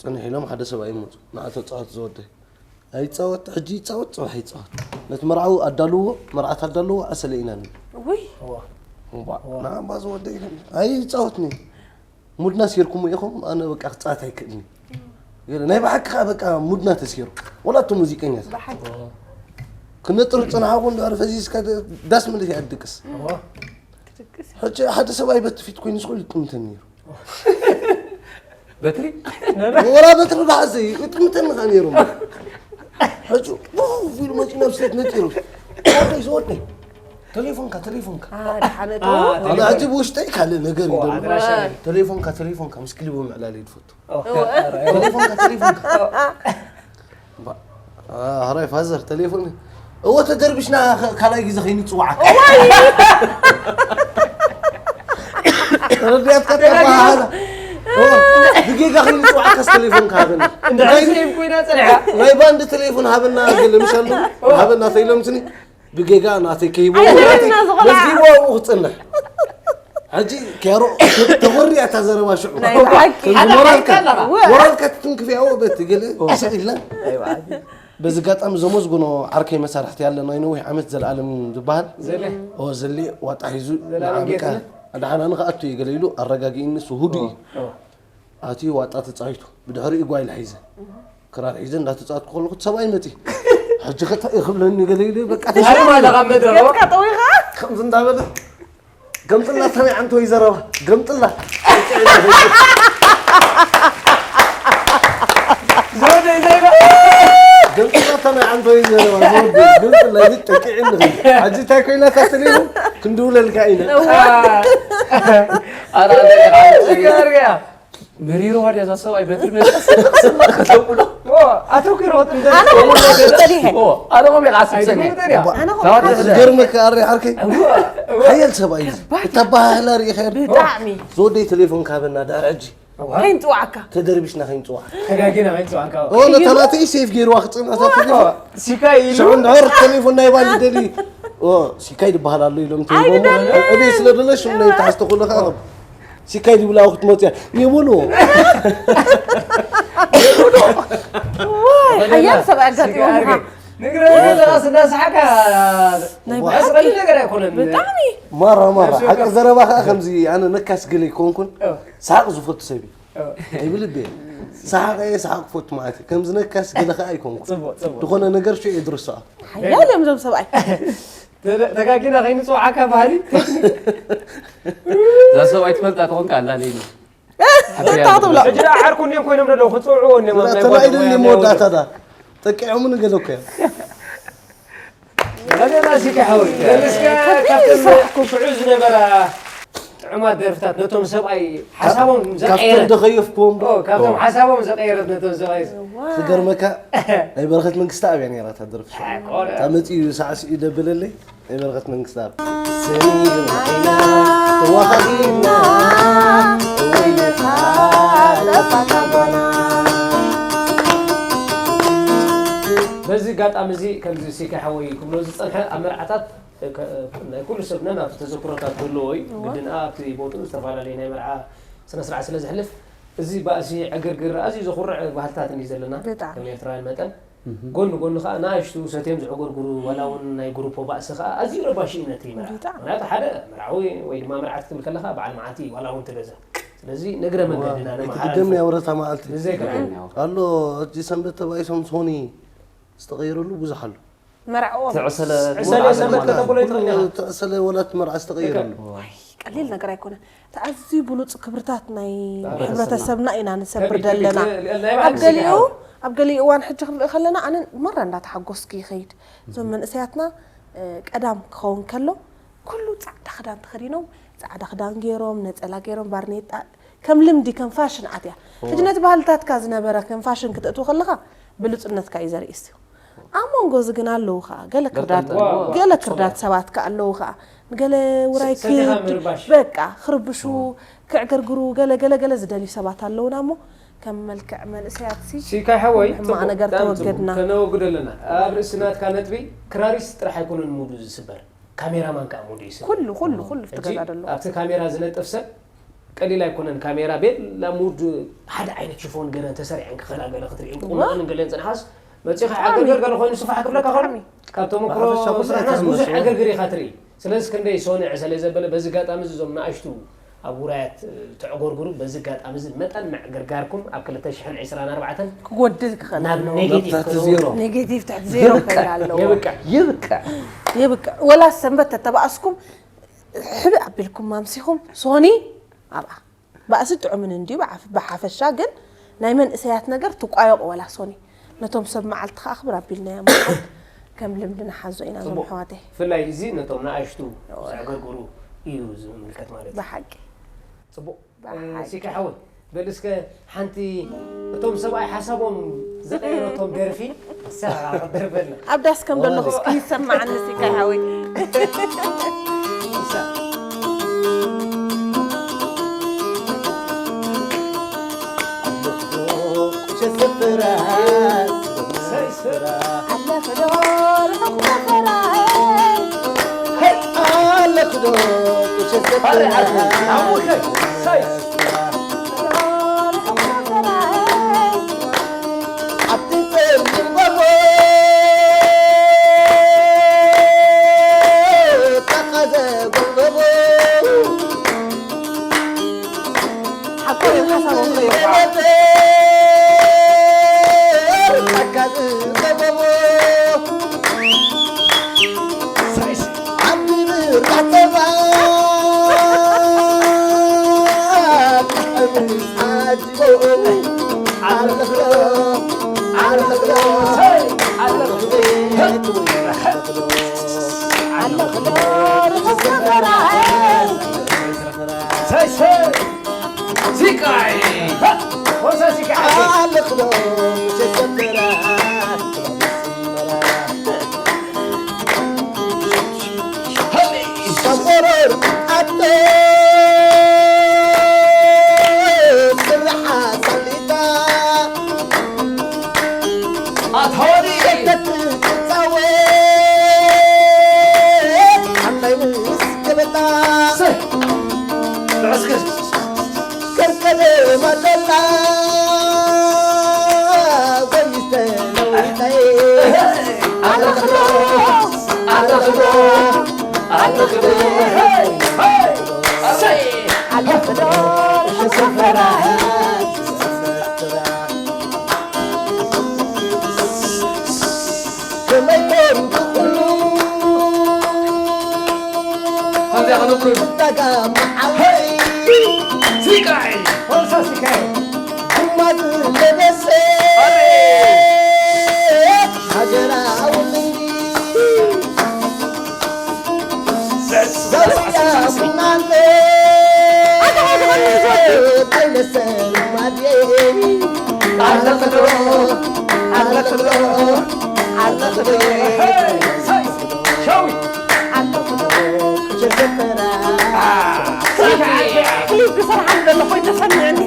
ፅንሕ ኢሎም ሓደ ሰብ ኣይመፁ ንዓ ተፃወት ዝወደ ኣይፃወት ሕጂ ይፃወት ፅባሕ ይፃወት ነቲ መርዓዊ ኣዳልዎ መርዓት ኣዳልዎ ኣሰለ ኢና ንብል ውይ ንዓ እባ ዝወደ ኣይፃወትኒ ሙድና ሲርኩሞ ኢኹም ኣነ በቃ ክፃወት ኣይክእልኒ ገለ ናይ ብሓቂ ከኣ በቃ ሙድና ተስኪሩ። ወላ እቶም ሙዚቀኛታት። ብሓቂ። ክነጥር ዝጸናሕኩ እንድሕር ፈዚዝካ ደ-፣ ዳስ ምልስ እያ ትድቅስ። ሕጂ ሓደ ሰብኣይ በቲ ፊት ኮይኑ ዝኽእል ይጥምተኒ ነይሩ። በትሪ? ወላ በትሪ ደሓዘ ይጥምተኒ ከኣ ነይሩ። ሕጂ ቡፍ ኢሉ መጺኡ ናብ ስቴት ነጢሩ። ወደይ ዝወደይ። ተሌፎንካ፣ ተሌፎንካ። ኣነ ሕጂ ብውሽጠይ ካልእ ነገር እዩ ደሎ። ተሌፎንካ፣ ተሌፎንካ ምስ ክሊቦ ምዕላል እዩ ዝፈቱ። ተሌፎንካ፣ ተሌፎንካ። እባ፣ አ፣ ሕራይ ፋዘር፣ ተሌፎን። እወ፣ ተደርቢሽና ኸ-፣ ካልኣይ ግዜ ኸይንጽዋዓካ። ተረዲኣትካ ተባሃላ። እወ፣ ብጌጋ ኸይንጽዋዓካስ ተሌፎንካ ሃበና። እንድሕር ናይ፣ ሴም ኮይና ጸኒሓ። ናይ ባንድ ተሌፎን ሃበና፣ ገለ ምሽ ኣሎ። ሃበና ተይሎምስኒ። ብጌጋ ናተይ ከይቦ ኣይኮነን ናተይ ዝቆልዓ። መዝጊቦ ኣብኡ ክጸንሕ። ሕጂ ኬሮ ተኾርያ እታ ዘረባ ሽዑ። ናይ ብሓቂ። ከምዚ ሞራልካ፣ ኣታ ሓቂ ኣለኻ። ሞራልካ ትትንክፍ ያው በት ገለ ስቕ ኢልና። ኣይዋ። በዚ ኣጋጣሚ ዘመስግኖ ዓርከይ መሳርሕቲ ያለ ናይ ነዊሕ ዓመት ዘልኣለም ዝበሃል። ዘለ። ኦ፣ ዘሌ ዋጣ ሒዙ ዘልኣለም ንዓበቃ። ጌትነት። ኣድሓና ንኽኣቱ እዩ ገለ ኢሉ ኣረጋጊእኒ፣ እሱ ህዱእ እዩ። ኦ። ኣትዩ ዋጣ ተጻዊቱ። ብድሕሪኡ ጓይላ ሒዘ። ክራር ሒዘ እንዳተጻወትኩ ከለኹ እቲ ሰብኣይ መጺኡ። ሕጂ ከ እንታይ እዩ ክብለኒ ገለ ኢለ በቃ ኣረ ተሸሚመ። ማለኻ መድረኽ። ገጽካ ጠዊኻ? ከምዚ እንዳበለ፣ "ገምጥላ ተመይ ዓንቶ ይዘረባ፣ ገምጥላ." ዘወደይ ዘይባ። "ገምጥላ ተመይ ዓንቶ ይዘረባ፣ ዘወደይ፣ ገምጥላ ይጠቂዕኒ." ሕጂ እንታይ ኮይና እታ ተሌፎን? ክንድውለልካ ኢና። እዋ። ኣረ፣ ኣረ፣ ኣረ፣ ኣረ። መሪሮ ዋድያ እዛ ሰብኣይ በትሪ መጣ ስማ ከተብሎ። ኦ፣ ኣተኲሮ ወጥ እንደ ኣነ እውን ክሓስብ ጸኒሐ። ኦ፣ ኣነ እውን ይሓስብ ጸኒሐ። ኣነ እውን ታወት ክሓስብ ዝገርመካ ኣረ ዓርከይ። እዋ፣ እዋ። ሓያል ሰብኣይ እዩ። እታ ኣባሃህላ ርኢኻዮ ዶ? ብጣዕሚ። ዝወደይ ቴሌፎን ካበና ዳር ሕጂ። እዋ። ከይንጽዋዓካ። ተደርቢሽና ከይንጽዋዕ። ተጋጊና ከይንጽዋዓካ። ኦ፣ ነታ ናተይ ሴፍ ገይርዋ ክጽንሕ እታ ቴሌፎን። ሲካይ ኢሉ። ሽዑ እንድሕር ቴሌፎን ናይ ባል ደሊ። ኦ፣ ሲካይ ዝበሃል ኣሎ ኢሎም ትህቦም። ኣይደልን። እቤት ስለ ደለ ሽም ናይ ተሓዝተ ኩሉ ከኣ ሲካይ ድብላዊ ክትመጽእ እያ። ይብሉ። ዋይ፣ ሓያል ሰብ ኣጋጢሙ። ንግረ ለቓስ እንዳሰሓካ ናይ ኣስቐሊ ብሓቂ። ነገር ኣይኮነን። ብጣዕሚ። ማራ፣ ማራ። ነብሲ ሓቂ ወከፍ። ዘረባ ከኣ ከምዚ ኣነ ነካስ ገለ ኣይኮንኩን። እ። ሰሓቕ ዝፈቱ ሰብ እዩ። እ። ይብል እቤ። ሰሓቕ እየ፣ ሰሓቕ ክፈቱ ማለት እዩ። ከምዚ ነካስ ገለ ከኣ ኣይኮንኩን። ጽቡቕ፣ ጽቡቕ። ዝኾነ ነገር ሽዑ እየ ዝርስዖ። ሓያል እዮም እዞም ሰብኣይ። ተደ-፣ ተጋጊና ከይንጽውዓካ ባህሊ። እዛ ሰብኣይ ትፈልጣ ትኾንካ ኣላ ለይኒ። እንታይ ትብሎ? ሕጂ ደኣ ዓርኩ እኒኦም ኮይኖም ደለዉ፣ ክጽውዕዎ እኒኦም ኣብ ናይ ተላኢሉ ጓድሞ እኒኦም እኒኦም መወዳእታ ዳ። ጠቂዖምን ገለ እኮ እዮም። ገለና ሲካ ሓወይ፣ ገለስካ ካብተን ሽዑ ዝነበራ ጥዑማት ደርፍታት ነቶም ሰብኣይ ሓሳቦም ካብተን ዘቀየረት። ደኸየፍክዎም ዶ? ኦ፣ ካብቶም ኦ። ሓሳቦም ዘቀየረት ነቶም ሰብኣይ። እዋ። ክገርመካ፣ ናይ በረኸት መንግስተኣብ እያ ነይራ እታ ደርፊ። ሓቆረ። እታ መጺኡ ሳዕስዒ ደበለለይ፣ ናይ በረኸት መንግስተኣብ። ሰሚርና ኢና ተዋሃሂድና፣ ወይለታ ጠፋእና። በዚ ኣጋጣሚ እዚ፣ ከምዚ ሲካ ሓወይ ክብሎ ዝጸንሐ፣ ኣብ መርዓታት ከ-፣ ናይ ኩሉ ሰብ ነናቱ ተዘክሮታት ዘለዎ እዩ። እወ። ግድን ኣብቲ ቦትኡ ዝተፈላለየ ናይ መርዓ ስነ ስርዓት ስለ ዝሕልፍ፣ እዚ ባእሲ፣ ዕግርግር ኣዝዩ ዘኹርዕ ባህልታት እዩ ዘለና፣ ብጣዕሚ። ከም ኤርትራውያን መጠን። እህ። ጎኒ ጎኒ ከኣ ንኣሽቱ ሰትዮም ዝዕገርግሩ፣ ዋላ እውን ናይ ግሩፖ ባእሲ ከኣ ኣዝዩ ረባሺ እዩ ነቲ መርዓ። ብጣዕሚ። ምኽንያቱ ሓደ መርዓዊ ወይ ድማ መርዓት ክትብል ከለኻ በዓል መዓልቲ እዩ፣ ዋላ እውን እቲ ገዛ። ስለዚ ንእግረ እዋ፣ መንገድና ኣይትድገምኒ ነመሓላልፎ። ወረታ መዓልቲ። ብዘይካ ትድገምኒ ወረታ። ኣሎ፣ ሕጂ ሰንበት ተባኢሶም ሶኒ ዝተቐየረሉ ብዙሕ ኣሎ። መርዓኦም። ትዕሰለ ዕሰለ ሰንበት ከተብሎ ይትኽእል ኢኻ። ትዕሰለ ወላ እቲ መርዓ ዝተቐየረሉ። ዋይ፣ ቀሊል ነገር ኣይኮነን። እቲ ኣዝዩ ብሉጽ ክብርታት ናይ ሕብረተሰብና። ሕብረተሰብና ኢና ንሰብር ከቢድ፣ ከቢድ፣ ዘለና። ናይ ባዕሉ ኣብ ገሊኡ፣ ስራሕ። ኣብ ገሊኡ እዋን ሕጂ ክንርኢ ከለና ኣነ ማራ እንዳተሓጎስኩ ይኸይድ። እዞም መንእሰያትና፣ እ፣ ቀዳም ክኸውን ከሎ ኩሉ ጻዕዳ ክዳን ተኸዲኖም፣ ጻዕዳ ክዳን ገይሮም፣ ነጸላ ገይሮም፣ ባርኔጣ፣ ከም ልምዲ፣ ከም ፋሽን ኣትያ። እወ። ሕጂ ነቲ ባህልታትካ ዝነበረ ከም ፋሽን ክተእትዎ ከለኻ ብሉጽነትካ እዩ ዘርእስ እዩ። ኣብ መንጎ እዚ ግን ኣለዉ ኸኣ፣ ገለ ክርዳድ፣ ገለ ክርዳድ ሰባት ከኣ ኣለዉ ኸኣ። ንገለ ውራይ ሰ-፣ ሰቲኻ ክድ-፣ ምርባሽ። በቃ፣ ክርብሹ፣ እዎ። ክዕገርግሩ፣ ገለ፣ ገለ፣ ገለ ዝደልዩ ሰባት ኣለዉና እሞ፣ ከም መልክዕ መንእሰያትሲ፣ ሲካይ ሓወይ፣ ሕማቕ ጽቡቕ፣ ነገር ብጣዕሚ ጽቡቕ። ተወገድና። ከነወግዶ ኣለና። ኣብ ርእሲ ናትካ ነጥቢ፣ ክራሪስት ጥራሕ ኣይኮነን ሙዱ ዝስበር። ካሜራማን ከኣ ሙዱ ይስበር። ኩሉ፣ ኩሉ፣ ኩሉ ሕጂ፣ ትገዳደሎ። ኣብቲ ካሜራ ዝነጥፍ ሰብ፣ ቀሊል ኣይኮነን። ካሜራ ቤላ ሙድ ሓደ ዓይነት ሽፎን ገለ ተሰሪዐን ክኸዳ ገለ ክትርኢ፣ ዋ። ቁንዕን ገለን ጽንሓስ መጺኻ ብጣዕሚ። ዕግርግር ገለ ኮይኑ ስፋሕ ክብለካ ከሎ፣ ብጣዕሚ። ካብ ተመክሮ ብሓፈሻ ኩሉ ስራሕናስ ብዙሕ ኣይትሕመሱ። ዕግርግር ኢኻ ትርኢ። ስለዚ ክንደይ ሶንዕ ስለ ዘበለ፣ በዚ ኣጋጣሚ እዚ እዞም ንኣሽቱ ኣብ ውራያት ተዕጎርጉሩ። በዚ ኣጋጣሚ እዚ መጠን ምዕግርጋርኩም ኣብ ክልተ ሽሕን ዕስራን ኣርባዕተን ክጎድል ክኽእል ናብ ኣለዎ። ኔጌቲቭ ትሕቲ ክኸውን ዜሮ። ኔጌቲቭ ትሕቲ ዜሮ ክኸይድ ኣለዎ። የብቅዕ። ይብቅዕ። የብቅዕ። ወላ ሰንበት ተተባእስኩም ሕብእ ኣቢልኩም ማምሲኹም ሶኒ ኣብኣ ባእሲ ጥዑምን እንድዩ ብዓፍ- ብሓፈሻ ግን ናይ መንእሰያት ነገር ትቋየቑ ወላ ሶኒ ነቶም ሰብ መዓልቲ ከኣ ክብር ኣቢልና እዮም ከም ልምዲ ንሓዞ ኢና ዞም ጽቡቕ። ኣሕዋተይ ብፍላይ እዚ ነቶም ንኣሽቱ ዘዕገርግሩ እዩ ዝምልከት ማለት እዩ። ብሓቂ ጽቡቕ ብሓቂ። ሲካ ሓወይ በል እስከ ሓንቲ እቶም ሰብኣይ ሓሳቦም ዝቐየረቶም ደርፊ ንሳ ክትደርፈልና ኣብ ዳስ ከም ዘለኹ እስኪ ይሰማዓኒ ሲካ ሓወይ ንሳ ክሊፕ ክሰርሓሉ ዘሎ ኮይኑ ተሰሚዕኒ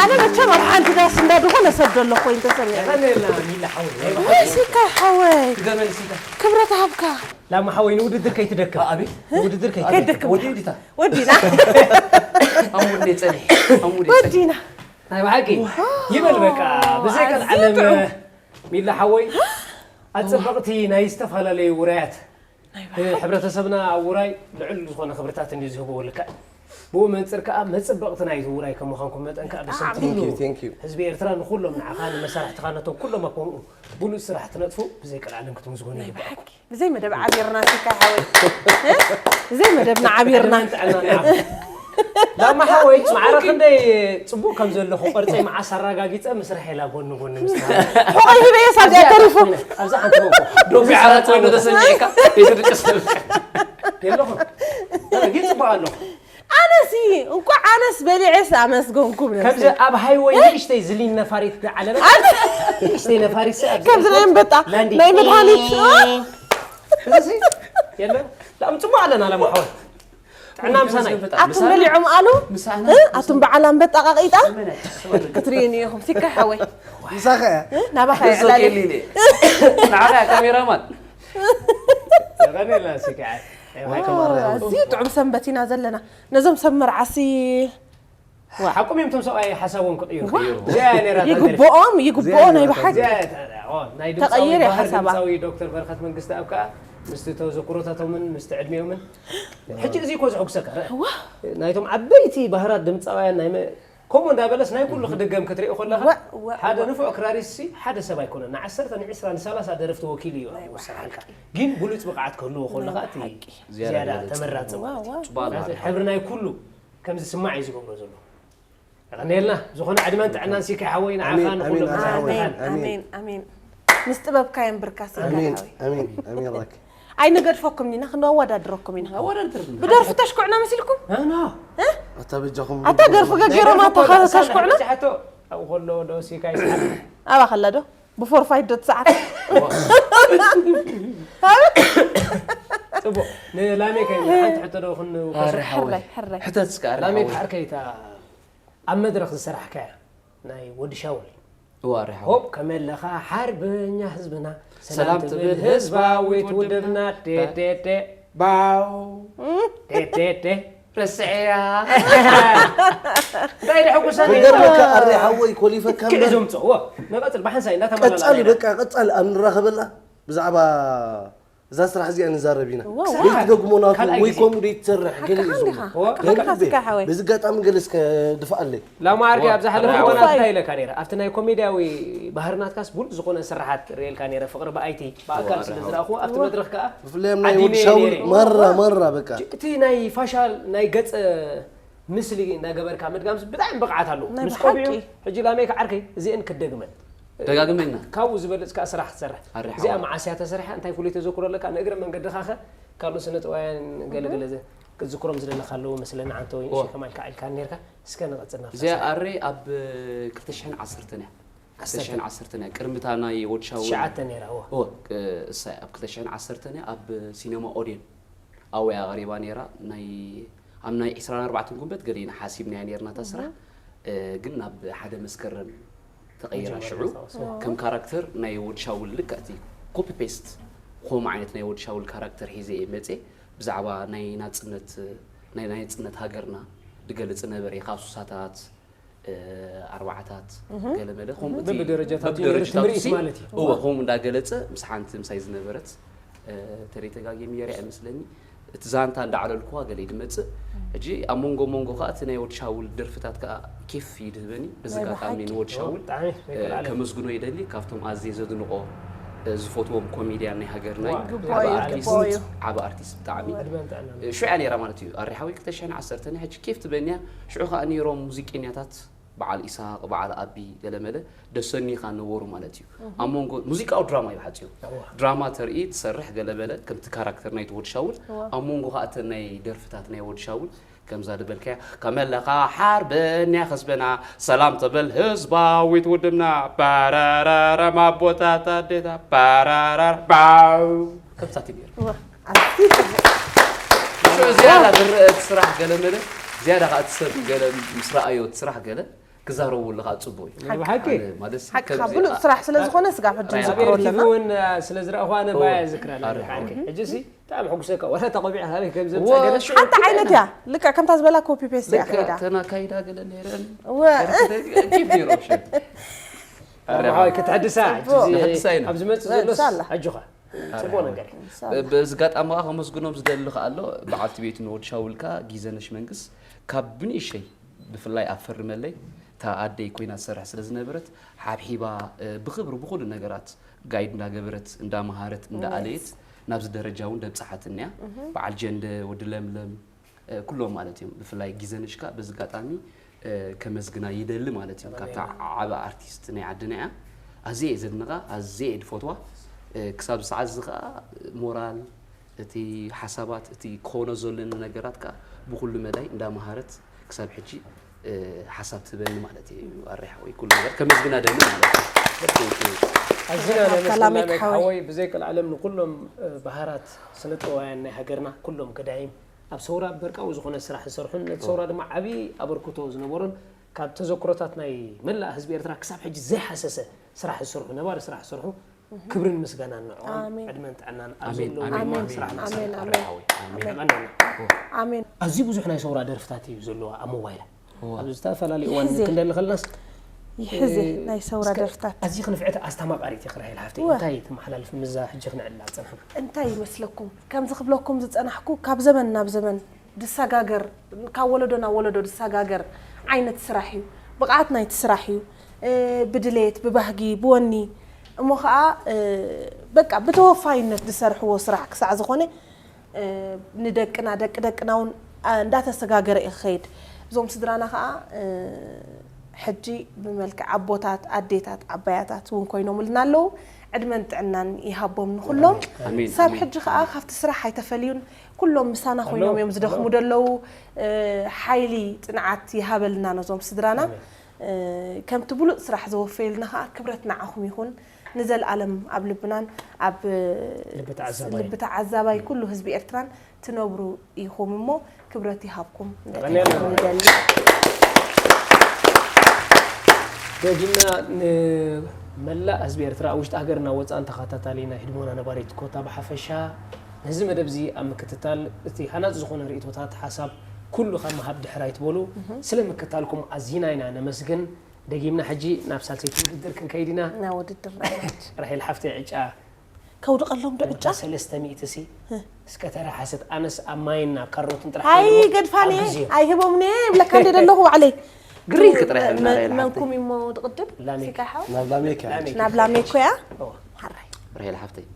ኣነ መቸም ኣብ ሓንቲ ዳስ እንዳድኾነ ሰብ ዘሎ ኮይኑ ተሰሚዐ ቀኔልና ሚላ ሓወይ ወይ ሲካይ ሓወይ ግደመኒ ሲካ ክብረት ሃብካ ላማ ሓወይ ንውድድር ከይትደክም ኣቤት ንውድድር ከይትደክም ከይትደክም ወዲኡ ዲታ ወዲና ኣሙዴ ጸኒሕ ኣሙዴ ወዲና ናይ ብሓቂ ይበል በቃ ብዘይ ቀልዓለም ኣዝዩ ጥዑም። ሚላ ሓወይ ኣፀበቕቲ ናይ ዝተፈላለዩ ውራያት ሕብረተሰብና ኣብ ውራይ ልዕል ዝኾነ ክብርታት እንዲ ዝህብዎ ልክዕ ብኡ መንጽር ከኣ መጽበቕቲ ናይቲ ውራይ ከም ምዃንኩም መጠን ከኣ ብስም Thank you, thank you. ህዝቢ ኤርትራ ንኹሎም ንዓኻ ንመሳርሕትኻ ነቶም ኩሎም ኣብ ከምኡ ብሉጽ ስራሕ ትነጥፉ ብዘይ ቀልዓለም ክትምስገኑ ይግባእ። ብዘይ መደብ ዓቢርና ሲካ ሓወይ። ብዘይ መደብና ዓቢርና። ጥዕና ንዓኹም። ላማ ሓወይ ማዕረ ክንደይ ጽቡቕ ከም ዘለኹ ቅርጸይ መዓስ ኣረጋጊጸ ምስ ራሄላ ጎኒ ጎኒ ምስ ተሃ- ሕቆይ ሂበዮ ሳብ እዚኣ ተሪፉ። ኣብዛ ሓንቲ መውቆ ዶቢ ዓራት ኮይኑ ተሰሚዕካ ይትድቅስ የለኹም። ግን ጽቡቕ ኣለኹ። ኣነሲ እንኳዕ ኣነስ በሊዐስ ኣመስገንኩም ነብሲ። ከምዚ ኣብ ሃይወይ ንእሽተይ ዝሊን ነፋሪት ዝዓለበት ንእሽተይ ነፋሪት ሲ ኣብዚ ከምዚ ናይ ኣንበጣ ላንዲ ናይ መድሃኒት እዚ የለን ላም ጽቡቕ ኣለና ለማሓወይ ጥዕና ምሳና እዩ። ኣቱም በሊዖም ኣሉ ምሳና እ? ኣቱም በዓል ኣንበጣ ቃቂጣ ክትርእዩኒ ኢኹም ሲካ ሓወይ ምሳኸ እያ እ? ናባኻ የዕላሊ ንዓኻ ካሜራማን የቐኔልና ሲካ ዋይ ከም ኣረያ እዚ ጥዑም ሰንበት ኢና ዘለና ነዞም ሰብ መርዓሲ ሓቁም እዮም ቶም ሰብኣይ ሓሳቦም ክቕይሩ ዋ። እዚኣ እያ ነይራ እታ ደርፊ። ይግብኦም ይግብኦ ናይ ብሓቂ እዚኣ እያ እታ- ኦ፣ ናይ ድምፃዊ ተቐይረ ባህር ሓሳባ። ድምፃዊ ዶክተር በረኸት መንግስቲ ኣብ ከዓ ምስቲ ተዘክሮታቶምን ምስቲ ዕድሚኦምን ሕጂ እዚ እኮ ዘሐጉሰካ ረ- ናይቶም ዓበይቲ ባህራት ድምፃውያን ናይ መ- ከምኡ እንዳበለስ ናይ ኩሉ ክድገም ክትሪኦ ከለካ ወ- ወ- ሓደ ንፉዕ ክራሪስሲ ሓደ ሰብ ኣይኮነን ንዓሰርተ ንዕስራ ንሰላሳ ደረፍቲ ወኪሉ እዩ ወሳሓልካ ግን ብሉፅ ብቕዓት ክህልዎ ከለካ እቲ ዝያዳ ዝያዳ ዝበለፀ። ተመራፂ ዋ- ዋ- ፅባል ሕብሪ ናይ ኩሉ ከም ዝስማዕ እዩ ዝገብሮ ዘሎ። የቐንየልና ዝኾነ ዕድመን ጥዕናን ሲካ ሓወይ ንዓኻን ኣሜን፣ ንኹሎም ኣሜን፣ መሳርሕትኻን። ኣሜን ኣሜን ምስ ጥበብካ የንብርካ ኣሜን ሲካዊ ኣሜን ኣሜን ራክ ኣይንገድፈኩም ኢና ክንወዳድረኩም ኢና ኣወዳድር ብደርፊ ተሽኩዕና መሲልኩም ኣና ኣታ በጃኹም ኣታ ደርፊ ገገሮም ኣታ ተሽኩዕና ሕቶ ኣብኡ ከሎ ዶ ሲካ ይስሓቅ ኣባ ከላ ዶ ብፎርፋይት ዶ ትሰዓት ጽቡቕ ንላሜ ከ ሓንቲ ሕቶ ዶ ክንውከሶ ኣረ ሓወይ ሕራይ ሕራይ ሕተት እስከ ኣረ ላሜ ሓወይ ሓርከይታ ኣብ መድረኽ ዝሰራሕካያ ናይ ወዲ ሻውል እዋ ኣረ ሓወይ ሆፕ ከመለኻ ሓርበኛ ህዝብና ሰላም ትብል ህዝባዊት ውድብና ዴዴዴ ባው ዴዴዴ ረስዕያ እንታይ ደሐጉሰኒ ክገርመካ ኣሬ ሓወይ ኮሊፈካ ክዕዞም ጽዎ ንቐጽል ብሓንሳይ እንዳተመላላ ቀጻሊ በቃ ቀጻሊ ኣብ ንራኸበላ ብዛዕባ እዛ ስራሕ እዚኣ ንዛረብ ኢና ዋው፣ ወይ ትደግሞ ናቱ ካልኣይ ወይ ግዜ። ከምኡ ደይ ትሰርሕ ገለ እዩ ሓቅኻ ዝብሉ እንዲኻ ኦ፣ ሓቅኻ ሲካ ሓወይ በዚ ኣጋጣሚ ገለ እስከ ድፍኣለይ ላማርኪ ኣብ ዝሓለፈ ዋ፣ እዋናት ዋ። እንታይ ኢለካ ነይረ ኣብቲ ናይ ኮሜድያዊ ባህርናት ካስ ብሉፅ ዝኾነ ስርሓት ርእየልካ ነይረ ፍቕሪ ብኣይቲ ብኣካል ስለ ዝረኣኹ ኣብቲ መድረኽ ከዓ ብፍላይ ኣብ ናይ ዓዲነ ወዲ ሻውል ነይረ። መራ መራ በቃ እቲ ናይ ፋሻል ናይ ገፀ ምስሊ እንዳገበርካ ምድጋምስ ብጣዕሚ ብቕዓት ኣለዎ ናይ ምስ ብሓቂ። ቆቢዮም ሕጂ ላመይ ከዓርከይ እዚአን ክደግመን ደጋግመና ካብኡ ዝበለፅ ከዓ ስራሕ ክትሰርሕ ኣረ እዚኣ ሓዋ። መዓስያ ተሰሪሓ እንታይ ፍሉይ ተዘክሮ ኣለካ ንእግረ መንገድኻ ኸ ካልኦት ስነ ጥበባውያን ገለገለ ዘ- ክትዝክሮም ዝደለካ ኣለዎ መስለኒ ዓንተ ወይ ኦ። ከማል ከዓ ኢልካ ነርካ እስከ ንቐፅልና እዚኣ ኣሬ ኣብ ክልተ ሽሕን ዓሰርተን እያ ክልተ ሽሕን ዓሰርተን እያ ቅድምታ ናይ ወድሻው ትሽዓተ ነይራ እዎ ኦ እሳ ኣብ ክልተ ሽሕን ዓሰርተን እያ ኣብ ሲኔማ ኦዴን ኣወያ ቀሪባ ነይራ ናይ ኣብ ናይ ዕስራን ኣርባዕተን ጉንበት ገለ ኢና ሓሲብናያ ነርና እታ ስራሕ እ፣ ግን ናብ ሓደ መስከረም ተቐይራ ሽዑ ከም ካራክተር ናይ ወድሻውል ልክዕቲ ኮፒ ፔስት ከምኡ ዓይነት ናይ ወድሻውል ካራክተር ሒዘ እየ መፅእ ብዛዕባ ናይ ናፅነት ናይ ናፅነት ሃገርና ዝገልፅ ነበረ ካብ ሱሳታት እ፣ ኣርባዓታት ገለመለ ከምኡ እቲ በብደረጃታቱ በብደረጃታቱ ትምህርቲ ሲ- ማለት እዩ። እወ ከምኡ እንዳገለፀ ምስ ሓንቲ ምሳይ ዝነበረት እ፣ ተለይ ተጋጊም የርያ ይመስለኒ እቲ ዛንታ እንዳዓለልኩዋ ገለ ድመፅእ ሕጂ ኣብ መንጎ መንጎ ከዓ እቲ ናይ ወድሻውል ደርፍታት ከዓ ኬፍ ይድህበኒ በዚ ናይ ኣጋጣሚ ብሓቂ። ንወድሻውል ብጣዕሚ እ፣ ከመስግኖ ይደሊ ካብቶም ኣዝየ ዘድንቆ እ፣ ዝፈትዎም ኮሜድያን ናይ ሃገርና እዩ። ግቡእ ዓቢ እዩ፣ ኣርቲስት ግቡእ እዩ። ዓቢ ኣርቲስት ብጣዕሚ ዕድመን ጥዕናን። እ፣ ሽዑ እያ ነይራ ማለት እዩ ኣሪ ሓወይ ክልተ ሽሕን ዓሰርተን ሕጂ ኬፍ ትበንያ ሽዑ ከዓ ነይሮም ሙዚቀኛታት በዓል ኢሳቅ በዓል ኣቢ ገለመለ ደሰኒኻ ነበሩ ማለት እዩ ኣብ መንጎ ሙዚቃዊ ድራማ እዩ ሓፂሩ ድራማ ተርኢ ትሰርሕ ገለመለ ከምቲ ካራክተር ናይ ወድሻውል ኣብ መንጎ ከዓ እተን ናይ ደርፍታት ናይ ወድሻውል ከምዛ ዝበልካያ ከመለኻ ሓርበኛ ህዝብና ሰላም ትብል ህዝባዊት ውድብና ባራራራ ማቦታት ኣዴታ ባራራር ባው ከምሳት እዩ ነይሩ ዋ፣ ኣዝዩ ጽቡቕ። ሽዑ ዝያዳ ዝረአ እቲ ስራሕ ገለመለ ዝያዳ ከዓ እቲ ሰብ ገለ ምስ ረኣዮ እቲ ስራሕ ገለ ክዛረቡ ኣለካ ፅቡቅ እዩ ናይ ብሓቂ ኣነ ማለት ሓቅኻ ከምዚ- ብሉፅ ስራሕ ስለ ዝኾነ ስጋብ ሕጂ ራያ ንዝክሮ ኣብ ኣለና ኤርቲቪ እውን ስለ ዝረእኹዋ ኣነ ኦ፣ ባያ ዝክራ ኣረ፣ ሕጂ ሲ ብጣዕሚ ሕጉሰካ ዋላ ተቆቢዕካ ካበይ ከም ዎ፣ ዘምፀእ ገለ ሽዑ ሓንቲ ዓይነት እያ ልክዕ ከምታ ዝበላ ኮፒ ፔስት እያ ልክዕ ከይዳ ተናካይዳ ገለ ነይረን ወ- ኬፍ ነይሩ ሽዑ ኣረ፣ ሓወይ ክትሕድሳ ጽቡቅ። ንሕድሳ ኢና። ኣብ ዝመፅእ ዘሎስ ንሕድሳ ኣላ። ኣጆኻ ጽቡቕ ነገር እዩ። በዚ ኣጋጣሚ ከዓ ከመስግኖም ዝደሊ ከዓ ኣሎ በዓልቲ ቤቱ ንወዲ ሻውል ከዓ ጊዘነሽ መንግስ ካብ ብንእሸይ ብፍላይ ኣብ ፈርመለይ እታ ኣደይ ኮይና ትሰርሕ ስለ ዝነበረት ሓብሒባ ብክብሪ ብኩሉ ነገራት ጋይድ እንዳገበረት እንዳመሃረት እንዳኣለየት ናብዚ ደረጃ እውን ደብፅሓትኒ እያ። በዓል ጀንደ ወዲ ለምለም ኩሎም ማለት እዮም። ብፍላይ ጊዘነሽ ከዓ በዚ ኣጋጣሚ ከመስግና ይደሊ ማለት እዩ። ካብታ ዓቢ ኣርቲስት ናይ ዓድና እያ። ኣዝየ እየ ዘድንቓ፣ ኣዝየ እየ ዝፈትዋ። ክሳብ ሰዓት እዚ ከዓ ሞራል እቲ ሓሳባት እቲ ክኾኖ ዘለኒ ነገራት ከዓ ብኩሉ መዳይ እንዳመሃረት ክሳብ ሕጂ ሓሳብ ትህበኒ ማለት እዩ። ኣሬ ሓወይ ኩሉ ነገር ከመስግና ደሊ ማለት እዩ። ኣዚና ነመስግና ሜክ ሓወይ። ብዘይ ቀልዓለም ንኩሎም ባህራት ስነ ጥበባውያን ናይ ሃገርና ኩሎም ገዳይም ኣብ ሰውራ በርቃዊ ዝኾነ ስራሕ ዝሰርሑን ነቲ ሰውራ ድማ ዓብዪ ኣበርክቶ ዝነበሮን ካብ ተዘክሮታት ናይ መላእ ህዝቢ ኤርትራ ክሳብ ሕጂ ዘይሓሰሰ ስራሕ ዝሰርሑ ነባሪ ስራሕ ዝሰርሑ ክብርን ምስጋናን ንዕኦም ዕድመን ጥዕናን ኣብ ዘለዉ ድማ ስራሕና ክሰርሑ ኣሜን። ኣዝዩ ብዙሕ ናይ ሰውራ ደርፍታት እዩ ዘለዋ ኣብ ሞባይላ ኣብ ዝተፈላለዩ እዋን ክንደሊ ከለናስ ይሕዚ ናይ ሰውራ ደርፍታት ኣዝዩ ክንፍዕቲ ኣስተማቃሪት ኢኺ ራሄል ሓፍተይ እንታይ ተመሓላልፊ ምዛ ሕጂ ክንዕላ ዝጸንሐና እንታይ ይመስለኩም ከምዚ ክብለኩም ዝጸናሕኩ ካብ ዘመን ናብ ዘመን ድሰጋገር ካብ ወለዶ ናብ ወለዶ ድሰጋገር ዓይነት ስራሕ እዩ። ብቕዓት ናይቲ ስራሕ እዩ። ብድሌት፣ ብባህጊ፣ ብወኒ እሞ ኸዓ በቃ ብተወፋይነት ዝሰርሕዎ ስራሕ ክሳዕ ዝኾነ ንደቅና ደቂ ደቅና እውን እንዳተሰጋገረ እዩ ክኸይድ። እዞም ስድራና ኸዓ ሕጂ ብመልክዕ ኣቦታት፣ ኣዴታት፣ ዓባያታት እውን ኮይኖምልና ኣለዉ። ዕድመን ጥዕናን ይሃቦም ንኹሎም። ክሳብ ሕጂ ኸዓ ካብቲ ስራሕ ኣይተፈልዩን። ኩሎም ምሳና ኮይኖም እዮም ዝደኽሙ ዘለዉ። ሓይሊ ፅንዓት ይሃበልና ነዞም ስድራና። ከምቲ ብሉፅ ስራሕ ዘወፈየልና ከዓ ክብረት ንዓኹም ይኹን። ንዘለኣለም ኣብ ልብናን ኣብ ልቢ ተዓዛባይ ኩሉ ህዝቢ ኤርትራን ትነብሩ ኢኹም እሞ ክብረት ይሃብኩም ንደሊ። ደጊምና ንመላእ ህዝቢ ኤርትራ ኣብ ውሽጢ ሃገርና ወፃእን ተኸታታሊ ናይ ህድሞና ነባሪት ኮታ ብሓፈሻ ነዚ መደብ እዚ ኣብ ምክትታል እቲ ሃናፂ ዝኾነ ርእቶታት ሓሳብ ኩሉ ካብ ምሃብ ድሕር ኣይትበሉ። ስለ ምክታልኩም ኣዚና ኢና ነመስግን። ደጊምና ሕጂ ናብ ሳልሰይቲ ውድድር ክንከይድ ኢና። ናብ ውድድር ራሄል ሓፍተይ ዕጫ ከውድቐሎም ዶ ዕጫ ሰለስተ ሚእቲ ሲ እስከ ተራ ሓሰት ኣነስ ኣብ ማይን ኣብ ካሮትን ጥራሕ ኣይ ገድፋኒ ኣይህቦምኒ ይብለካ እንደ ዘለኹ ባዕለይ ግሪክ ጥራሕ ኢልና ራሄል ሓፍተይ መንኩም እሞ ትቕድም ሲካይ ሓው ናብ ላሜክ እያ ናብ ላሜክ እያ ሓራይ ራሄል ሓፍተይ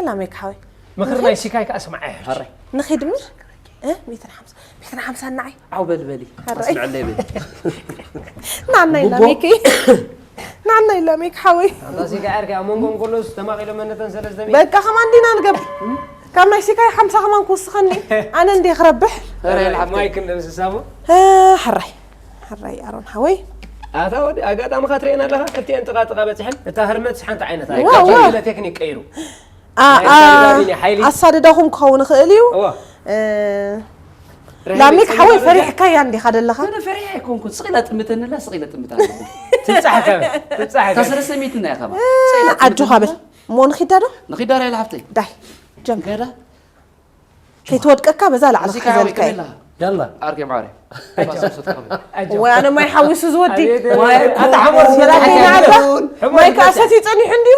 ላሜክ ሓወይ ምኽሪ ናይ ሲካይ ከዓ ስምዓይ ሕራይ ንኺድ ምን ሚትን ሓምሳ ሚትን ሓምሳ ንዓይ ዓው በልበሊ ኣስምዐለይ በሊ ናናይ ላሜክ ናናይ ላሜክ ሓወይ ኣንታ ሲካይ ዓርኪ ኣብ መንጎ እንኮሎስ ተማቒሎ መነተን ሰለስተ ሚእቲ በቃ ከማን ዲና ንገብር ካብ ናይ ሲካይ ሓምሳ ከማን ክውስኸኒ ኣነ እንዴ ክረብሕ ማይክ እንደምስሳቡ ሕራይ ሕራይ ኣሮን ሓወይ ኣታ ወዲ ኣጋጣሚ ካትረኤን ኣለኻ ክልቲኤን ጥቓ ጥቓ በፅሐን እታ ህርመት ሓንቲ ዓይነት ኣይኮነን ቴክኒክ ቀይሩ ኣሳድዳኹም ክኸውን ይኽእል እዩ ላሚክ ሓወይ ፈሪሕካያ እንዲኻ ደለኻ ፈሪሕ ኣይኮንኩን ስቕ ኢላ ጥምተንላ ስቕ ኢለ ጥምት ኣለኹ ትብፃሕ ከበ ትብፃሕ ከበ ሰለስተ ሚእቲ ናይ ከባ ኣጆኻ በል እሞ ንኺዳ ዶ ንኺዳ ራይ ሓፍተይ ዳይ ጀምር ከይትወድቀካ በዛ ላዕሊ ክሕዘልካ ያላ ዓርኪ ማዕረ ወይ ኣነ ማይ ሓዊሱ ዝወዲ ኣታ ሓሞር ዝመላኸ ማይ ከዓ ሰትዩ ፀኒሑ እንድዩ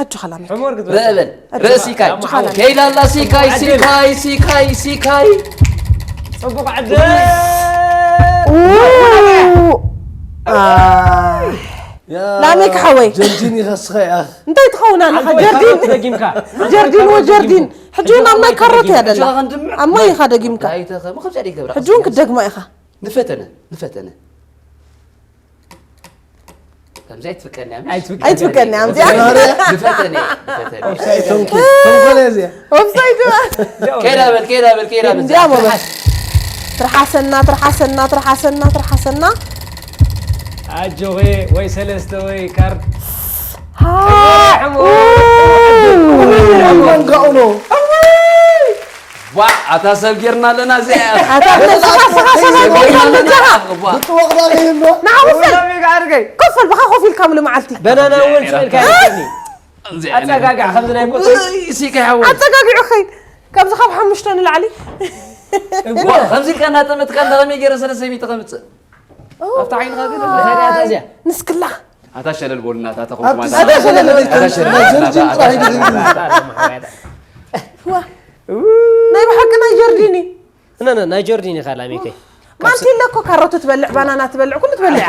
ኣጆኻ ላሚክ በእበል ርእሲካይ ከይዳ ኣላ ሲካይ ሲካይ ሲካይ ሲካይ ፅቡቕ ዕድል ላሜክ ሓወይ ጀርዲን ይኸስኸ እያ እንታይ ትኸውን ኣለኻ ጀርዲን ደጊምካ ጀርዲን ወጀርዲን ሕጂ እውን ኣብ ናይ ካሮት እያ ደላ ኣብ ማይ ኢኻ ደጊምካ ሕጂ እውን ክትደግማ ኢኻ ንፈተነ ንፈተነ ከምዚ ኣይትፍቀኒ ኣምሽ ኣይትፍቀኒ ኣምዚኣ ንፈተነ ንፈተነ ኦፍሳይድ ኦንኩ ተንኮለ እዚኣ ኦፍሳይድ ከይዳ በል ከይዳ በል ከይዳ በል እዚኣ ሞመን ትርሓሰና ትርሓሰና ትርሓሰና ትርሓሰና ኣጆኺ ወይ ሰለስተ ወይ ካርድ መንጋኡ ነው ዋ ኣታ ሰብ ጌርና ኣለና እዚኣ ኣታ ብለስኻ ስኻ ሰብ ኣልቦካ ምጃኻ ብጥወቕ ዳኺ ህሎ ንዓውሰ ዓርገይ ኮፍ በል ብኻ ኮፍ ኢልካ ምሉ መዓልቲ በናና እውን ስእልካ ይርከብኒ ኣጸጋግዕ ከምዚ ናይ ቁጽሪ እዚካ ይሓወ ኣጸጋጊዑ ኸይድ ከምዚ ካብ ሓሙሽተ ንላዕሊ ከምዚ ኢልካ እናጠመትካ እንዳ ከመይ ገይረ ሰለስተ ሚእቲ ከምጽእ ኣብታ ዓይንኻ ግን ንስክላ ኣታ ሸለል በሉና፣ ኣታ ተኸምኩማ፣ ኣታ ሸለል በሉና፣ ኣታ ሸለል በሉና፣ ኣታ ሸለል በሉና። ዋ፣ ናይ ብሓቂ ናይ ጀርዲኒ። ነ፣ ነ፣ ናይ ጆርዲን ኢኻ ላሚከይ። ማንቲ ኣለኮ ካሮት ትበልዕ፣ ባናና ትበልዕ፣ ኩሉ ትበልዕ።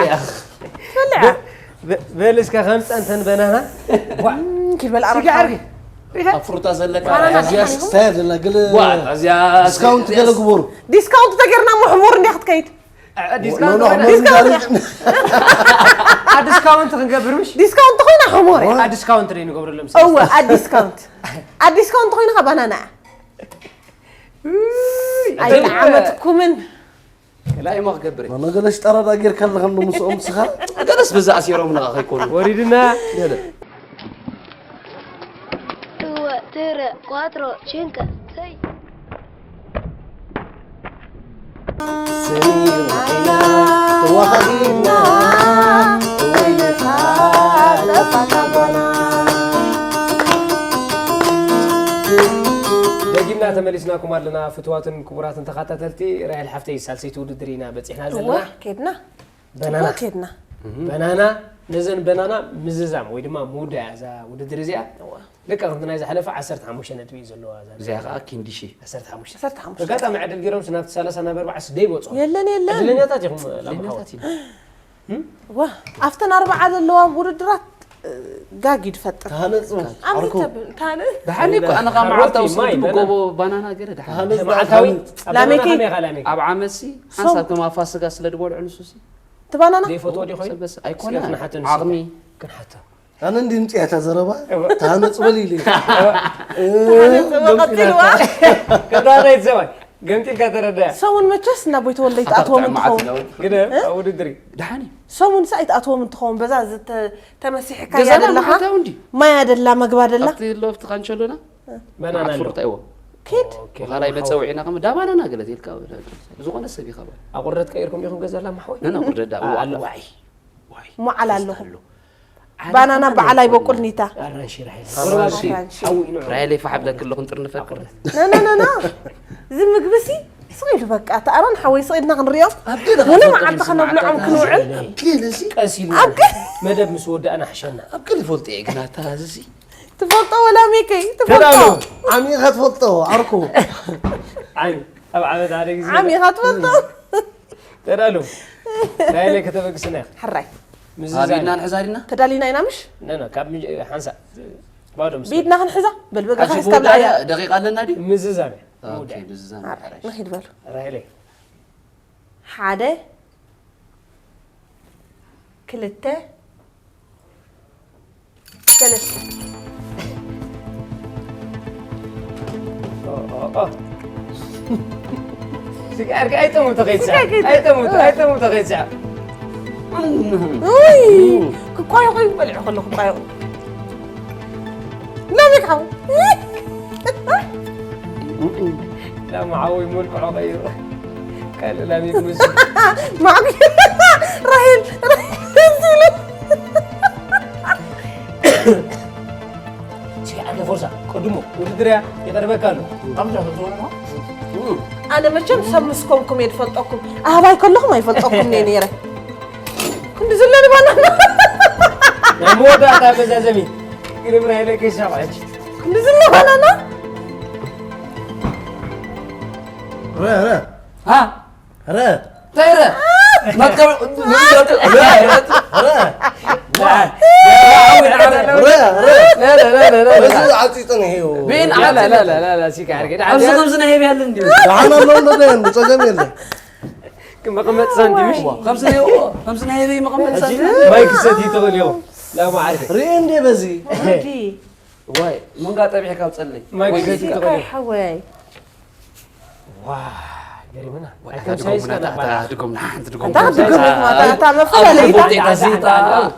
ትበልዕ። በ-፣ በል እስከ ከምፀ እንተን በናና። ቧ። እም፣ ኪድ በል ኣረካ። ሲጋር። ኣብ ፍሩታ ዘለካ ባናና እዚያ ትሓኒ። ስታይል ዘላ ገለ ዋ፣ እዚያ ዲስካውንት ገለ ግበሩ። ዲስካውንት ተገርና እሞ ሕሙር እንዲያ ክትከይድ። ኖ፣ ኖ፣ ኖ፣ ሕሙር ዲስካውንት። እንዳሪ-፣ ኣ፣ ዲስካውንት ክንገብር ምሽ? ዲስካውንት ኮይና ሕሙር። ዋ። ኣ፣ ዲስካውንት ደይ ንገብረሎም። እወ፣ ኣ፣ ዲስካውንት። ኣ፣ ዲስካውንት ኮይና ባናና። ኣይጠዓመትኩምን። ከላይ እሞ ክገብር እየ። መመገለሽ ጠረዳ ጌርካ ኣለኻ እንዶ ምስኦም ንስኻ? ገለስ በዛ ኣሲሮም ንኻ ከይኮኑ። ወሪድና። ገለ። እወ፣ ትረ፣ ኳትሮ፣ ቺንከ፣ ሰይ። ሰሚርና ኢና ተዋሃሂድና ወይልኻ ጠፋካ ጓና። ደጊምና ተመሊስናኩም ኣለና ፍትዋትን ክቡራትን ተኸታተልቲ። ራሄል ሓፍተይ፣ ሳልሰይቲ ውድድር ኢና በፂሕና ዘለና። ኬድና በናና ኬድና በናና ነዘን በናና ምዝዛም ወይ ድማ ምውዳያ እዛ ውድድር እዚኣ። ልክዕ ከምቲ ናይ ዝሓለፈ ዓሰርተ ሓሙሽተ ነጥቢ እዩ ዘለዋ እዛ። እዚኣ ከዓ ኪንዲ ሺ። ዓሰርተ ሓሙሽተ። ዓሰርተ ሓሙሽተ። ኣጋጣሚ ዕድል ገይሮም ናብቲ ሰላሳ ናብ ኣርባዓ ደይ በፅሑ። የለን፣ የለን። ዕድለኛታት ኢኹም ላምሓወት። ዕድለኛታት ኢና። ዋ ኣብተን ኣርባዓ ዘለዋ ውድድራት ጋግ ይድፈጥር ተሃነፁ ኣብዚ ዓርኩ ተብል ታነ ደሓን እኮ ኣነ ከዓ መዓልታዊ ስንት ብጎቦ ባናና ገለ ደሓን። መዓልታዊ ኣብ ላሜኪ። በናና ከመይ ኢኻ ላሜኪ? ኣብ ዓመትሲ ሓንሳብ ከም ኣብ ፋስጋ ስለ ዝበልዑ ንሱሲ ትባናና ዘይፈትዎ ዲኹም? ሰበስ ኣይኮነ እስኪ ክንሓቶ ንሱ። ዓቕሚ ኣነ እንዲ ምፅያ እታ ዘረባ ተሃነፁ በል ኢለ ቀጥልዋ ቀዳመይት ሰብኣይ ገምጢልካ ተረዳያ። ሰሙን መቸስ ናብ ቤት ወልደ ይትኣትዎም ጥዕማዓት እንትኸውን ነው። ግን ኣብ ውድድር እዩ። ደሓን እዩ። ሰሙን ሳ ይትኣትዎም እንትኸውን በዛ ዝተመሲሕካ ገዛና ያደለኻ ማዕታዊ እንዲ ማይ ኣደላ መግባ ደላ ኣብቲ ሎ ኣብቲ ካንቸሎና በናና ኣሎ። ፍርጣይዎ ኦኬ፣ ካልኣይ መፀውዒና ከም ዳባናና ገለት ኢልካ ዝኾነ ሰብ ይኸበል ኣቑርደት ቀይርኩም ኢኹም ገዛላ ማሕወይ? ነና ቁርደዳ ኣሎ። ዋይ መዓል ኣለኹ ኣሎ ባናና በዓል ኣይበቁል ኒታ ኣራንሺ ራሒል ኣራንሺ። ሓዊ ንዑ። ራይለይ ፋሕ ብለክ ኣለኹ ንጥርንፈ ኣቑርደት ነነነና እዚ ምግቢ ሲ ስቕ ኢሉ በቃ እቲ ኣራን ሓወይ ስቕ ኢልና ክንሪኦ ኣብ ገለ ሙሉ ካብ መዓልቲ ዘውቅል ከነብልዖም መዓልታት ክንውዕል ኣብ ገለ ሲ ቀስ ኢሉ ኣብ ገ- መደብ ምስ ወዳእና ሕሸና። ኣብ ገለ ይፈልጦ እየ ግን ኣታ እዚ ሲ ትፈልጦ ወላ ሜከይ ትፈልጦ ተዳሎ ዓሚኻ ትፈልጦ ዓርኩ ዓይኒ ኣብ ዓመት ሓደ ግዜ ዓሚኻ ትፈልጦ ተዳሎ። ራይለይ ከተበግስና ኢኻ። ሕራይ ምስ ኣቢድና ዛኒ ንሕዛ ዲና ተዳሊና ኢና ምሽ ነና ካብ ምጅ-፣ ሓንሳእ ባዶ ምስ ብኢድና ክንሕዛ በልበጋ ሕጂ ሒዝካ ክውዳእ ብላዕሊ እያ ደቂቃ ኣለና ድዩ ምዝዛም እያ። ኦኬ ምዝዛም ንኺድ በሉ ራይለይ ሓደ ክልተ ሰለስተ ስጋርካ ኣይጠሙ ተኸይሳ ስጋር ከይጠ- ኣይጠሙ ኣይጠሙ ተኸይሳ ውይ ክቋየቑ እዩ በልዑ ከለኹ ክቋየቑ ሎሚ ክሓው ላም ሓወይ መልክዖ ቀይሩ ካልእ ላም ይግምስ ማዕቢ ራሄል ራሄል ሲሉ ሲዓተ ፎርሳ ቅድሞ ውድድር እያ ይቐድመካ ኣሎ። ኣነ መቸም ሰብ ምስ ኮንኩም እየ ዝፈልጠኩም ኣህባይ ከለኹም ኣይፈልጠኩም እየ ነይረ ክንዲ ዝለኒ ባናና ናይ መወዳእታ መዛዘሚ ግርምራ ኢለ ከይሰማዕች ክንዲ ዝለ ባናና ረ ረ ሃ ረ ተይረ መትከብ ረ ረ ረ በዚ ዓፂፀ ነሄው ቤን ላላላላላ ሲካ ዓርገ ኣብዚ ከምዚ ናይ ህብ ያለ እንዲ ደሓን ኣሎ እንዶ ደን ፀገም የለን መቐመጥ ሳንቲምሽ ከምዚ ናይ ከምዚ ናይ ህበይ መቐመጥ ሳንቲም ማይ ክሰት ይትኽእል ኢኹም ላማ ዓርገ ርኢ እንዴ በዚ ዋይ መንጋ ጠቢሕ ካብ ፀለይ ማይ ክሰት ይትኽእል ኢኹም ሓወይ ዋ ገሪምና ድጎምና ሓንቲ ድጎም እታ ድጎም እታ መፈላለይታ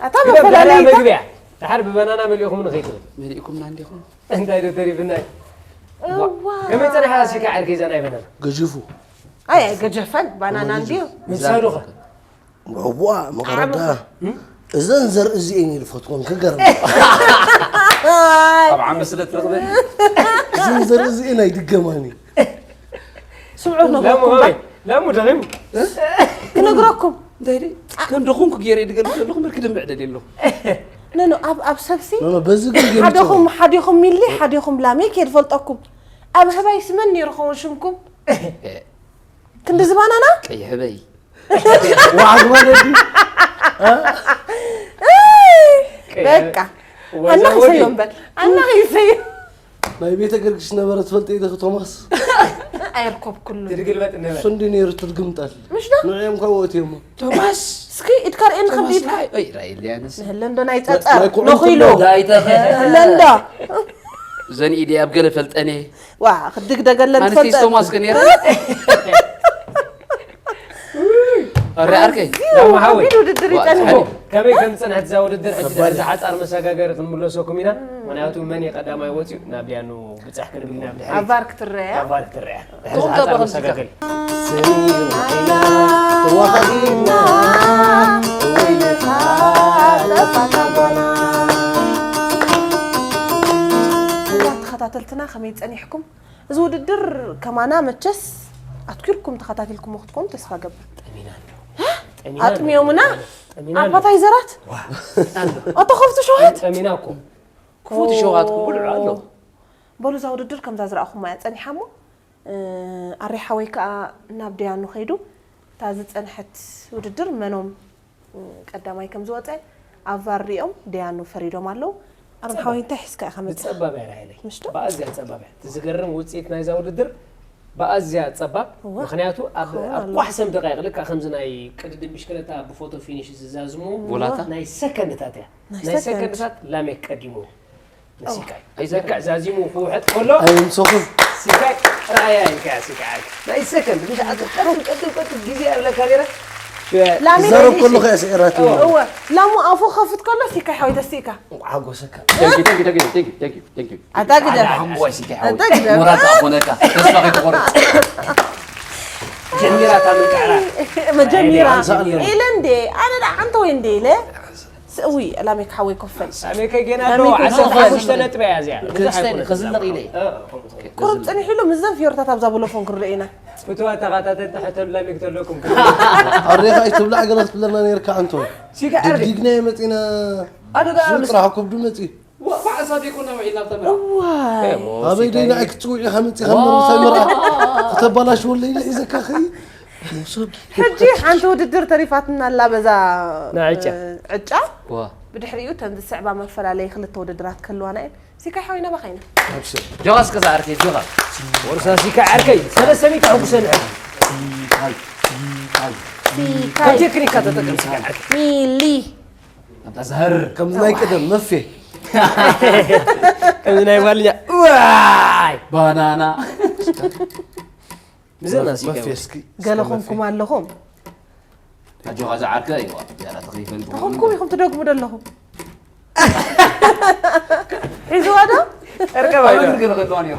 እታ መፈላለይታ መግቢያ ድሓር ብበናና መሊእኹም ንኸይትብል መሊእኩምና እንዲኹም እንታይ ዶ ተሪፍና እዩ እዋ ከመይ ፀኒሓ ሲካ ዓርገ ይዛ ናይ በናና ገጅፉ ኣይ ኣይገጀፈን ባናና እንድዩ ምሳዱኸ ዋ መቐረዳ እዘን ዘርኢ እዚኤን እዩ ዝፈትወን ክገርም ኣብ ዓመት ስለ ትረኽበ እዘን ዘርኢ እዚኤን ኣይድገማን እዩ ስምዑ ነግረኩም ላሙ ደኺሙ ክነግረኩም እንታይ ኢለ ከም ደኾንኩ ገይረ ድገልጽ ዘለኹ ምርክ ድምዕ ደልየ ኣለኹ። ነኖ ኣብ ኣብ ሰብሲ ኖ ኖ በዚ ግን ገይሩ ሓደኹም ሓዲኹም ሚሊ ሓዲኹም ላሜ ከየድ ፈልጠኩም ኣብ ህባይ ስመን ነይሩ ኸውን ሽምኩም ክንዲ ዝባናና ቀይሕ ህበይ ዋዓግ ማለት እዩ። በቃ ኣናኺሰዮ እምበር ኣናኺሰዮ ናይ ቤተ ገርግሽ ነበረ ትፈልጥ ኢለኺ ቶማስ ኣይርከብኩሉ ትድግልበጥ ነበረ እሱ እንዲ ነይሩ ትልግምጣል ምሽ ዶ ንዕኦም ካብ ወእትዮሞ ቶማስ እስኪ ኢድካ ርእየኒ ከምዚ ኢድካ ራይ ራይ ኢልያንስ ንህለ እንዶ ናይ ጸጸር ናይ ኩዕንቲ ነኺሉ እንዶ ንህለ እንዶ ዘን ኢድየ ኣብ ገለ ፈልጠኔ ዋ ክድግደገለን ኣንስቴስ ትፈልጠ ቶማስ ከኔረ ኣረ ዓርከይ ዳማ ሓወይ ከቢድ ውድድር ይጸንሑ ከመይ ከም ዝጸንሐት እዛ ውድድር ሕጂ ድሕሪ ዝሓጻር መሰጋገሪ ክንምለሰኩም ኢና። ምክንያቱ መን እዩ ቀዳማይ ወጺኡ ናብ ዲያኑ ብጻሕ ክንብል ኢና ብድሕሪ ኣባር ክትረያ ኣባር ክትረያ። ድሕሪ ቶም ዝሓጻር ጋባ መሰጋገሪ ተዋኻኺና ወይልኻ ለፋታጎና ተኸታተልትና ከመይ ጸኒሕኩም እዚ ውድድር ከማና መቸስ ኣትኪርኩም ተኸታቲልኩም ክትኮኑ ተስፋ ገብር ጠሚና እንዶ ኣጥሚዮምና ጠሚና እንዶ ኣፓታይዘራት ኣቶ ከፍቱ ሸውሃት ጠሚና እኮ ክፉት ሸውሃትኩም ብልዑ ኣሎ በሉ እዛ ውድድር ከምዛ ዝረኣኹማ እያ ጸኒሓ እሞ ኣሬ ሓወይ ከዓ ናብ ደያኑ ከይዱ እታ ዝጸንሐት ውድድር መኖም ቀዳማይ ከም ዝወፀ ኣብ ቫር ሪኦም ደያኑ ፈሪዶም ኣለዉ ኣሮን ሓወይ እንታይ ሒዝካ ኢኻ መፅእ ብፀባብ እያ ራይለይ ምሽቶ ብኣዝያ ፀባብ እያ እቲ ዝገርም ውፅኢት ናይዛ ውድድር ብኣዝያ ፀባብ እዋ። ምክንያቱ ኣብ ክኸውን ኣብ ኣለዎ። ኳሕሰም ደቃይቅ ልካ ከምዚ ናይ ቅድድም ብሽክለታ ብፎቶ ፊኒሽ ዝዛዝሙ እዋ። ናይ ሰከንድታት እያ ናይ ናይ ሰከንድ። ሰከንድታት ላሜክ ቀዲሙ ንሲካይ ኣይዘካ። ልክዕ ዛዚሙ ክውሕጥ ከሎ ኣይምሰኹን ሲካይ ራእያ ኢልካ ሲካይ ናይ ሰከንድ ምሽ ኣት ቀጥል ቀጥል ቀጥል ግዜ ኣብለካ ነረ ላሜ ዘረብ ከለኹ እያ ስዒራትኒ እወ ላሙ ኣፉ ከፍት ከሎ ሲካይ ሓወይ ተስኢካ ሓጎሰካ Thank you, thank you, thank you, thank you, thank you, thank you. ኣታግደም ሓምቦይ ሲካይ ሓወይ ኣታግደም ሞራል ክኾነካ ተስፋ ከይትቆርጽ። ጀሚራ እታ ምንቅዕራ መጀሚራ ኣንሳእ ኣለና። ኢለ እንዴ ኣነ ዳ ዓንተ ወይ እንዴ ኢለ እዊ ላሜክ ሓወይ ኮፈል ኣሜከ ጌና ዶ ኣሜከ ዓሰርተ ጌና። ሓሙሽተ ነጥቢ እያ እዚኣ ብዙሕ ክስተን ኣይኮነትን። ክዝለቕ ኢለ ቁሩብ ጽኒሕሉ ምስዘን ፊዮርታት ኣብዛ ብሎፎን ክርደኢና ፍትዋ ተኸታተልቲ ሕተሉላ ሚክተለኩም ኣሬኻ ኣይትብላዕ ገለ ክትብለና ነርካ ኣንቶ ሲጋር ድግዲግና የመፂና ኣደዳ ዝጥራሕ ከብዱ መፂ ባዕሳ ዴኮና ውዒልና ብተምራ ዋይ ኣበይ ደይ ንዓይ ክትፅውዒ ኢኻ መፂኻ መርሳይ ምርኣ ክተባላሽወለይ ኢለ ሒዘካ ኸይ ሕጂ ሓንቲ ውድድር ተሪፋትና ኣላ በዛ ናይ ዕጫ። እ፣ ዕጫ ዋ ብድሕሪኡ ተን ዝስዕባ መፈላለዪ ክልተ ውድድራት ክህልዋና እየን ሲካይ ሓወይ ናባኻ ኢና ኣብሽር ጆኻስ ከዛ ዓርከይ ጆኻ ወርሳ ሲካ ዓርከይ ሰለስተ ሚእቲ ሕጉሰን ሕግ ሲካይ ካብ ቴክኒካ ተጠቀም ሲካ ዓርከይ ሚሊ ኣብታ ዝሃርር ከምዚ ናይ ቅደም መፌ ከምዚ ናይ ጓልኛ ዋይ ባናና ምዘና ሲካ መፌ እስኪ ገለ ኾንኩም ኣለኹም ኣጆኻ ዝዓርከ ይዋ ያላ ተኸይፈል ተኾንኩም ኢኹም ትደግሙ ዘለኹም ሒዝዋ ዶ እርቀባይ ገለ ከለዋ ነይሩ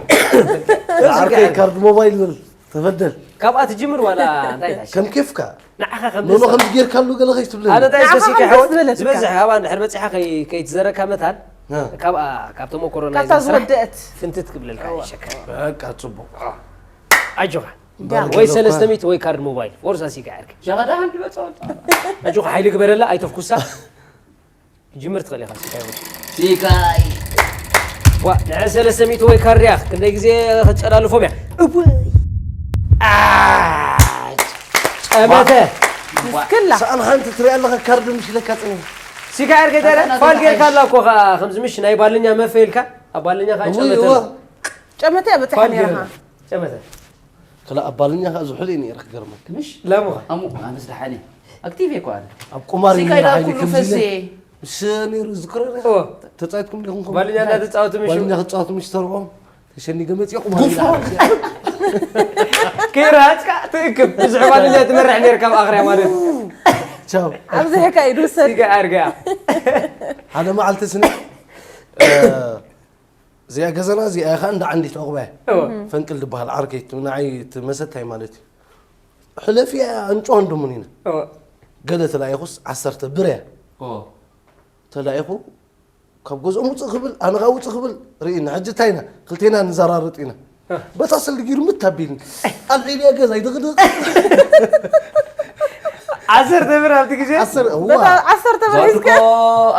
ዓርከይ ካርድ ሞባይል ብል ተበደል ካብኣ ትጅምር ዋላ እንታይ ኢልካ? ከም ኬፍካ ንዓኻ ከም ኖኖ ደሳ- ከምዚ ጌርካሉ ገለ ከይትብለኒ ኣነ እንታይ ንዓኻ ስበሲካ ከም ይሓወት ደስ ዝበለካ። ዝበዝሕ ኣብኣ እንድሕር በፂሓ ከይ- ከይትዘረካ መታን እ። ካብኣ ካብ ተመክሮ ናይ ካብታ ስራሕ ዝወደአት ፍንትት ክብለልካ ይሸከ በቃ ፅቡቅ ኣጆኻ ዳ- ወይ ሰለስተ ሚእቲ ወይ ካርድ ሞባይል ወርሳ ሲካ ዓርከ ሸቐዳ ሓንቲ በፀወት ኣጆኻ ሓይሊ ግበረላ ኣይተፍኩሳ ጅምር ትኽእል ኢኻ ሲካ ይወት ሲካይ ዋ ንዐ ሰለስተ ሚእቲ ወይ ካርድ እያ ክንደይ ግዜ ክትጨላልፎም እያ እወይ ኣ፣ ጨመተ ምስክላ ሰኣን ሓንቲ ትሪኣ ኣለኻ ካርድ ምሽ ኢለካ ፅኒ ሲካ ዓርከ ፋል ጌርካ ኣላ እኮ ኸዓ ከምዚ ምሽ ናይ ባልኛ መፈ ኢልካ ኣብ ባልኛ ከዓ እውይ ጨመተ እወ ጨመተ እያ በፂሓ ፋል ነይርኻ ጌርና ጨመተ ክላ ኣብ ባልኛ ከዓ ዝሑል እዩ ነይረ ክገርመካ ምሽ ለምኻ ኣሙኹ ኣነስ ደሓን እየ ኣክቲቭ እየ እኮ ኣነ ኣብ ቁማር እዩ ሲካይ ነይረ ዳ ሓይሊ ኩሉ ከምዚ ፈሴ ኢለ ምስ ነይሩ ዝዝክሮ ነይረ እወ ተፃይትኩም ዲኹም ባልኛ እንዳተፃወቱ ምሽ ባልኛ ክፃወቱ ምሽ ተርፎም ተሸኒገ መፅኦ ቁማር ከይረሃፅካ ትእክብ ብዙሕ ባልኛ ትመርሕ ነይርካ ኣብ ኣኽርያ ማለት እዩ ቻው ኣብዚ ሕካ ኢዱ ውሰድ ሲጋ ኣርጋ ሓደ መዓልቲ ስኒ እዚኣ ገዛና እዚኣ ኢኻ እንዳ ዓንዲት ዕቑባ እያ እወ ፈንቅል ዝበሃል ዓርከይ እቲ ንዓይ እቲ መሰታይ ማለት እዩ ሕለፊ እያ ኣንጭዋ እንድሙን ኢና እወ ገለ ተላኢኹስ ዓሰርተ ብር እያ ኦ ተላኢኹ ካብ ገዝኦም ውፅእ ክብል ኣነ ኸዓ ውፅእ ክብል ርኢና ሕጂ እንታይ ኢና ክልቴና ንዘራርጥ ኢና በታ ስልዲ ጊሩ ምት ኣቢልኒ ኣልዒልያ ገዛ ይድቕድቕ ዓሰርተ ብር ኣብቲ ግዜ? ዓሰርተ፣ እዋ። በታ ዓሰርተ ብር ዛወድ ሒዝካ? እኮ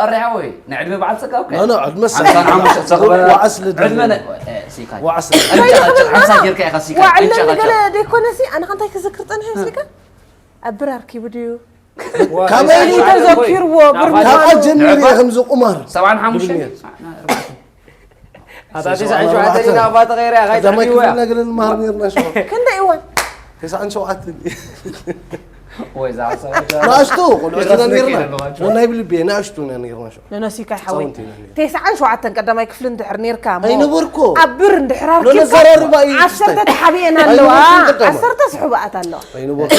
ኣረ ሓወይ፣ ናይ ዕድመ በዓል ጸጋ እኮ። ኖ፣ ኖ፣ ዕድመ ሰ-፣ ሓምሳን ሓሙሽተ ጸጋ። ወዓስ ልደት። ዕድመ ነ-፣ እ፣ ሲካይ። ወዓስ ልደት። ዕድመ ጨ-፣ ሓምሳ ጌርካ ኢኻ ሲካይ። ዋዕለን ዕጫ ገለ ቃጫ። ደይኮነሲ፣ ኣነ ከንታይ ክዝክር ጸኒሐ መስሊካ? ኣብ ብር ኣርኪቡ ድዩ? ዋ፣ ካበይ ኢሉ ተዘኪርዎ፣ ብር ምዃኑ። ካብኣ ጀሚሩ እየ ከምዚ ቁማር። ሰብዓን ሓሙሽተን? ድብልኛ። ኣታ ተስዓን ሸውዓተን ኢና ኣባ ተቐይራ፣ ቀዳማይ ኣይትረድእዎ እያ። ክፍሊ ገለ ንመሃር ነርና ሽዑ። ክንደይ እዋን? ተስዓን ሸውዓተን። ወይ፣ እዛ ሓሳብ ናእሽቱ ቆልዑ ኢና ነርና። ናይ ብልቢ ናእሽቱ ኢና ነርና ሽዑ። ነነሲካ ሓወይ። ህፃውንቲ ኢና ነርና። ተስዓን ሸውዓተን ቀዳማይ ክፍሊ እንድሕር ነርካ እሞ፣ ኣይነበርኩ። ኣብ ብር እንድሕር ኣርኪብካ፣ ነነዘራርባ እዩ። ዓሰርተ ተሓቢኤን ኣለዋ። ኣይነበርኩ ቀዳማይ። ዓሰርተ ስሑባኣት ኣለዋ። ኣይነበርኩ።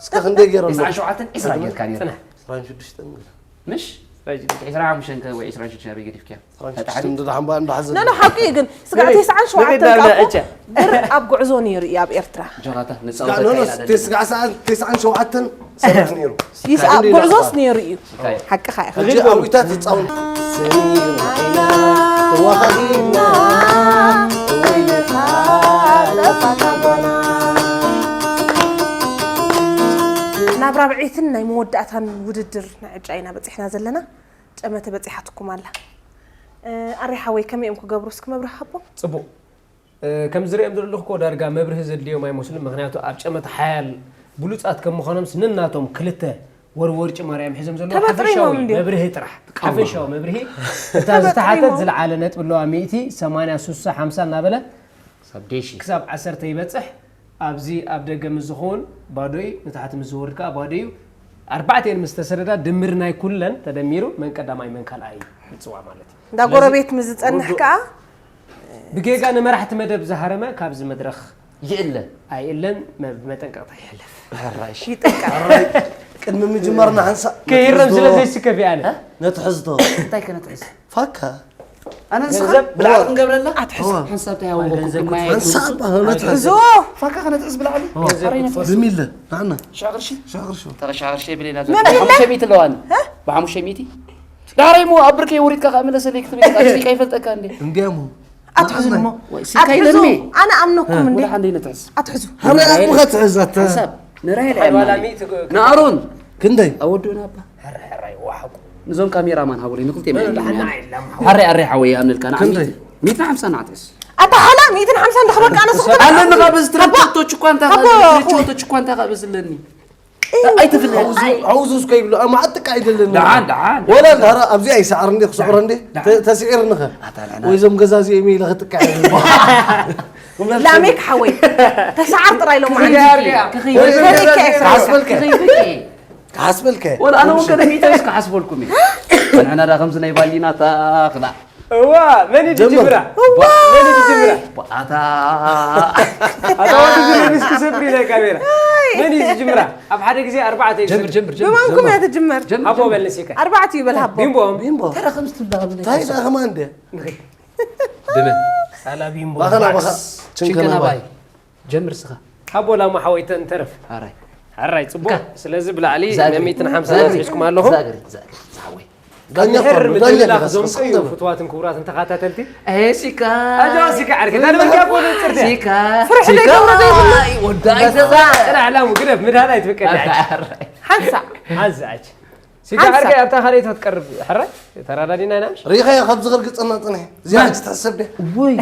እስከ ክንደይ ገይሮም? ተስዓን ሸውዓተን ዒስራ ጌርካ ነርካ። ዕስራን ሽዱሽተን ገይሮም። ምሽ? ዕስራን ሽዱሽተ። ዒስራን ሓሙሽተን ከ ወይ ዒስራን ሽዱሽተን ኣበይ ገዲፍክያ? ዕስራን ሽዱሽተ ፈታሕቲ? እንደ ደሓን በኣ እንደ ሓዘን። ኖ፣ ኖ፣ ሓቂ ግን ስጋዕ ተስዓን ሸውዓተን ንግዳ እኮ እኮ ብር ኣብ ጉዕዞ ነይሩ እዩ ኣብ ኤርትራ። ጆኻታ፣ ንጻወት ስጋዕ ኖ፣ ኖ፣ ኣካይድ ኣቲ ስጋዕ ሰዓት ተስዓን ሸውዓተን ሰራሕ ነይሩ። ይስ-፣ ኣብ ጉዕዞስ ነይሩ እዩ። ስካይ። ሓቅኻ ኢኻ። ሕጂ ኣብ ኢታት ትጻወት። ሰሚርና ኢና፣ ተዋሃሂድና፣ ወይልኻ ጠፋእካ ኣባና። ናብ ራብዐይትን ናይ መወዳእታን ውድድር ናይ ዕጫ ኢና በጺሕና ዘለና። ጨመተ በጺሓትኩም ኣላ። እ፣ ኣሬ ሓወይ፣ ከመይ እዮም ክገብሩ? እስኪ መብርሂ ሃቦም። ጽቡቕ። እ፣ ከም ዝርእዮም ዘለኹ እኮ ዳርጋ መብርሂ ዘድልዮም ኣይመስሉን። ምኽንያቱ ኣብ ጨመተ ሓያል ብሉጻት ከም ምዃኖምስ ነናቶም ክልተ ወርወርጪ ማርያም ሒዞም ዘለዉ ተበጥሪሞም ሓፈሻዊ እንድዮም። መብርሂ ጥራሕ። ሓፈሻዊ መብርሂ። እታ ተበጥሪሞም። ዝተሓተት ዝለዓለ ነጥቢ ኣለዋ፣ ሚእቲ፣ ሰማንያ፣ ስሳ፣ ሓምሳ እናበለ ሳብ ደሺ። ክሳብ ዓሰርተ ይበጽሕ። ኣብዚ ኣብ ደገ ምስ ዝኸውን ባዶ እዩ፣ ንታሕቲ ምስ ዝወርድ ከኣ ባዶ እዩ። ኣርባዕተን ምስ ተሰደዳ ድምር ናይ ኩለን ተደሚሩ መን ቀዳማይ መን ካልኣይ ይጽዋዕ ማለት እዩ። እንዳ ጎረቤት ምስ ዝጸንሕ ስለዚ ከኣ ብጌጋ ንመራሕቲ መደብ ዝሃረመ ካብዚ መድረኽ ይእለ። ኣይእለን፣ መ-፣ ብመጠንቀቕታ ይሕለፍ። ሕራይ። ይጥንቀቕ። ሕራይ። ቅድሚ ምጅማርና ሓንሳእ ከይረም ነትሕዝቶ። ስለ ዘይስከፍ እየ ኣነ። እ? ነትሕዝቶ። እንታይ ከነትሕዝ? ፋካ። ኣነ ንስኻ ገንዘብ ብልዓል ክንገብረላ? ኣትሕዝ። እዋ። ሓንሳብ እንታይ ሃወኹም ገንዘብ ማይ ክትፈ-፣ ሓንሳብ ኣነ ነትሕዝ። ኣትሕዞ። ፋካ ከነትሕዝ ብልዓል? እዋ። ገንዘብ ክትፈ-፣ ብሚለ፣ ንዓና። ሽሕ ቅርሺ? ሽሕ ቅርሺ። ተረ ሽሕ ቅርሺ የብለይና። መን የለ? ብሓሙሽተ ሚእቲ ኣለዋኒ። እ? ብሓሙሽተ ሚእቲ። ዳሕራይ እሞ ኣብ ብርከይ ወሪድካ ከኣ መለሰለይ ክትብል ኢኻ። ኣስሊካ ይፈልጠካ እንዴ? እንዴ እሞ። ኣትሕዙ እሞ። ወይ፣ ሲካይ ኣትሕዙ። ለሚ። ኣነ ኣምነኩም እንዴ? ወደ ሓንደይ ነትሕዝ። ኣትሕዙ። ሃበይ ኣቦኻ ትሕዝ ኣተ። ሓንሳብ። ንራሄል ኣይ፣ ኣይማን። ዋላ ሚእቲ ግ-፣ ንኣሮን። ክንደይ? ኣወዶና ኣባ። ሕራይ፣ ሕራይ፣ ዋሕቁ። ንዞም ካሜራማን ሃቡለይ፣ ንክልቴ መን መን ደሓና ደሓና? የለም። ኣረ፣ ኣረ፣ ሓወይ፣ ኣምልካ፣ ንዓ ክንደይ? ሚእቲ፣ ሚእትን ሓምሳን ንዓ ትሕዝ። ኣታ ሓላ፣ ሚእትን ሓምሳን ድኽበቃ፣ ኣነ ስኽቲ ኣለኒ፣ ካብ እዚ ኣቦ። ትረቶች እኳ እንታይ ኣቦ። ካብ፣ ትረቶች እኳ እንታይ ካብ ስለኒ። ኣይትፍልጥ። ሓውዙ፣ ሓውዙ እስከ ይብሉ፣ ኣብ መዓት ጥቃ ኣይደለኒ። ደሓን፣ ደሓን። ወላ እንዳራ፣ ኣብዚ ኣይሰዓር እንዴ፣ ክስዕሮ እንዴ? ደሓን። ተ-፣ ተስዒር ንኸ? ኣታ፣ ደሓን። ወይ ዞም ገዛ እዚኦም ኢለ ክጥቃ ኣይደለኒ። ላሜክ ሓወይ፣ ተሰዓር ጥራይ ኢሎም ክኽይድ መዓልቲ። እያ። ክኽይድ። ወይ ዞም ገዛ ክኽይድ እዚኦም እያ። ክሓስበልከ? ክኽይድ እያ። ክሓስበልከ? ወላ ኣነ እውን ከደሚተስ ክሓስበልኩም እየ። ንሕና ዳ ከምዚ ናይ ባሊና ታኽላ። እዋ፣ መን እዩ ጀምር። ዝጅምራ? እዋ! መን እዩ ዝጅምራ? ኣታ። ኣታ ወዲ ዝርግስ ክሰብሪ ናይ ካሜራ። ኣይ። መን እዩ ዝጅምራ? ኣብ ሓደ ግዜ ኣርባዕተ እዩ ጀምር፣ ዝጅምር። ጀምር፣ ጀምር። ብማንኩም እያ ትጅመር? ጀምር፣ ሃቦ ጀምር። በል ንሲካ። ኣርባዕተ እዩ በል ሃቦ። ቢምቦ። ቢምቦ። ተራ ከም ዝትብላ ኣብ እንታይ ደኣ ከማን ድያ? ድመ። ሳላ ቢምቦ። ባኸና፣ ባኸ። ችንከና ችንከና ባይ። ባይ። ጀምር ስኻ። ሃቦ ላሞ ሓወይ ተንተርፍ። ሓራይ። ሓራይ፣ ጽቡቕ። እንካ። ስለዚ ብላዕሊ ዛግሪ። ሚእትን ሓምሳን ዛግሪ። ኣስሒዝኩም ኣለኹም። ዛግሪ፣ ዛግሪ፣ ዛግሪ። ዛግሪ። ዛግሪ። ዳኛ ድሕር ፈርዱ፣ ዳኛ ምትብላኽ ፈርዱ። ዞምፀ እዩ፣ ፈርዱ። ፍትዋትን ክቡራትን ተኸታተልቲ። ኤ፣ ሲካ። ኣጆ፣ ሲካ፣ ዓርከይ። ዳን መንጋ ኮነ ጽርግያ። ሲካ። ፍርሒ ሲካ። ዘይገብሮ ዘይብሉ። ኣይ፣ ወዳይ። በዛ ጽናሕ ላሙ ግደፍ፣ ምድሃን ኣይትፍቀድ። ኣታ፣ ሓራይ። ሓንሳ። ሓንሳ፣ ኣች። ሲካ፣ ሓንሳ። ዓርከይ፣ ኣብታ ካልኣይቲ ክትቀርብ፣ ሕራይ? ተራዳዲና ኢና። ሪኸያ ካብ ዝኽር ግጽና ጽንሒ። እዚኣ ማን? ሕጂ ትሕሰብ ድያ? ውይ።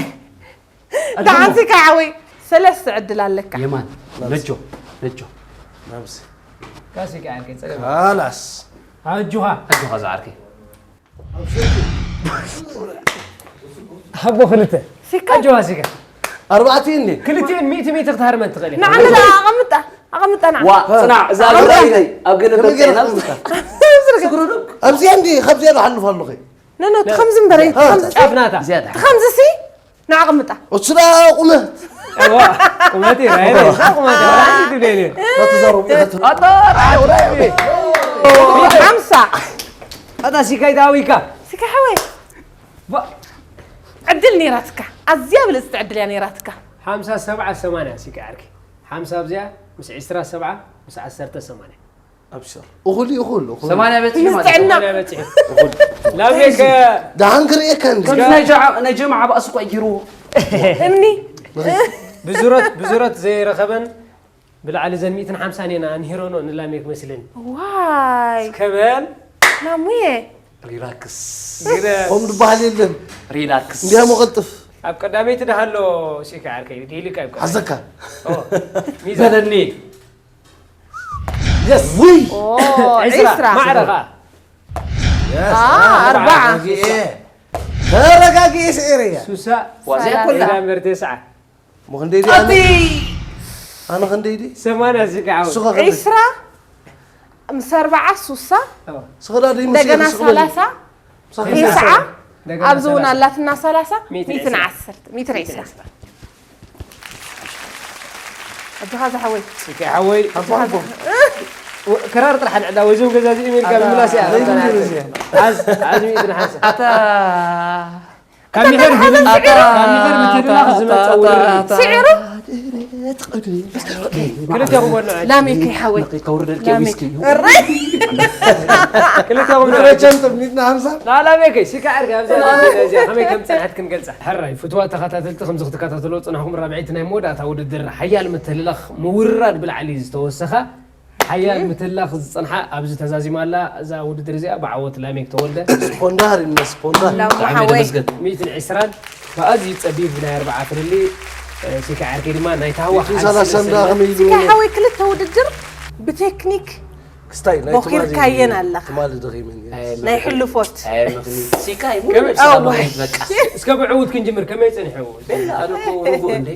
ደሓን ሲካ ሓወይ፣ ሰለስተ ዕድል ኣለካ። የማን፣ ነጆ፣ ነጆ። ናብዚ። ካሲካ ዓርከይ፣ ጸገም። ካላስ። ኣጆኻ። ኣጆኻ ዝዓርከይ። ሃቦ ክልተ። ሲካ። ኣጆኻ ሲካ። ኣርባዕተ እንዴ? ክልቲኤን ሚእቲ ሚእቲ ክትሃርመን ትኽእል ኢኻ። ንዓና ኣቐምጣ፣ ኣቐምጣ ንዓ። ዋ፣ ጽናዕ፣ እዛ ኣቐምጣ። ጉዳይ ናይ ኣብ ገለ ከመይ ገይረ በልዕና ኣቐምጣ? ስግሩ ዶ? ኣብዚኣ እንዴ፣ ካብዚኣ ዶ ሓልፍ ኣለኹ? ኖ፣ ኖ፣ እቲ ከምዚ እምበር፣ እቲ ከምዚ። ጫፍ ናታ። እዚኣ ትሓ-፣ እቲ ከምዚ ሲ? ንዓ ቅምጣ። እሱ ደኣ ቁመት። እዋ፣ ቁመት እዩ፣ ራይ፣ ራይ፣ እዛ ቁመት እዩ፣ ራይ፣ ድብሌ እዩ። ተዛረቡ፣ ተዛረቡ። ኣታ፣ ራይ፣ ራይ። ሓምሳ። ኣታ፣ ሲካይ ዳዊካ። ሲካ ሓወይ። ባ- ዕድል ነይራትካ። ኣዝያ ብልጽቲ ዕድል እያ ነይራትካ። ሓምሳ፣ ሰብዓ፣ ሰማንያ፣ ሲካ ዓርኪ። ሓምሳ ኣብዚኣ፣ ምስ ዕስራ፣ ሰብዓ፣ ምስ ዓሰርተ፣ ሰማንያ። ኣብሽር። እኹል እዩ፣ እኹል፣ እኹል። ሰማንያ በጺሑ እዩ ማለት እዩ። ጥዕና። ሰማንያ በጺሑ። እኹል። ላሜክ ደሓን ክርእየካ እንዲ። ከምዚ ናይ ጀዓ-፣ ናይ ጀማዓ ባእሲ እኮ እዩ ጌርዎ። እምኒ። ብዙረት፣ ብዙረት ዘይረኸበን ብላዕሊ ዘን ሚእትን ሓምሳን እየን ኣንሂረኖ ንላሜክ መስለኒ። ዋይ ከበል ላሙየ ሪላክስ ግደ ከምኡ ዝበሃል የለን። ሪላክስ እንዲያሞ ቀልጥፍ ኣብ ቀዳመይቲ ደሃሎ ሲካ ዓርከይ ዲሊካ ይብካ ሓዘካ። ሚዛን በለኒ የስ ውይ ዒስራ ማዕረኻ ኣርባዓ ተረጋጊኤ ስዒረያ ሱሳ ዋዚያ ኮላ ዳምበር ተስዓ ሞ ክንደይ ድዩ ኣነ? ኣነ ክንደይ ድዩ ሰማንያ ሲካ ዓው ንስኻ ክንደይ ዒስራ ምስ ኣርባዓ ሱሳ ስኸዳ ደይ እንደገና ስቕበል ሰላሳ ቴስዓ ኣብዚ እውን ኣላትና ሰላሳ ሚእትን ዓሰርተ ሚእትን ዒስራ ኣጆኻ ዝሓወይ ሲካ ሓወይ ኣቦ ኣቦ ክራር ጥራሕ ንዕዳ ወይዞም ገዛዚኦም ኢልካ ምምላስ እያ ዘይምንድን እዚኣ ዓዝ ዓዝ ሚእትን ሓንሳ ካብ ሚኸር ዝብል ካብ ሚኸር ብትድላኽ ዝመፀ ውርርድ ስዒሩ ክልቴኹም ወንዐ ላሜከይ ሓወይ ከውርደልኪ ላሜ ሚስኪ እዩ እረይ ብረቸም ጥሚትና ሓምሳ ላላሜከይ ሲካ ዓርኪ ኣብዛ እዚኣ ከመይ ከም ፀንሐት ክንገልፃ ሕራይ ፍትዋ ተኸታተልቲ ከምዚ ክትከታተልዎ ፅናሕኩም ራብዐይቲ ናይ መወዳእታ ውድድር ሓያል ምትልላኽ ምውርራድ ብላዕሊ ዝተወሰኻ ሓያል ምትላኽ ዝጸንሓ ኣብዚ ተዛዚማ ኣላ። እዛ ውድድር እዚኣ ብዓወት ላሜክ ተወልደ ስፖንዳ ሃሪምና ስፖንዳ ላሞ ብጣዕሚ ሓወይ ተመስገን ሚእትን ዕስራን ብኣዝዩ ጸቢብ ናይ ኣርብዓ ፍልሊ ሲካ ዓርከይ ድማ ናይ ታህዋ ሰላሳ እንዳ ከመይ ኢሉ ሲካ ሓወይ ክልተ ውድድር ብቴክኒክ ክስታይ ናይ ቦኺርካየን ኣለኻ። ትማሊ ደኺመን እየ። ናይ ሕሉፎት ኣይ ምኽኒ ሲካይ ሙሉ ነብስኻ መኽኒት በቃ እስከ ብዕውት ክንጅምር ከመይ ጸኒሑ ኣነ እኮ ርጉእ እንዴ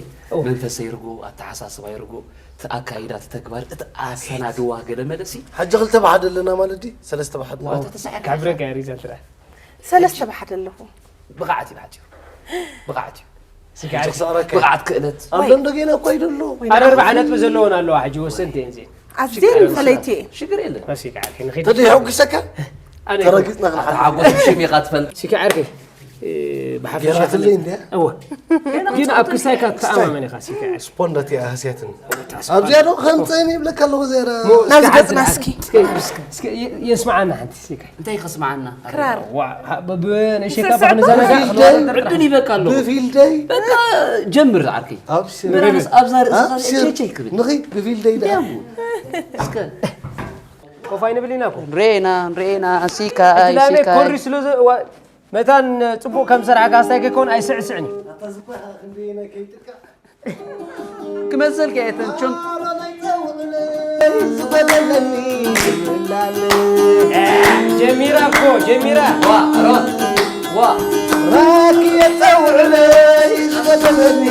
መንፈሰይ ርጉእ ኣተሓሳስባይ ርጉእ እቲ ኣካይዳ እቲ ተግባር እቲ ኣሰናድዋ ገለ መለሲ ሓጂ ክልተ ብሓደ ኣለና ማለት ድዩ ሰለስተ ብሓደ ኣለና። ተሳዒርካ ካብ ረጋ ሪዛ ትራ ሰለስተ ብሓደ ኣለኹ ብቕዓት እዩ ብሓፂሩ ብቕዓት እዩ ክስዕረካ ብቕዓት ክእለት ኣንዶ እንደገና እኮ ይደሎ ኣረ ኣርባዓ ነጥቢ ዘለወን ኣለዋ ሕጂ ወሰንቲ እየን እዚአን ኣዝየን ፈለይቲ እየን ሽግር የለን መሲካ ዓርከይ ንኺድ ተደይ ሕጉሰካ ኣነ ተረጊጽና ክንሓ ተሓጎስ ሽም ኢኻ ትፈልጥ ሲካ ዓርከይ ብሓፈሻ ገራትለይ እንዲያ እወ ግን ኣብ ክሳይካ ተኣማመን ኢኻ ሲካ ዓርከይ ስፖንዳ እቲኣ ሃስያትን ኣብዚኣ ዶ ከምፀን ይብለካ ኣለኹ ዜራ ናብዚ ገጽና እስኪ እስኪ የስማዓና ሓንቲ ሲካ እንታይ ከስማዓና ክራር ብንእሸካ ባክ ንዘናጋ ዕድል ይበካ ኣለኹ ብፊልደይ በቃ ጀምር ዓርከይ ኣብሽር ምናልስ ኣብዛ ርእስኻ ኣብሽር ቸቸይ ክብል ንኺድ ብፊልደይ ዳ ያሙ እስከ ኮፋይ ንብል ኢና ኮ ንሬና ንሬና ሲካ እቲ ዳሜ ሲካ ኮሪ ስለ ዘ- ዋ- መታን ፅቡቅ ከም ሰራሕካ ኣስታይ ከይከውን ኣይስዕስዕን እዩ ክመሰልካ የተንቹን ጀሚራ እኮ ጀሚራ ዋ ሮት ዋ ራኪ የፀውዕለይ ዝበለለኒ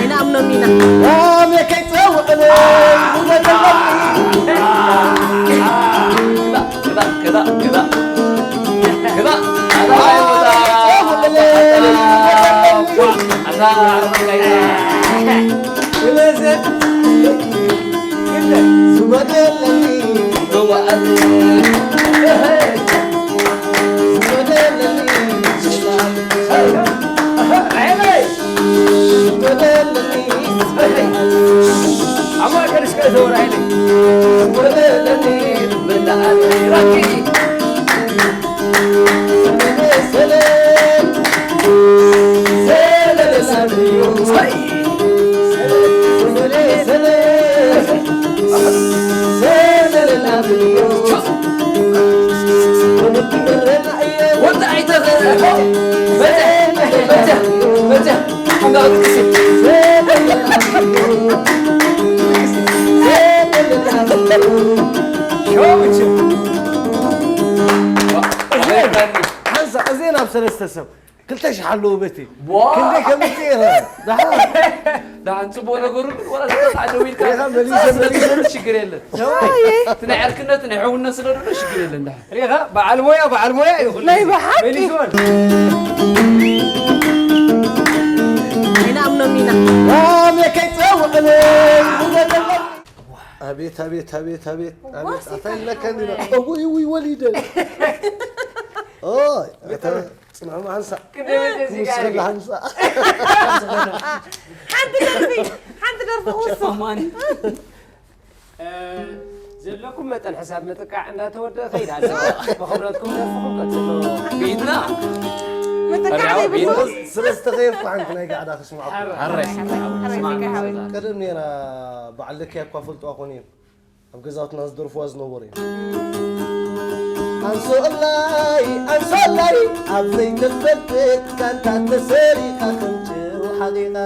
ኢና ኣምኖም ኢና ሓንሳ እዚአን ኣብ ሰለስተ ሰብ ክልተ ሽሕ ኣለዎ በቲ ክንደይ ከምቲ እየ ዳሓን ፅቡቅ ነገሩ ግን ወላ ሓደ ደው ኢልካ ሬኻ መሊሰ መሊሰ ሽግር የለን እቲ ናይ ዕርክነት ናይ ሕውነት ስለ ደሎ ሽግር የለን ዳሓን ሪኻ በዓል ሞያ በዓል ሞያ እዩ ኩሉ ናይ ግዜ። ብሓቂ መሊስዎን ኢና ኣምኖም ኢና ራም የከይፀውዕነ ዝበለለ ኣቤት ኣቤት ኣቤት ኣቤት ኣቤት ኣታ ይለካ እንዲና እውይ ውይ ወሊደ ኦይ ኣታ ፅንሑ መሓንሳ ክንደይ መጀ እዚህ ጋር ሙስላ ሓንሳ ሓንቲ ደርፊ ሓንቲ ደርፊ ክውስኽ ማን ዘለኩም መጠን ሕሳብ ምጥቃዕ እንዳተወደአ ከይድ ኣሎ። ብኽብረትኩም ደርፍኹም ቀጽሎ። ቢድና ምጥቃዕ ዘይብሉ ስለ ዝተኸየፍኩ ሓንቲ ናይ ጋዕዳ ክስምዓኩም። ሓራይ ሓራይ ሓራይ ሓራይ ቀደም ነይራ በዓል ለኪያ እኳ ፈልጥዋ ኮነ እዮም ኣብ ገዛውትና ዝደርፍዋ ዝነበሩ እዮም። ኣንሶላይ ኣንሶላይ ኣብ ዘይተፈልጥት ጋንታ ተሰሪኻ ከም ጭሩ ሓቂቓ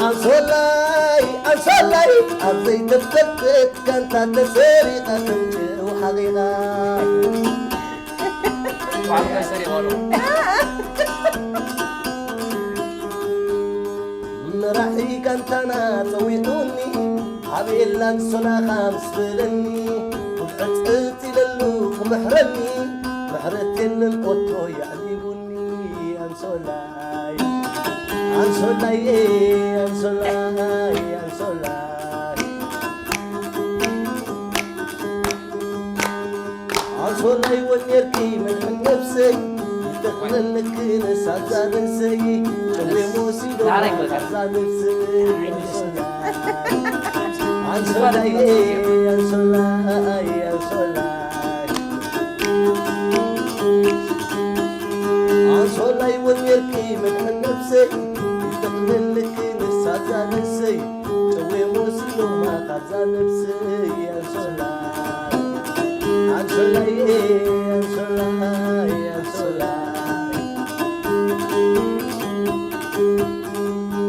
ኣንሶላይ ኣንሶላይ ኣብ ዘይተፈልጥት ጋንታ ተሰሪቐ ክንጭው ሓቂቓ መራሒ ጋንታና ጸዊዑኒ ኣቤል ኣንሶላኻ ምስ በለኒ ሕጽጽ ኢለሉ ክምሕረኒ ምሕረት የለን ኦቶ የዕሊቡኒ ኣንሶላይ ኣንሶላየ ኣንሶላይ ኣንሶላይ ኣንሶላይ ወኔርኪ መድሕን ነብሰይ ይጠቕለለኪ ነሳዛ ነብሰይ ጨሌ ወሲዶ ካብዛ ነብሰይ ኣንሶላይ ኣንሶላይ ኣንሶላይ ኣንሶላይ ወኔርኪ መድሕን ነብሰይ ይጠቕለልኪ ንሳዛ ነብሰይ ጨዌ ወሲዶማ ካብዛ ነብሰይ ኣንሶላይ ኣንሶላይ ኣንሶላይ ኣንሶላይ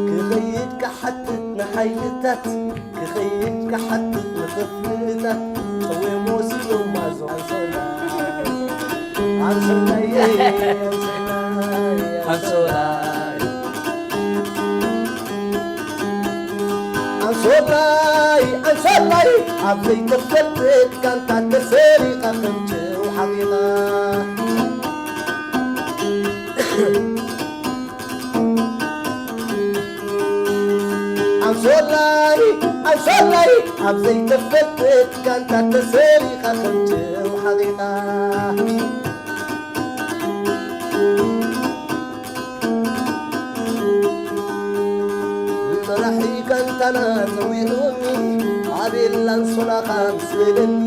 ክኸይድ ክሓትት ንሓይልታት ክኸይድ ክሓትት ንኽፍልታት ጨዌ ወሲዶማ ዞ ኣንሶላይ ኣንሶላይ ኣንሶላይ ኣንሶላይ ኣንሶላይ ኣንሶላይ ኣብ ዘይተፈልጥ ጋንታ ተሰሪቓ ከም ጭው ሓቂቓ ኣንሶላይ ኣንሶላይ ኣብ ዘይተፈልጥ ጋንታ ተሰሪቓ ከም ጭው ሓቂቓ መራሒ ጋንታና ጸዊዑኒ ኣቤል ኣንሶላኻ ምስ በለኒ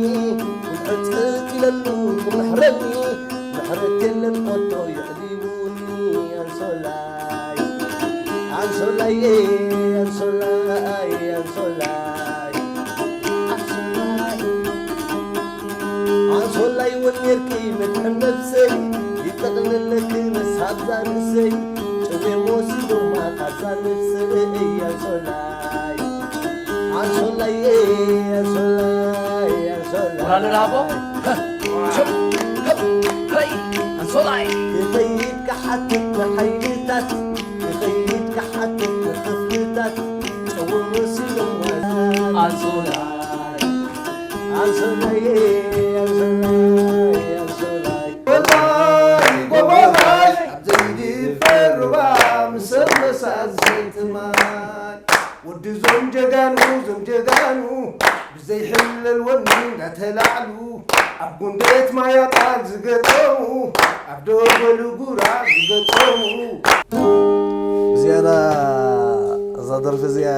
ሕጽጽ ኢለሉ ክምሕረኒ ምሕረት የለን ኦቶ የዕሊቡኒ ኣንሶላይ ኣንሶላይ ኣንሶላይ ኣንሶላይ ኣንሶላይ ወኔርኪ መድሕን ነብሰይ ይጠቕልለኪ ነሳብዛ ርእሰይ ጨዌ ወሲዶማ ካብዛ ነብሰይ ኣንሶላይ ኣንሶላይ ኣንሶላይ ኣንሶላይ ወራለ ዳቦ ሄይ ኣንሶላይ ክኸይድ ክሓትት ንሓይልታት ክኸይድ ክሓትት ንኽፍልታት ጨወ ወሲዶማ ኣንሶላይ ኣንሶላይ ኣንሶላይ ኣንሶላይ ጎቦላይ ጎቦላይ ኣብ ዘይድፈር ሩባ ምስ ኣንበሳ ዝሰትማል ወዲ ዞም ጀጋኑ ዞም ጀጋኑ ብዘይሕለል ወኒ እንዳተላዕሉ ኣብ ጉንደት ማያጣል ዝገጠሙ ኣብ ደጎሉ ጉራ ዝገጠሙ ዝያዳ እዛ ደርፊ እዚኣ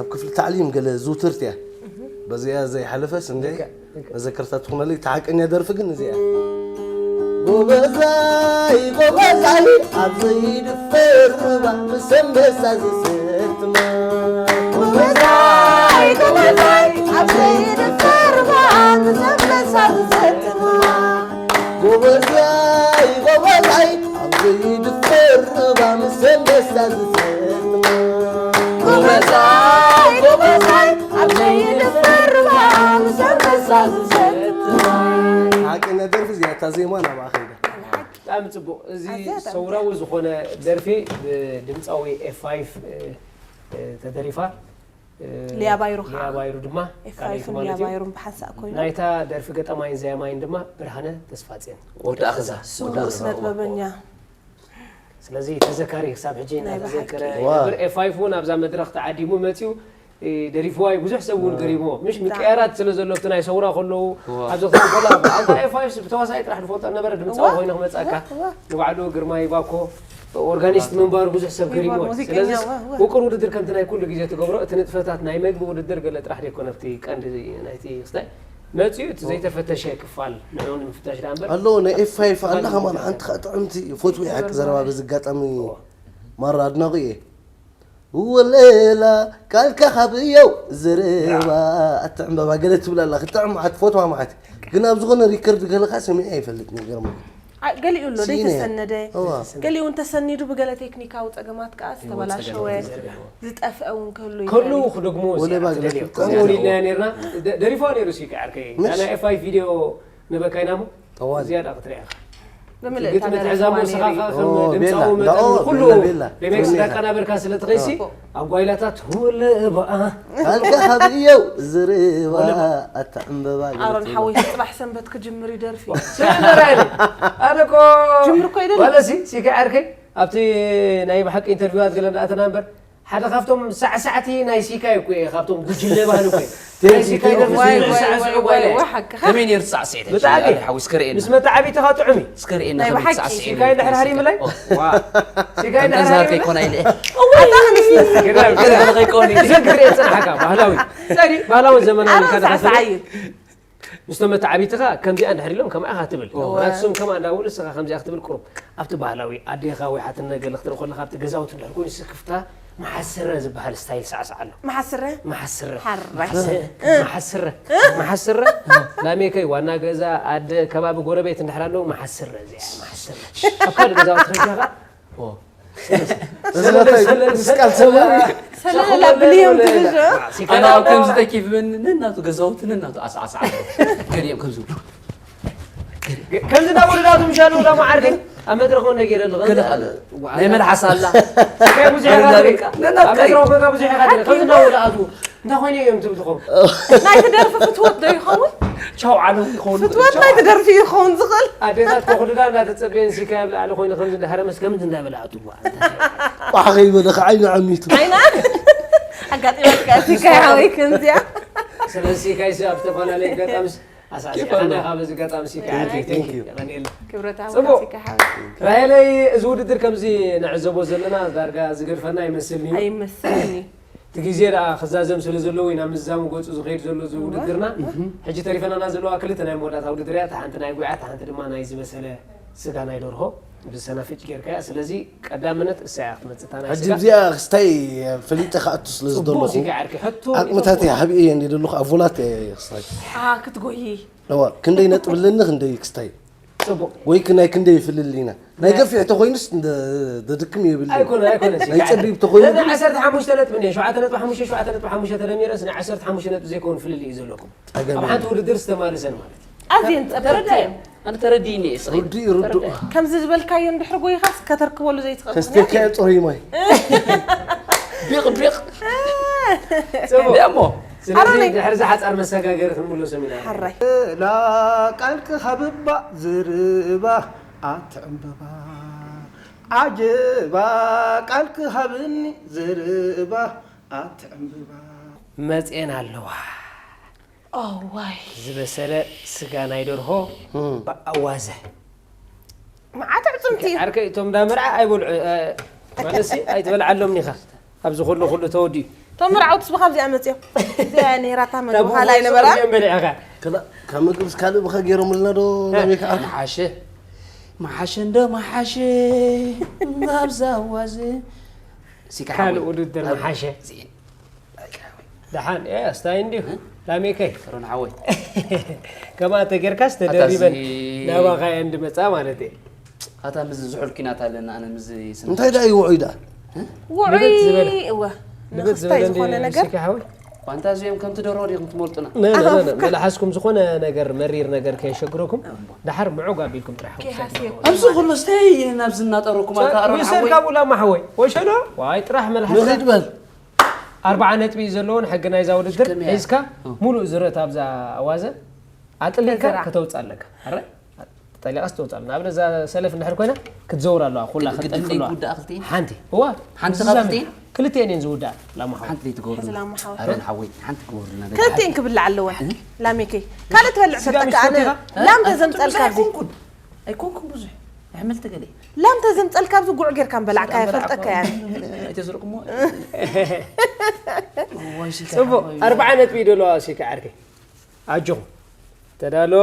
ኣብ ክፍሊ ታዕሊም ገለ ዝውትርቲ እያ በዚኣ ዘይሓለፈስ እንደ መዘከርታ ትኹነለይ ተሓቀኛ ደርፊ ግን እዚኣ ጎበዛይ ጎበዛይ ኣብ ዘይድፈር ሩባ ምስ ኣንበሳ ዝሰትማ ጎበዛይ ጎበዛይ ኣብ ዘይድፈር ሩባ ምስ ኣንበሳ ዝሰትማ ጎበዛይ ጎበዛይ ኣብ ዘይድፈር ሩባ ምስ ኣንበሳ ዝሰትማ ጎበዛይ ጎበዛይ ኣብ ዘይድፈር ሩባ ምስ ኣንበሳ ዝሰትማ ሓቀኛ ደርፊ እዚኣ እታ ዜማ ናብኣ ከይዳ ብጣዕሚ ፅቡቕ እዚ ሰውራዊ ዝኾነ ደርፊ ብድምፃዊ ኤፋይፍ ተደሪፋ ሊያ ባይሩ ከዓ ሊያ ባይሩ ድማ ኤፋይፍን ሊያ ባይሩን ብሓንሳእ ኮይኖም ናይታ ደርፊ ገጠማይን ዘያማይን ድማ ብርሃነ ተስፋፅዮን ወዲ ኣኽዛ ስዉእ ስነጥበበኛ ስለዚ ተዘካሪ ክሳብ ሕጂ እናተዘከረ ይነብር ኤፋይፍ እውን ኣብዛ መድረክ ተዓዲሙ መፅዩ ደሪፍዋይ ብዙሕ ሰብ እውን ገሪሞ ምሽ ምቅያራት ስለ ዘሎ ኣብቲ ናይ ሰውራ ከለዉ ኣብዚ ክተን ከሎ ኣንታ ኤፋይፍ ብተዋሳኢ ጥራሕ ንፈልጦ ነበረ ድምፃዊ ኮይኑ ክመፀካ ንባዕሉ ግርማይ ባኮ ኦርጋኒስት ምንባሩ ብዙሕ ሰብ ገሪሞ። ሙዚቀኛ ስለዚ ዋ፣ ዋ። ውቅር ውድድር ከምቲ ናይ ኩሉ ግዜ ትገብሮ እቲ ንጥፈታት ናይ መግቢ ውድድር ገለ ጥራሕ ደይኮነ ኣብቲ ቀንዲ ናይቲ ክስታይ መፅኡ እቲ ዘይተፈተሸ ክፋል ንዑ ንምፍታሽ ደኣ እምበር ኣሎ ናይ ኤፍ ፋይፍ ኣላ ከማን ሓንቲ ከዓ ጥዕምቲ ፎቶ ሓቂ ዘረባ በዚ ኣጋጣሚ ማራ ኣድናቂ እየ። ወለላ ቃልካ ካብ እየው ዝረባ ኣትዕምበባ ገለ ትብል ኣላ ክጥዕም መዓት ፎቶ መዓት ግን ኣብ ዝኾነ ሪከርድ ገለካ ሰሚዐ ኣይፈልጥ ነገር አ- ገሊኡ ኣሎ ሲኢነ። ዘይተሰነደ እዋ። ገሊኡ እውን ተሰኒዱ ብገለ ቴክኒካዊ ፀገማት ከዓ ዝተበላሸወ ዝጠፍአ እውን ክህሉ ከሉ ይኽእል። ክደግሞ ወለባ ግለ ትደልዮ ክትጠልያ ከምኡ ኣለዎ። ኢልና ነርና ደሪፋ ነይሩ ሲ ዓርከይ ምሽ? ናይ ኤፍ ፋይፍ ቪድዮ ነበካይና ሞ ጠዋል ዝያዳ ክትሪያ ኢኻ ብምልእታ ግጥሚ ደሪፍዋ ትሕዛሞ ነይሩ ስኻ እዩ። ከም ኦ፣ ድምፃዊ ቤላ። መጠን ኦ፣ ኩሉ ቤላ፣ ቤላ። ሪሜክስ ቤላ። እንዳቀናበርካ ስለ ትኸይሲ ኦ። ኣብ ጓይላታት ወለባኣ ቃልካ ካብ እየው ዝረባ ኣትዕምበባ ገለ ኣሮን ትብል። ሓወይ ፅባሕ ሰንበት ክጅምር እዩ ደርፊ ስለዘራይኒ ኣነ እኮ ጅምር እኮ ይደሊ። ዋለሲ ሲከ ዓርከይ ኣብቲ ናይ ብሓቂ ኢንተርቪዋት ገለ እንዳኣተና እምበር ሓደ ካብቶም ሳዕሳዕቲ ናይ ሲካይ እኮ እየ ካብቶም ጉጅለ ባህሊ እኮ እየ። ናይ ሲካይ ደርፊ ዋይ፣ ስምዒት ዋይ፣ ሳዕስዑ ዋይ፣ ጓይለ ዋይ፣ ሓቅኻ። ከመይ ነይሩ ትሳዕስዒ ብጣዕሚ ሓዊ እስከ ርእየና ምስ መተዓቢትኻ ጥዑም እዩ እስከ ርእየና ናይ ከመይ ብሓቂ። ትሳዕስዒ ሲካይ እንድሕር ሃሪምለይ ዋ ሲካይ እንድሕር ከምዛ ሃሪምለይ ከይኮና ኢለ ገዳም ገለ ከይኮን ኢለ ዘግር እየ ፅንሓካ ባህላዊ ባህላዊ ዘመናዊ ኣሮን ካድኻ ሳዕሳዕ እዩ ምስቶም መተዓቢትኻ ከምዚኣ እንድሕር ኢሎም ከምኣ ኢኻ ትብል እወ። ንሶም ከምኣ እንዳበሉ ንስኻ ከምዚኣ ክትብል ቁሩብ ኣብቲ ባህላዊ ኣዴኻ ወይ ሓትነ ገለ ክትርኢ ከለኻ ኣብቲ ገዛውቲ እንድሕር ኮይኑ ስክፍታ መሓስረ ዝበሃል ስታይል ሳዕሳዕ ኣሎ መሓስረ መሓስረ ሓራይ መሓስረ መሓስረ ላሜከይ ዋና ገዛ ኣደ ከባቢ ጎረቤት እንድሕር ኣለዉ መሓስረ እዚኣ መሓስረ ኣብ ካልእ ገዛውቲ ረጃኻ እዚ ቦታ እዩ። ምስ ቃል ሰላም እዩ። ሰለላ ብልዮም ትብዞ ኣነ ኣብ ከምዚ ተኪፍ ነናቱ ገዛውቲ ነናቱ ኣስዓስዓ ገሊኦም ከምዚ ከምዚ እንዳወለዳቱ ምሻሉ ዳ መዓርከይ ኣብ መድረኽ እውን ነጊረ ኣለኹ ገለ ኣለ ናይ መልሓስ ኣላ ከይ ብዙሕ ኢኻ ትርኢ። ነናትካ ኣብ መድረኽ ኮይንካ ብዙሕ ኢኻ ትርኢ። ከምዚ እንዳወለዳቱ እንታይ ኮይኑ እዮም ትብል ትኸውን ናይቲ ደርፊ ፍትወት ዶ ይኸውን ቻው ዓለም ይኸውን ፍትወት ናይቲ ደርፊ ይኸውን ዝኽእል ኣዴታት ኮኽልዳ እንዳተፀበየን ሲካ ኣብ ላዕሊ ኮይኑ ከምዚ እንዳሃረመስ ከምዚ እንዳበላ ኣትዋ ቋሕ ከይበለ ከዓ ዓይኑ ዓሚቱ ዓይና ኣጋጢመትካ ሲካይ ሓወይ ከምዚኣ ስለዚ ሲካይ ኣብ ዝተፈላለየ ኣጋጣሚ ኣሳሲኻና ካብ እዚ ኣጋጣሚ ሲካ Thank you, thank you. ክብረት ጽቡቕ። ኣወዳሲካ ሓወይ ራሄለይ እዚ ውድድር ከምዚ ንዕዘቦ ዘለና ዳርጋ ዝገድፈና ይመስልኒ እዩ ኣይመስልኒ እቲ ግዜ ደኣ ክዛዘም ስለ ዘለዎ ኢና ምዛሙ ገፁ ዝኸይድ ዘሎ እዚ ውድድርና ሕጂ ተሪፈናና ዘለዋ ክልተ ናይ መወዳእታ ውድድር እያ እታ ሓንቲ ናይ ጉያ እታ ሓንቲ ድማ ናይ ዝበሰለ ስጋ ናይ ደርሆ ብሰናፍጭ ጌርካ እያ ስለዚ ቀዳምነት እሳ እያ ክትመፅእ እታ ናይ ሕጂ ስጋ እዚኣ ክስታይ ፈሊጠ ክኣቱ ስለ ዝደለኹ ጽቡቅ ዓርኪ ሕቶ ዓቅምታት እየ ሃቢኤ እንዲ ደለኹ ኣብ ቮላት እየ ክስታይ ኣ ክትጎይ እዋ ክንደይ ነጥብ ኣለኒ ክንደይ ክስታይ ጽቡቅ ወይ ክናይ ክንደይ ይፍልል ኢና ናይ ገፊሕ ተኮይኑስ እንደ ደድክም ይብል ኣይኮነ ኣይኮነ ናይ ጸቢብ ተኮይኑ ነዚ ዓሰርተ ሓሙሽተ ነጥቢ እኒአ ሸውዓተ ነጥቢ ሓሙሽተ ሸውዓተ ነጥቢ ሓሙሽተ ተደሚረስ ናይ ዓሰርተ ሓሙሽተ ነጥቢ ዘይከውን ፍልልይ እዩ ዘለኩም ጸገም ኣብ ሓንቲ ውድድር ዝተማልሰን ማለት እዩ ኣዝየን ጸበብቲ እዮም ኣነ ተረዲእኒ እየ ስኺ ርዱእ ርዱእ ከምዚ ዝበልካዮ እንድሕር ጎይኻስ ከተርክበሉ ዘይትኽእል ከስተካ ጾር ይማይ ቢቕ ቢቕ ጽቡቅ ደሞ ስለዚ ኣሮነይ። ድሕሪ እዚ ሓጻር መሰጋገሪ ክንምለሶም ኢና ሓራይ ላ ቃልኪ ሃብባ ዝርባ ኣቲ ዕምበባ ዓጀባ ቃልኪ ሃብኒ ዝርባ ኣቲ ዕምበባ መጽኤን ኣለዋ ኦዋይ ዝበሰለ ስጋ ናይ ደርሆ ብኣዋዘ መዓት ዕፅምቲ እዩ ዓርከይ እቶም ዳ መርዓ ኣይበልዑ ማለትሲ ኣይትበልዓሎም ኒኻ ኣብዚ ኩሉ ኩሉ ተወዲኡ እቶም መርዓውትስ ብካብዚኣ መፅዮም እዚኣ ነይራታ መግብኻ ላይ ነበራ እዮም በሊዕኻ ከላ ካብ ምግብስ ካልእ ብኸ ገይሮምልና ዶ ናበይ ከዓ መሓሸ መሓሸ እንዶ መሓሸ ኣብዛ ዋዘ ሲካ ካልእ ውድድር መሓሸ ደሓን ኣስታይ እንዲሁ ላሜከይ ሮን ሓወይ ከምኣ ተጌርካስ ተደሪበን ናባኻ እየን ድመፃ ማለት እየ ኣታ ምዝ ዝሑል ኪናት ኣለና ኣነ ምዝ ስም እንታይ ደኣ ይውዑይ ደኣ ውዑይ ንብት ዝበለ። እወ ንብት ንክስታይ ዝበለ ዝኾነ እንዲ ነገር ሲካ ሓወይ ኳንታ እዚኦም ከምቲ ደሮ ዲኹም ትመልጡና ነ- ነ- ነ- ነ- መልሓስኩም ዝኾነ ነገር መሪር ነገር ከየሸግረኩም ድሓር ምዑግ ኣቢልኩም ጥራሕ ከይሃስየኩም ኣብዚ ኩሉ ስተይ ናብዚ እናጠረኩም ኣታ ኣሮን ዊሰር ሓወይ ካብኡ ላማ ሓወይ ወሸዶ ዋይ ጥራሕ መልሓስካ ንኺድ በል ኣርባዓ ነጥቢ ዘለዎን ሕጊ ናይዛ ውድድር ከመይ እያ? ሒዝካ ሙሉእ ዝረት ኣብዛ ኣዋዘ ኣጥሊልካ ተዘራ። ከተውፅእ ኣለካ ኣረ ጠሊቃስ ተውፅእ ኣለና ኣብ ነዛ ሰለፍ እንድሕር ኮይና ክትዘውር ኣለዋ ኩላ ግድን ክትጠልፍ ደይ ኣለዋ ጉዳኣ ክልቲኤን ሓንቲ እዋ ሓንቲ እዛ ካብ ዘመን ክልቲኤን ክልቲኤን እየን ዝውዳእ ላማ ሓወይ ሓንቲ ደይ ትገብሩ ሕዝላማ ሓወይ ኣሮን ሓወይ ሓንቲ ክገብሩ ነገር ክልቲኤን ክብላዕ ኣለወን ላሜከይ ካልእ ትበልዕ ስጋ ሰጠካ ኣነ ምሽኮት ኢኻ? ላም ተዘምፀልካ ኣይኮንኩን ኣይኮንኩን ብዙሕ ኣሕምልቲ ገለ ላም ተዘምፀልካ ኣብዚ ጉዕ ጌርካ ምበላዕካ የፈልጠካ እያ። ኣይተዝርቅሞ ፅቡቅ ኣርባዓ ነጥቢ ይደለዋ ሲካ ዓርከይ ኣጆኹም ተዳሎ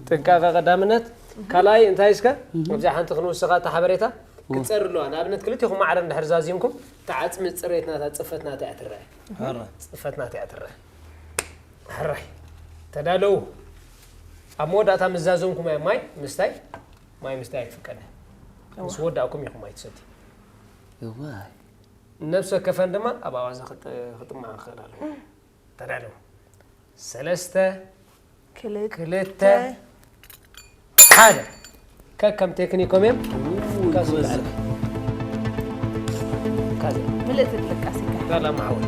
ጥንቃቐ ቀዳምነት ካልኣይ እንታይ እስከ ኣብዚኣ ሓንቲ ክንውስኻ እታ ሓበሬታ ክትፀሪ ኣለዋ ንኣብነት ክልቲኹም ማዕረ እንድሕር ዛዚምኩም እታ ዓፅሚ ፅሬት ናታ ፅፈት ናታ እያ ትረአ ፅፈት ናታ እያ ትረአ ሕራይ ተዳለዉ ኣብ መወዳእታ ምዛዘምኩም እያ ማይ ምስታይ ማይ ምስታይ ኣይትፍቀደ ምስ ወዳእኩም ኢኹም ኣይትሰትዩ ነብሰ ከፈን ድማ ኣብ ኣዋዘ ክጥማዕ ክኽእል ኣለዎ ተዳለዉ ሰለስተ ክልተ ሓደ ከከም ቴክኒኮም እዮም ምልእቲ ትልቃስ ይካል ሰላም ሓወይ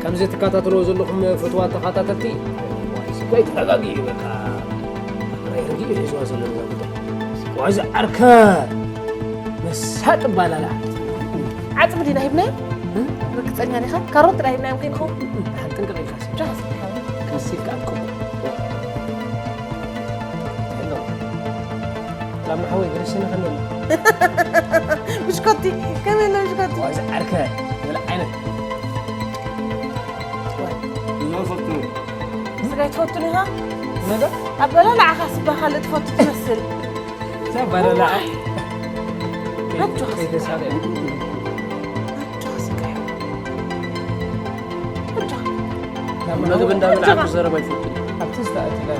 ከምዚ ትከታተልዎ ዘለኹም ፍትዋት ተኸታተልቲ ወይ ተረጋጊ እዩ በቃ ርግእ ሒዝዋ ዘሎ ጉዳይ ዋዚ ዓርከ መሳጥ ባላላ ዓፅሚ ዲና ሂብናዮ ርግፀኛ ዲኻ ካሮት ዲና ሂብናዮም ከይንኸውን ጥንቅቕ ኢልካ ጃስ ከሲልካ ኣጥቅቑ ላማ ሓወይ ገረሽኒ ከመይ ኣሎ ብሽኮቲ ከመይ ኣሎ ብሽኮቲ ዋዚ ዓርከ ገለ ዓይነት ስጋ ትፈቱን ኢኻ ነገር ኣበላላዕኻ ስባ ካልእ ትፈቱ ትመስል ሰበረላ ኣጆኻ ስጋ ከይተሳለ ኣጆኻ ስጋ ኣጆኻ ምግቢ እንዳበላዕኩ ዘረባ ይፈቱ ኣብቲ ዝተኣትላ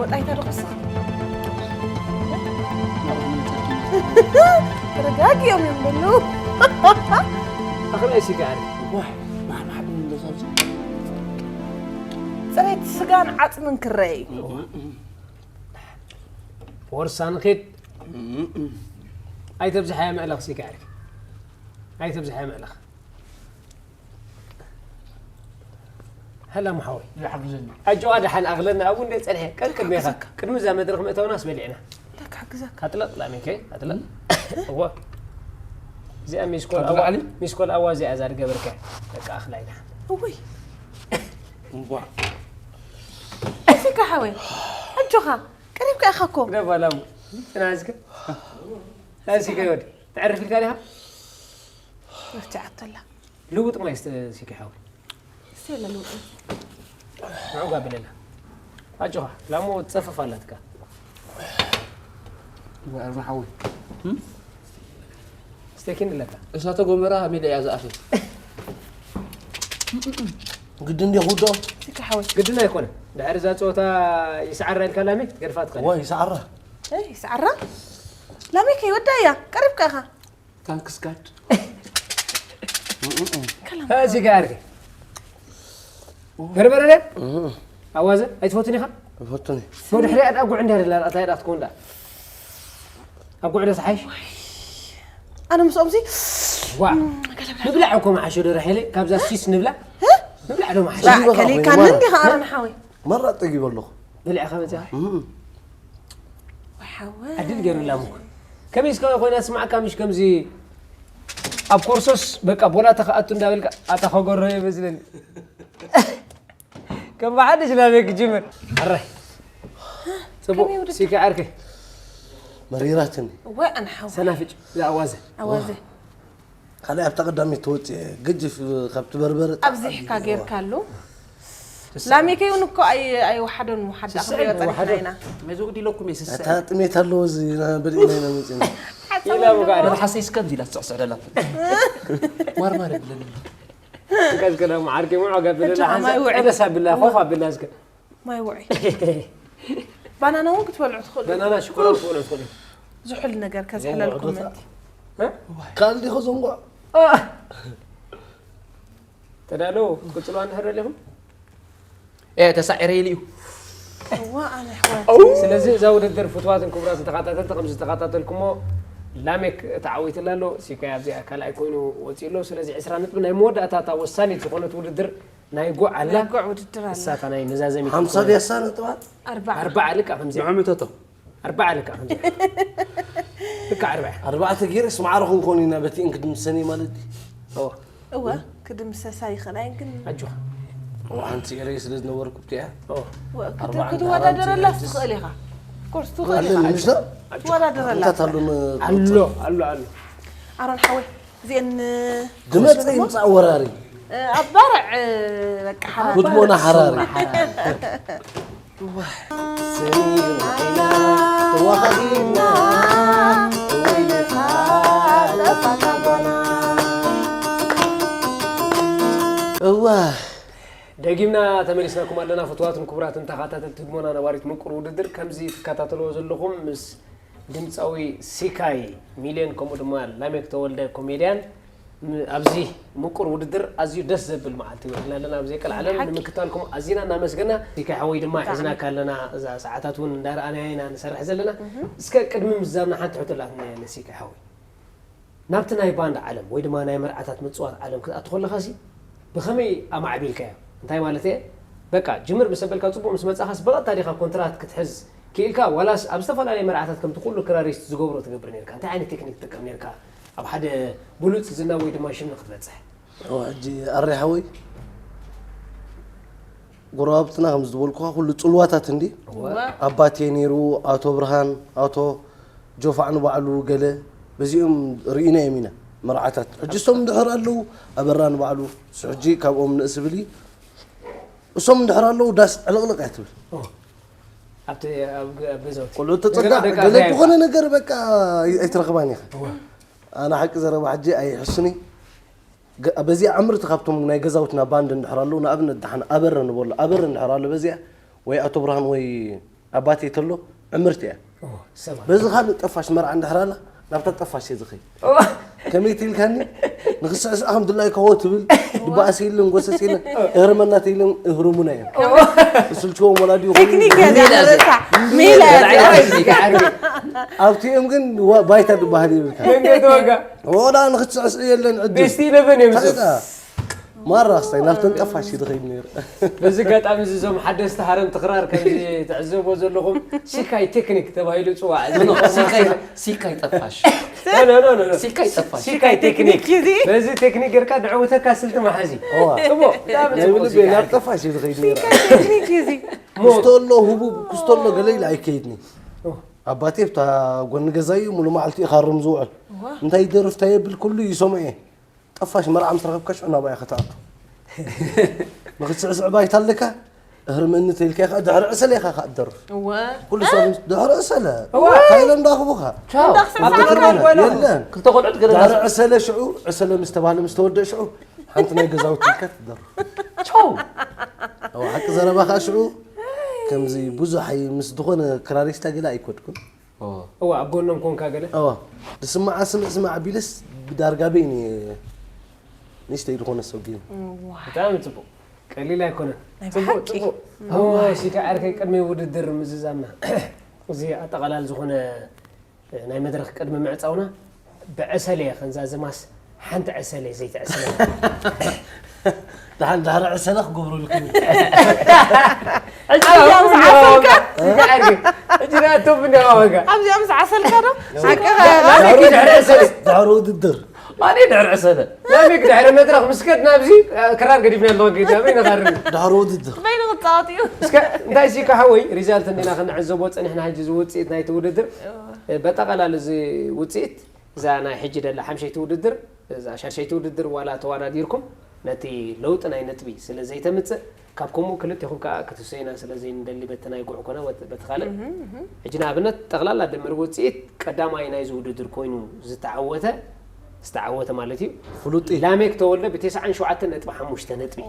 ወጣይታ ዶ ክስኽ ተረጋጊኦም እዮም በሉ ኣኽላይ ሲጋሪ ፅሬት ስጋን ዓፅምን ክረአ እዩ ወርሳን ኺድ ኣይተብዝሓያ ምዕላኽ ሲጋሪ ኣይተብዝሓያ ምዕላኽ ሀላ መሓወይ ዝሓግዘኒ ኣጆዋ ደሓን ኣኽለና ኣብኡ እንደ ጸንሐ ቀል ቅድሜኻ ቅድሚ እዛ መድረኽ ምእታውናስ በሊዕና እንታይ ክሕግዘካ ኣጥለቕ ላሜከይ ኣጥለቕ እወ እዚኣ ሚስኮል ካብዚ ኣዋ ላዕሊ? ሚስኮል ኣዋ እዚኣ እዛ ዝገበርካ በቃ ኣኽላይና እውይ እንቧዕ እዚካ ሓወይ ኣጆኻ ቀሪብካ ኢኻ እኮ ግደባ ላሙ ተናዝከ ናዚከ ይወድ ተዕርፍ ኢልካ ዲኻ መፍትዓት ኣላ ልውጥ ማይ እስተ ሲኪ ሓወይ ስለ ልውጥ ንዑ ጋብለና ኣጆኻ ላሙ ትጸፍፍ ኣላትካ ወርና ሓወይ ስቴኪን ኣለካ እሳተ ጎመራ ሜዳ እያ ዝኣኽል ግዲ እንዲ ኩዶ እዚካ ሓወይ ግድን ኣይኮነ ድሕሪ እዛ ፀወታ ይስዓራ ኢልካ ላሜ ክትገድፋ ትኽእል ወይ ይስዓራ እይ ሰዓራ ላሜ ከይወዳ እያ ቀሪብካ ኢኻ ታንክስ ጋድ እዚ ጋር በርበረ ኣዋዘ ኣይትፈቱን ኢኻ ፈቱኒ ሞ ድሕሪኣ ዳ ጉዕ እንዲያ ደላ እንታይ ዳ ክትከውን ዳ ኣብ ጉዕ ዶ ሰሓይሽ ኣነ ምስኦም ሲ ዋ ንብላዕ እኮ መሓሾ ዶ ራሒለ ካብዛ ሲስ ንብላ ንብላዕ ዶ መሓሾ ከሊካኒ እንዲኻ ኣነ ሓወይ መራ ጠጊበ ኣለኹ በሊዕኻ መፅኻ ወይ ሓወይ ዕድል ገይሩላ ምኮ ከመይ እስከ ኮይና ስማዕካ ምሽ ከምዚ ኣብ ኮርሶስ በቃ ቦላ ተኸኣቱ እንዳበልካ ኣታ ከገሮ ይመስለኒ ከም ብሓድሽ ናበይ ክጅምር ኣራይ ፅቡቅ ከመይ ውድድር? ሲካ ዓርከይ መሪራትኒ ወይ ኣነ ሓወይ ሰናፍጭ ዝኣዋዘ ኣዋዘ ካልኣይ ኣብታ ቀዳሚት ተወፅኤ ገጅፍ ካብቲ በርበረ ኣብዚሕካ ጌርካሉ ላሜከይ እውን እኮ ኣይ- ኣይወሓዶን ወሓዳ ስስዐ ክንሪኦ ፀኒሕና ወሓዶ። ኢና መዚ ውዲ ኢለኩም እየ ስስዐ እታ ጥሜት ኣለዎ እዚ ና- በሊዕና ኢና መፂና ኢላ ብጋር መልሓሰይ እስከ እንዲላ ትስዕስዕ ደላ ዋርማር የብለኒ ቀዝቀለ ዓርከይ ሙዑ ገብል ሕጂ ከማይ ውዒ። ቀደስ ኣብላ ኮፍ ኣብላ እስከ ማይ ውዒ ባናና እውን ክትበልዑ ትኽእሉ በናና ሽኮራ ትበልዑ ትኽእሉ ዝሑል ነገር ከዝሕለልኩም ምእንቲ ካልእ ዲኹ ዘንጓዕ ተዳሎ ክትቅፅሉ ኣንድሕር ደሊኹም እ ተሳዒረ ኢሉ እዩ እዋ ኣነ ኣሕዋት ስለዚ እዛ ውድድር ፍትዋትን ክቡራትን ተኸታተልቲ ከም ዝተኸታተልኩሞ ላሜክ ተዓዊትላ ኣሎ ሲካይ ኣብዚኣ ካልኣይ ኮይኑ ወፂኡ ኣሎ ስለዚ ዕስራ ነጥቢ ናይ መወዳእታ እታ ወሳኒት ዝኾነት ውድድር ናይ ጉዕ ኣላ ናይ ጉዕ ውድድር ኣላ እሳታ ናይ መዛዘሚ ሓምሳ ድያሳ ነጥባት ኣርባዓ ኣርባዓ ልካ ከምዚ ብዕምተቶ ኣርባዓ ልካ ከምዚ ልካ ኣርባዓ ኣርባዕተ ገይረስ ማዕረ ክንኮን ኢና በቲ እንክድምሰኒ ማለት ድዩ እወ እወ ክድምሰሳ ይኽእል ኣየን ግን ኣጆኻ እዋ ሓንቲ ኤረይ ስለ ዝነበርኩ ብቲኣ ኦ፣ ወ- ክት- ኣርባዓን ክትወዳደረላ ኣራንትን ትኽእል ኢኻ ኮርስ ትኽእል ኣለኒ ኢኻ ምሽ ዶ ኣሎ። ምታት ኣሎ ኣሎ ኣሎ ኣሎ ኣሮን ሓወይ እዚአን ድመፀ ይምፃእ ወራሪ ኣብ ባርዕ በቃ ሓራሪ ጉድቦና ሓራሪ እዋ ሰሚር ዓይና ተዋሃዲና ወይኻ ጠፋና እዋ ደጊምና ተመሊስናኩም ኣለና ፍትዋትን ክቡራትን ተኸታተልቲ ህድሞና ነባሪት ምቁር ውድድር። ከምዚ ትከታተልዎ ዘለኹም ምስ ድምፃዊ ሲካይ ሚልዮን ከምኡ ድማ ላሜክ ተወልደ ኮሜድያን ም- ኣብዚ ምቁር ውድድር ኣዝዩ ደስ ዘብል መዓልቲ ውዕልና ኣለና ኣብ ዘይቀልዓለም ሓቂ። ንምክታልኩም ኣዚና እናመስገና ሲካይ ሓወይ ድማ ብጣዕሚ። ሒዝናካ ኣለና እዛ ሰዓታት እውን እንዳረኣናያ ኢና ንሰርሕ ዘለና እስከ ቅድሚ ምዛምና ሓንቲ ሕቶ ላትና ንሲካይ ሓወይ ናብቲ ናይ ባንድ ዓለም ወይ ድማ ናይ መርዓታት ምፅዋት ዓለም ክትኣቱ ከለኻ ሲ ብኸመይ ኣማዕቢልካዮ እንታይ ማለት እየ በቃ ጅምር ምስ ኣበልካ ፅቡቅ ምስ መፃኻስ ብቐጥታ ዲኻ ኮንትራት ክትሕዝ ክኢልካ ዋላስ ኣብ ዝተፈላለየ መርዓታት ከምቲ ኩሉ ክራሪስት ዝገብሮ ትገብር ነርካ እንታይ ዓይነት ቴክኒክ ትጥቀም ነርካ ኣብ ሓደ ብሉፅ ዝና ወይ ድማ ሽም ንክትበፅሕ ሕጂ ኣሬ ሓወይ ጎረባብትና ከም ዝበልኩኻ ኩሉ ፅልዋታት እንዲ ኣባቴ ነይሩ ኣቶ ብርሃን ኣቶ ጆፋዕ ንባዕሉ ገለ በዚኦም ርኢና እዮም ኢና መርዓታት ሕጂ እሶም እንድሕር ኣለዉ ኣበራ ንባዕሉ እሱ ሕጂ ካብኦም ንእስ ብል እዩ እሶም እንድሕር ኣለዉ ዳስ ዕልቕልቕ እያ ትብል ኣብቲ ኣብ ገ- ኣብ ገዛውቲ ቆልዑ ተፀጋዕ ደቂ ገለ ኣፍያ ዝኾነ ነገር በቃ ኣይትረኽባን ኢኻ ኣነ ሓቂ ዘረባ ሕጂ ኣይሕስኒ በዚኣ ዕምርቲ ካብቶም ናይ ገዛውትና ባንድ እንድሕር ኣለዉ ንኣብነት ደሓን ኣበረ ንበሎ ኣበረ እንድሕር ኣሎ በዚኣ ወይ ኣቶ ብርሃን ወይ ኣባቴ ተሎ ዕምርቲ እያ ሰባ በዚ ካልእ ጠፋሽ መርዓ እንድሕር ኣላ ናብታ ጠፋሽ እየ ዝኸይድ ከመይ ትልካኒ ንክስዕስዕ ከም ድላይ ከዎ ትብል ድበኣስ የለን ጎሰስ የለን እህርመናት የለን እህርሙና እዮም ስልችዎም ወላዲ ይኹኑ ቴክኒክ እያ እዚኣ ንርእሳ ሜላ እያ እዚኣ ኣብቲኦም ግን ዋ- ባይታ ዝበሃል ይብልካ መንገዲ ዋጋ ወላ ንክትስዕስዕ የለን ዕድል ቤስቲ ኢለቨን እዮም እዞም። ታዲያ ማራ ክስታይ ናብተን ጠፋሽ ይድኸይድ ነይሩ በዚ ኣጋጣሚ እዚ እዞም ሓደስቲ ሃረምቲ ክራር ከምዚ ትዕዘቦ ዘለኹም ሲካይ ቴክኒክ ተባሂሉ ይፅዋዕ እዚ ሲካይ- ሲካይ ጠፋሽ ኖ፣ ኖ፣ ኖ፣ ኖ። ሲካይ ጠፋሽ ሲካይ ቴክኒክ ቴክኒክ እዚ በዚ ቴክኒክ ጌርካ ድዕውተካ ስልቲ መሓዚ እዋ እሞ ብጣዕሚ ናይ ፅቡቅ ብልቤ ሲካይ ናብ ጠፋሽ ይድኸይድ ነይሩ ቴክኒክ እዚ ክስቶ ኣሎ ህቡብ ክስቶ ኣሎ ገለ ኢለ ኣይከይድኒ ኣባቴ ብታ ጎኒ ገዛ እዩ ሙሉ መዓልቲ እዩ ካርም ዝውዕል እንታይ ይደርፍ እንታይ የብል ኩሉ ይሰምዖ እየ ጠፋሽ መርዓ ምስ ረኸብካ ሽዑ ናብኣ ኢኻ ትኣቱ ንክትስዕስዕ ባይታ ኣለካ እህርመኒ ተይልካ ኢኻ ድሕሪ ዕሰለ ኢኻ ከዓ ትደርፍ እወ ኩሉ ሰብ ምስ- ድሕሪ ዕሰለ እዋ። እንታይ ኢሎም ዳኽቡኻ ቻው እንዳኽሰብካ ኣብ ኣለካ ቅድሚ ጓል። የለን ክልተ ቆልዑት ገለ ድሕሪ ዕሰለ ሽዑ ዕሰለ ምስ ተባህለ ምስ ተወደአ ሽዑ ሓንቲ ናይ ገዛውቲ ኢልካ ትደርፍ ቻው እዋ ሓቂ ዘረባ ከዓ ሽዑ ከምዚ ብዙሕ ኣይ- ምስ ዝኾነ ክራሪስታ ገለ ኣይኮድኩን እዋ ኣብ ጎኖም ኮንካ ገለ እዋ ዝስማዓ ስምዕ ስማዕ ኣቢለስ ብዳርጋ በይኒ ንእሽተይ ዝኾነ ሰብ ግን ብጣዕሚ ፅቡቅ ቀሊል ኣይኮነን ናይ ፅቡቅ ብሓቂ። ፅቡቅ እሞ ሲካ ዓርከይ ቅድሚ ውድድር ምዝዛምና እዚ ኣጠቓላል ዝኾነ ናይ መድረክ ቅድሚ ምዕፃውና ብዕሰለ እየ ከንዛዘማስ ሓንቲ ዕሰለ ዘይትዕስለ ደሓን ዳሕሪ ዕሰለ ክገብረልኩም ኣብዚኣ ምስ ዓሰልካ እጅናቶም እንዲዋጋ ኣብዚኣ ምስ ዓሰልካ ዶ ሓቂ ዳሕሪ ዕሰለ ዳሕሪ ውድድር ኣነ ድሕሪ ዕሰለ ናበይ ድሕሪ መድረክ ምስ ከድና ኣብዚ ክራር ገዲፍና ኣለዎ ገዲና በይ ንኸርር ዳሕሪ ውድድር በይኑ ክፃወት እዩ እስከ እንታይ ሲ ካሓወይ ሪዛልት እንዲና ክንዕዘቦ ፀኒሕና ሕጂ እዚ ውፅኢት ናይቲ ውድድር በጠቓላሊ እዚ ውፅኢት እዛ ናይ ሕጂ ደላ ሓምሸይቲ ውድድር እዛ ሻድሸይቲ ውድድር ዋላ ተዋዳዲርኩም ነቲ ለውጢ ናይ ነጥቢ ስለ ዘይተምፅእ ካብ ከምኡ ክልቴኹም ከዓ ክትሰዩና ስለ ዘይንደሊ በቲ ናይ ጉዕ ኮነ ወት- በቲ ካልእ ሕጂ ንኣብነት ጠቕላላ ድምር ውፅኢት ቀዳማይ ናይዚ ውድድር ኮይኑ ዝተዓወተ ዝተዓወተ ማለት እዩ ፍሉጥ እዩ። ላሜክ ተወልደ ብተስዓን ሸውዓተን ነጥቢ ሓሙሽተ ነጥቢ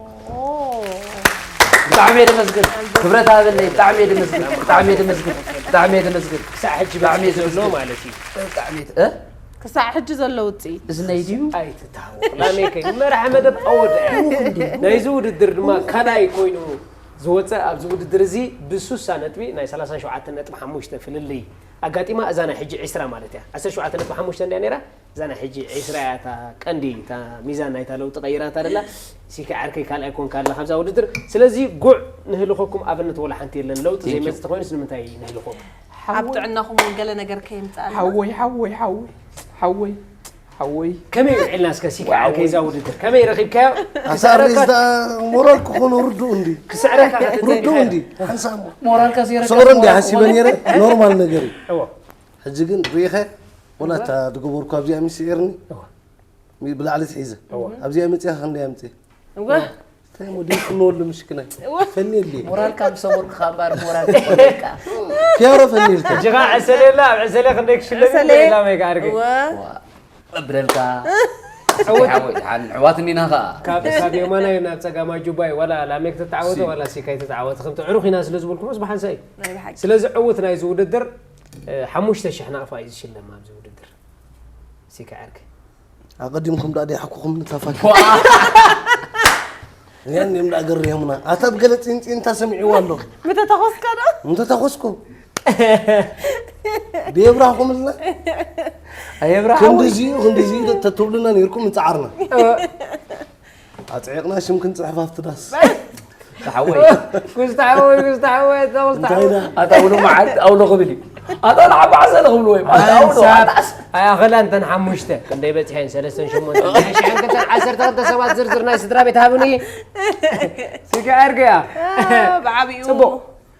ብጣዕሚ እየ ደመስግን ክብረት ሃበለይ ብጣዕሚ እየ ደመስግን ብጣዕሚ እየ ደመስግን ብጣዕሚ እየ ደመስግን ክሳዕ ሕጂ ብጣዕሚ በፂሑ ዘሎ ደመስግን። ማለት እዩ ብጣዕሚ እየ ደ- እ? ክሳዕ ሕጂ ዘሎ ውፅኢት ኣይትታወቅ ላሜከይ መርሓ መደብ ኣወደ ናይዚ ውድድር ድማ ካልኣይ ኮይኑ ዝወፀ ኣብዚ ውድድር እዚ ብሱሳ ነጥቢ ናይ ሰላሳን ሸውዓተን ነጥቢ ሓሙሽተ ፍልልይ ኣጋጢማ እዛ ናይ ሕጂ ዒስራ ማለት እያ ዓሰርተ ሸውዓተ ነጥቢ ሓሙሽተ እንድያ ነይራ እዛ ናይ ሕጂ ዒስራ እያ እታ ቀንዲ እታ ሚዛን ናይታ ለውጢ ቀይራታ ደላ ሲካ ዓርከይ ካልኣይ ኮንካ ኣለካ ኣብዛ ውድድር ስለዚ ጉዕ ንህልኸኩም ኣብነት ወላ ሓንቲ የለን ለውጢ Thank you. ዘይመፅእ ተኮይኑስ ንምንታይ ንህልኸኩም ኣብ ጥዕናኹም እውን ገለ ነገር ከየምፅኣልና ሓወይ ሓወይ ሓወይ ሓወይ ሓወይ ከመይ ውዒልና እስከ ሲካ ዓርከይ እዛ ውድድር ከመይ ረኺብካዮ? ኣሳሪስ ዳ ሞራል ክኾኑ ርድኡ እንዲ ክስዕረካ ርድኡ እንዲ ሓንሳሞ ሞራልካ ስዕሮ እንዲ ዜረካ ሓሲበ ነይረ ኖርማል ነገር እዩ እዎ ሕጂ ግን ርኢኸ ወላ እታ ዝገበርኩ ኣብዚኣ ምስ ኤርኒ ብላዕሊ ትሒዘ ኣብዚኣ መፅያ ክንደይ ኣምፅእ እወ እንታይ ሞዴል ክንወሉ ምሽክናይ ፈኒልኒ ሞራልካ ምስ ሰበርኩኻ እምበር ሞራል ተቆልካ ኪያሮ ፈኒልካ እጅኻ ዕሰለ ላ ኣብ ዕሰለ ክንደይ ክሽለሚ ዕሰለ። ላ መይ ክዓርገ እወ እብለልካ ዕውት ኣሕዋት እኒና ኸዓ ካብ ካብ የማናይ ናብ ፀጋማይ ጁባይ ዋላ ላሜክ ተተዓወተ ዋላ ሲካይ ተተዓወተ ከምቲ ዕሩኽ ኢና ስለ ዝበልኩምስ ብሓንሳእ እዩ ናይ ብሓቂ ስለዚ ዕውት ናይዚ ውድድር እ፣ ሓሙሽተ ሽሕ ናቕፋ እዩ ዝሽለም ኣብዚ ውድድር ሲካ ዓርከይ ኣቐዲምኩም ዳ ዲሓኩኹም ንተፋኪ እዚኣን እዮም ዳ ገርዮምና ኣታ ብገለ ፂንፂንታ ሰሚዕዋ ኣሎ ምተተኾስካ ዶ እንተተኾስኩ ብየብራኹምልና ኣየብራ ክንዲዚኡ ክንዲዚኡ ተትብሉና ነይርኩም ምፅዓርና ኣፅዒቕና ሽም ክንፅሕፍ ኣብቲ ዳስ ሓወይ ጉስታወይ ጉስታወይ ጉስታ እንታይ ዳ ኣታ ውሎ መዓልቲ ኣውሎ ክብል እዩ ኣታ ንዓባ ዓሰለ ክብልዎ እዮም ኣታ ኣውሎ ኣታስ ኣያኸላ እንተን ሓሙሽተ ክንደይ በፂሐን ሰለስተን ሸሞንተ ሽሕን ክልተን ዓሰርተ ክልተ ሰባት ዝርዝር ናይ ስድራ ቤት ሃብኒ ሲጋ ዕርገያ ብዓብኡ ፅቡቅ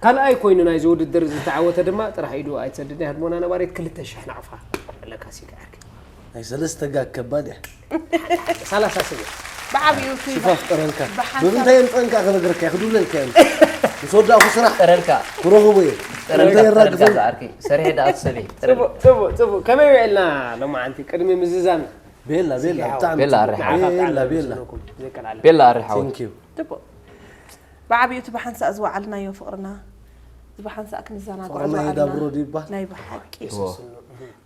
ካልኣይ ኮይኑ ናይዚ ውድድር ዝተዓወተ ድማ ጥራሕ ኢዱ ኣይትሰድድ ናይ ህድሞና ነባሪት ክልተ ሽሕ ናቕፋ ኣለካ ሲጋ ዕርገ ናይ ሰለስተ ጋግ ከባድ እያ ሰላሳ ስብ ብዓብኡ እቲ ሽፋፍ ጠረንካ ብምንታይ የምፀንካ ክነግረካ ክድብለልካ እዮም ምስ ወዳእኩ ስራሕ ጠረልካ ክረኽቡ እየ ጠረልካ እንታይ ጠረልካ የራግፈ ዝኣርኪ ሰሪሕ ዳኣ ትሰሊ ፅቡቅ ፅቡቅ ፅቡቅ ከመይ ውዒልና ሎማዓንቲ ቅድሚ ምዝዛም ቤላ ቤላ ብጣዕሚ ቤላ ኣርሓ ቤላ ቤላ ቤላ ኣርሓ ቴንኪዩ ጽቡቅ ብዓብዩ እቲ ብሓንሳእ ዝወዓልናዮ ፍቕርና እዚ ብሓንሳእ ክንዘናግዖ ፍቕርና ዝወዓልና የዳብሮ ድዩ ይባሃል? ናይ ብሓቂ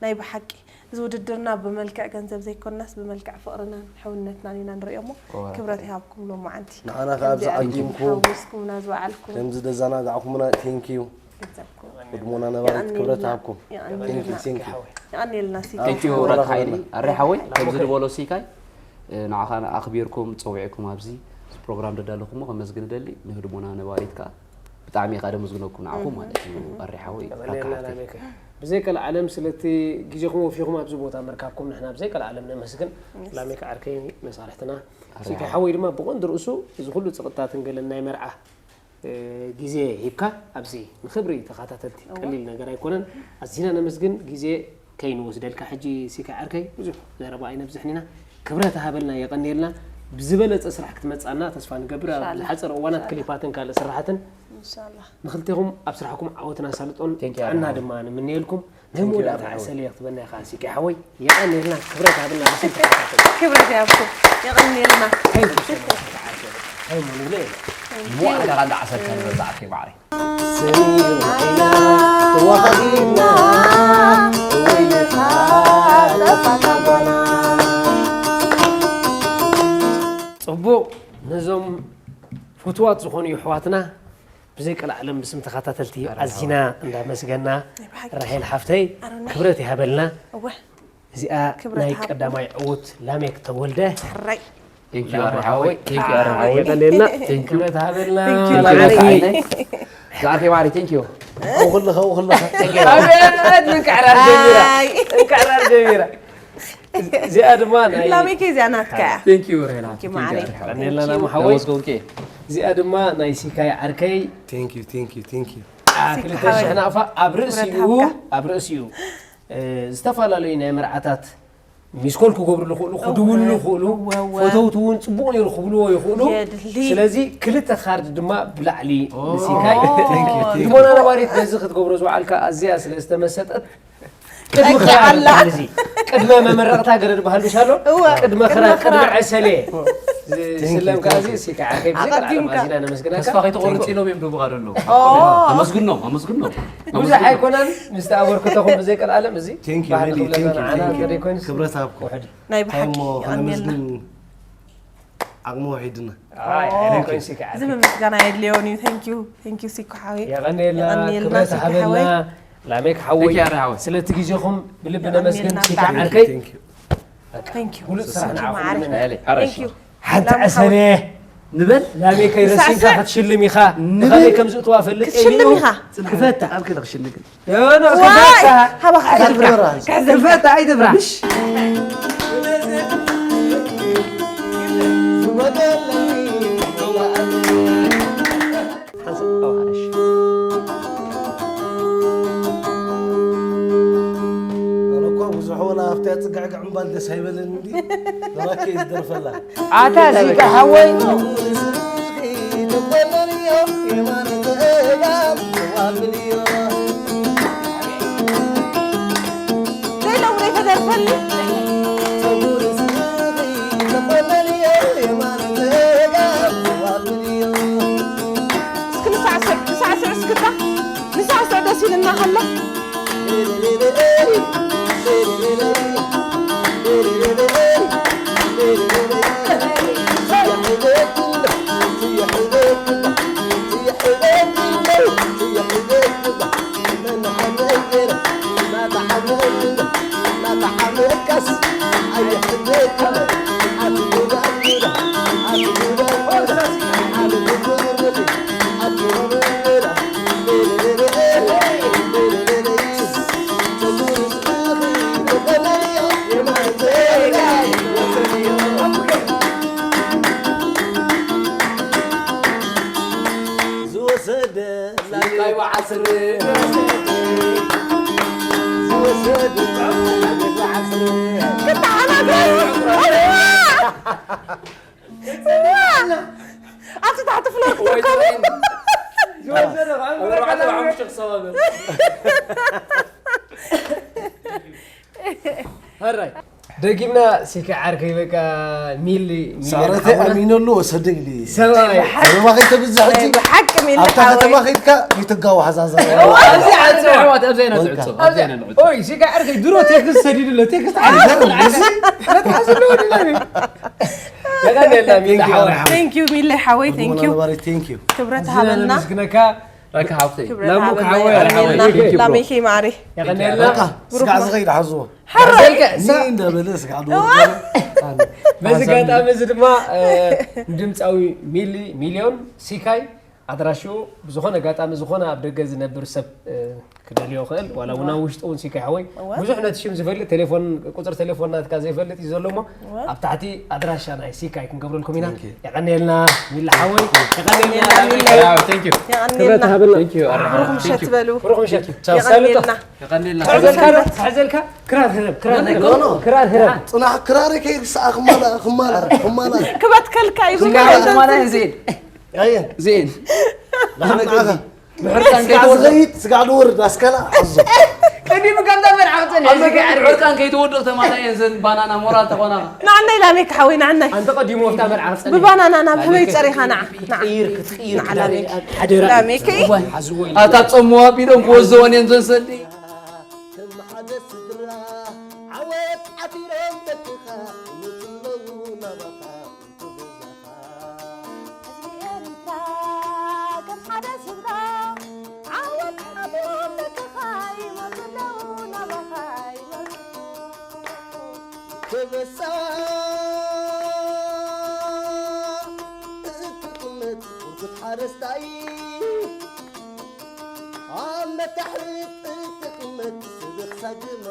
ናይ ብሓቂ እዚ ውድድርና ብመልክዕ ገንዘብ ዘይኮንናስ ብመልክዕ ፍቕርናን ሕውነትናን ኢና ንሪኦ እሞ ክብረት ይሃብኩም ሎማዓንቲ ንዓና ከኣ ኣብዚ ዓዲምኩም ሓዊስኩምና ዝወዓልኩም ከምዚ ደዛናጋዕኩምና ቴንኪዩ ገንዘብኩም ቅድሞና ነባሪት ክብረት ሃብኩም ቴንኪዩ ቴንኪዩ የቐንየልና ሲ ቴንኪዩ ረካ ሓይሊ ኣሬ ሓወይ ከምዚ ዝበሎ ሲካይ ንዓኻ ኣኽቢርኩም ፀዊዕኩም ኣብዚ ፕሮግራም ደዳለኹሞ ከመስግን ደሊ ንህድሞና ነባሪት ከዓ ብጣዕሚ እየ ከዓ ደመስግነኩም ንዓኹም ማለት እዩ ኣሬ ሓወይ ረካ ሓፍተይ ብዘይ ቀልዓለም ስለቲ ግዜኹም ወፊኹም ኣብዚ ቦታ ምርካብኩም ንሕና ብዘይ ቀልዓለም ነመስግን ላሜክ ዓርከይ መሳርሕትና ሲካ ሓወይ ድማ ብቐንዲ ርእሱ እዚ ኩሉ ፅቕጥታትን ገለን ናይ መርዓ ግዜ ሂብካ ኣብዚ ንክብሪ ተኸታተልቲ ቀሊል ነገር ኣይኮነን ኣዚና ነመስግን ግዜ ከይንወስደልካ ሕጂ ሲካ ዓርከይ ብዙሕ ዘረባ ኣይነብዝሕን ኢና ክብረት ሃበልና የቐንየልና ብዝበለፀ ስራሕ ክትመፃና ተስፋ ንገብር ኣብ ዝሓፀረ እዋናት ክሊፓትን ካልእ ስራሓትን ኢንሻላህ ንክልቴኹም ኣብ ስራሕኩም ዓወትን ኣሳልጦን Thank you, ጥዕና ኣርሓ። ድማ ንምንየልኩም ናይ መወዳእታ ዕሰለ ክትበና ኢኻ ሲካ ሓወይ የቐንየልና ክብረት ሃበልና ብስም ተኸታተልቲ ክብረት ይሃብኩም የቐንየልና Thank you so much ሲካ ዓርከይ እንታይ እሞ ንብሎ የለን ብዋዕላ ካንዳ ዓሰርተ ንበዛዕከ ባዕሪ ሰሚርና ተዋሃዲና ወይነታ ተፋታጎና ፅቡቕ ነዞም ፍትዋት ዝኾኑ ይሕዋትና ብዘይ ቀልዓለም ብስም ተኸታተልቲ ኣዚና እንዳመስገና ራሄል ሓፍተይ ክብረት ይሃበልና እወ እዚኣ ክብረት ናይ ይሃብኩም። ቀዳማይ ዕዉት ላሜክ ተወልደ ሕራይ ቴንኪዩ ኣረ ሓወይ ቴንኪዩ ኣረ ሓወይ የቀንየልና ክብረት ሃበልና ቴንኪዩ ላሜክ ዛዕቴ ማሪ ቴንኪዩ ከውክልኻ ከውክልኻ ኣቤት እንቃዕራር ጀሚራ ኣይ እንቃዕራር ጀሚራ እዚኣ ድማ ናይ ላሜከ እዚኣ ናትካ እያ ቴንኪዩ ሬላ ማዕረይ። ቀንየልና ላም ሓወይ ተመስገንኪ እዚኣ ድማ ናይ ሲካይ ዓርከይ ቴንኪዩ ቴንኪዩ ቴንኪዩ ክልተ ሽሕ ናቕፋ ኣብ ርእሲኡ ኣብ ርእሲኡ እ፣ ዝተፈላለዩ ናይ መርዓታት ሚስኮል ክገብሩ ዝኽእሉ ክድውሉ ይኽእሉ እወ፣ እወ። ፈተውቲ እውን ፅቡቕ ነይሩ ክብልዎ ይኽእሉ የድሊ። ስለዚ ክልተ ካርድ ድማ ብላዕሊ ንሲካይ ቴንኪዩ ቴንኪዩ ህድሞና ነባሪት በዚ ክትገብሮ ዝወዓልካ ኣዝያ ስለ ዝተመሰጠት ቅድሚ ክራር ዝበሃል እዚ ቅድመ መመረቕታ ገለ ዝበሃል ምሽ ኣሎ እወ፣ ቅድመ ቅድመ ክራር ቅድመ ክራር። ዕሰሌ ዝስለም ከዓ እዚ ሲካይ ዓርከይ ብዘይ ቀልዓለም ኣቐዲምካ። ኣዚና ነመስግና ተስፋ ከይተቆርፅ ኢሎም እዮም ደቡቕ ኣለዉ ኦ ኣመስግኖም ኣመስግኖም ብዙሕ ኣይኮነን ምስቲ ኣበርክቶኹም ብዘይ ቀልዓለም እዚ ቴንኪዩ ባህሊ ሬሊ ክብለና ቴንኪዩ ንዓና ቴንኪዩ እንተደይኮይንስ ክብረት ሃብኩም ናይ እንታይ ብሓቂ እሞ የቐንየልና ከነመስግን ዓቕሚ ውሒድና ኣይ ኣይኮይንስ ከዓ እዚ ምምስጋና የድልዮን እዩ ቴንኪዩ ቴንኪዩ ሲኮ ሓወይ የቐንየልና የቐንየልና ክብረት ሲኮ ሃበልና ሓወይ ላሜክ ሓወይ ቴንኪዩ ኣረ ሓወይ ስለቲ ግዜኹም ብልቢ ነመስግን የቐንየልና ሲካ ብጣዕሚ። ዓርከይ ቴንኪዩ ብሉፅ ስራሕ ንዓኹም ማዕረ። ይምነ ሄሊ ሓረሽ ቴንኪዩ ሓንቲ ዕሰለ ንበል ላሜከይ ረሲንካ ክትሽልም ኢኻ ንኸመይ ከም ዝእትዋ ፈልጥ ክትሽልም ኢኻ ክፈታ ኣብ ከለ ክሽልግን ዮኖ ዋይ ክፈታ ሃባኻ ኣይትፍረራ ክፈታ ኣይትፍራ ሓንሳብ ኣዋርሽ። ኣነ እኮ ብዙሕ ወላ ኣብታ ጽግዕግዕ እምባል ደስ ኣይበለኒ እንዲ። ደራኪ ዝደርፈላ። ኣታ እዚጋ ሓወይ። ዘይለውለይ ተደርፈኒ። እስኪ ንሳዕስዕ፣ ንሳዕስዕ እስክታ፣ ንሳዕስዕ ደስ ኢልና ከሎ። ዝወሰደ ላይላይ በዓስር ዝወሰደ ላይላይ በዓስር ክትሓናገሩ ኣብቲ ታሕቲ ፍሎር ክትርከቡ ዝወሰደ ካብ ኣርባዕተ ሓሙሽተ ክሰባበር ሕራይ ደጊምና ሲካ ዓርከይ በቃ ሚሊ ሳዕረተ ኣሚነሉ ወሰደ ኢሊ ሰብኣይ ከተማ ከይተብዝሕ ሕጂ ብሓቂ ሚሊ ኣብታ ሓወይ ከተማ ከይድካ ይትጋው ሓዛዛ ኣብዚ ዓፀ ኣሕዋት ኣብዚ ኢና ዝዕፆ ኣብዚ ኢና ንዕፆ ኦይ ሲካ ዓርከይ ድሮ ቴክስት ሰዲዱ ኣሎ ቴክስት ዓርከይ መትሓዚ ኣለዎ ድላኒ ተጋደልና ሚሊ ሓወይ Thank you ሚሊ ሓወይ thank you ቴንክ ዩ ክብረት ሃበልና ምስግነካ ረካ ሓብተይ ክብረት ላሙ ሃበልና ክሓወይ የቐንየልና ሓወይ። ላሜከይ ማዕረይ የቐንየልና በቃ ስጋዕ ዝኸይድ ሓዝዎ ሓዘልከ ኒ እንዳበለ ስጋዕ ድወ በዚ ኣጋጣሚ እዚ ድማ እ፣ ንድምፃዊ ሚሊ ሚልዮን ሲካይ ኣድራሽኡ ብዝኾነ ኣጋጣሚ ዝኾነ ኣብ ደገ ዝነብር ሰብ እ፣ ክደልዮ ይኽእል ዋላ እውን ኣብ ውሽጢ እውን ሲካይ ሓወይ እወ። ብዙሕ ነቲ ሽም ዝፈልጥ ቴሌፎን ቁፅሪ ቴሌፎን ናትካ ዘይፈልጥ እዩ ዘሎ እሞ እወ። ኣብ ታሕቲ ኣድራሻ ናይ ሲካይ ክንገብረልኩም ኢና Thank you. የቐንየልና ሚሊ ሓወይ የቐንየልና የቐንየልና ሚሊ። ያው thank you የቐንየልና thank you ኣረ ብሩኽ ምሸት በሉ ብሩኽ ምሸት የቐንየልና ሕዘልካ ሕዘልካ ሕዘልካ ክራር ህረም ክራር ህረም ክራር ህረም ፅናሕ ክራሪ ከይድ ሰኣ ክማላ ክማላ ክማላ ክበትከልካ እዩ ዝማላ ዝማላ ዜን ኣየን ዜን ንዓኻ ምሕርታን ስጋዕ ዝኸይድ ስጋዕ ዝወርድ ኣስከላ ሓዞ ቀዲሙ ከምዛ መርዓ ክፀንሕ ዝገዕር ዕርቃን ከይትወድቕ ተማላ እየን ዘን ባናና ሞራል ተኾና ንዓናይ ላሜክ ሓወይ ንዓናይ ኣንተ ቀዲሙ ወፍታ መርዓ ክፀንሕ ብባናና ናብ ህበይ ፀሪኻ ንዓ ንዓ ክትቅይር ክትቅይር ንዓ ላሜክ ሓደራ ላሜከይ ኣታ ጸምዋ ቢሎም ክወዘወን እየን ዘን ሰዲ ከም ሓደ ስድራ ዓወት ዓቲሮም ደቅኻ ይመፅለዉ ናባኻ። ህዝቢ ኤርትራ ከም ሓደ ስድራ ዓወት ሓቢሮም ደቅኻ ይመፁ ኣለዉ ናባኻ ይመፁ። ከበሳ እትጥምት ብርኩት ሓረስታይ ኣብ መታሕርት እትጥምት ስብኽ ሳጅማ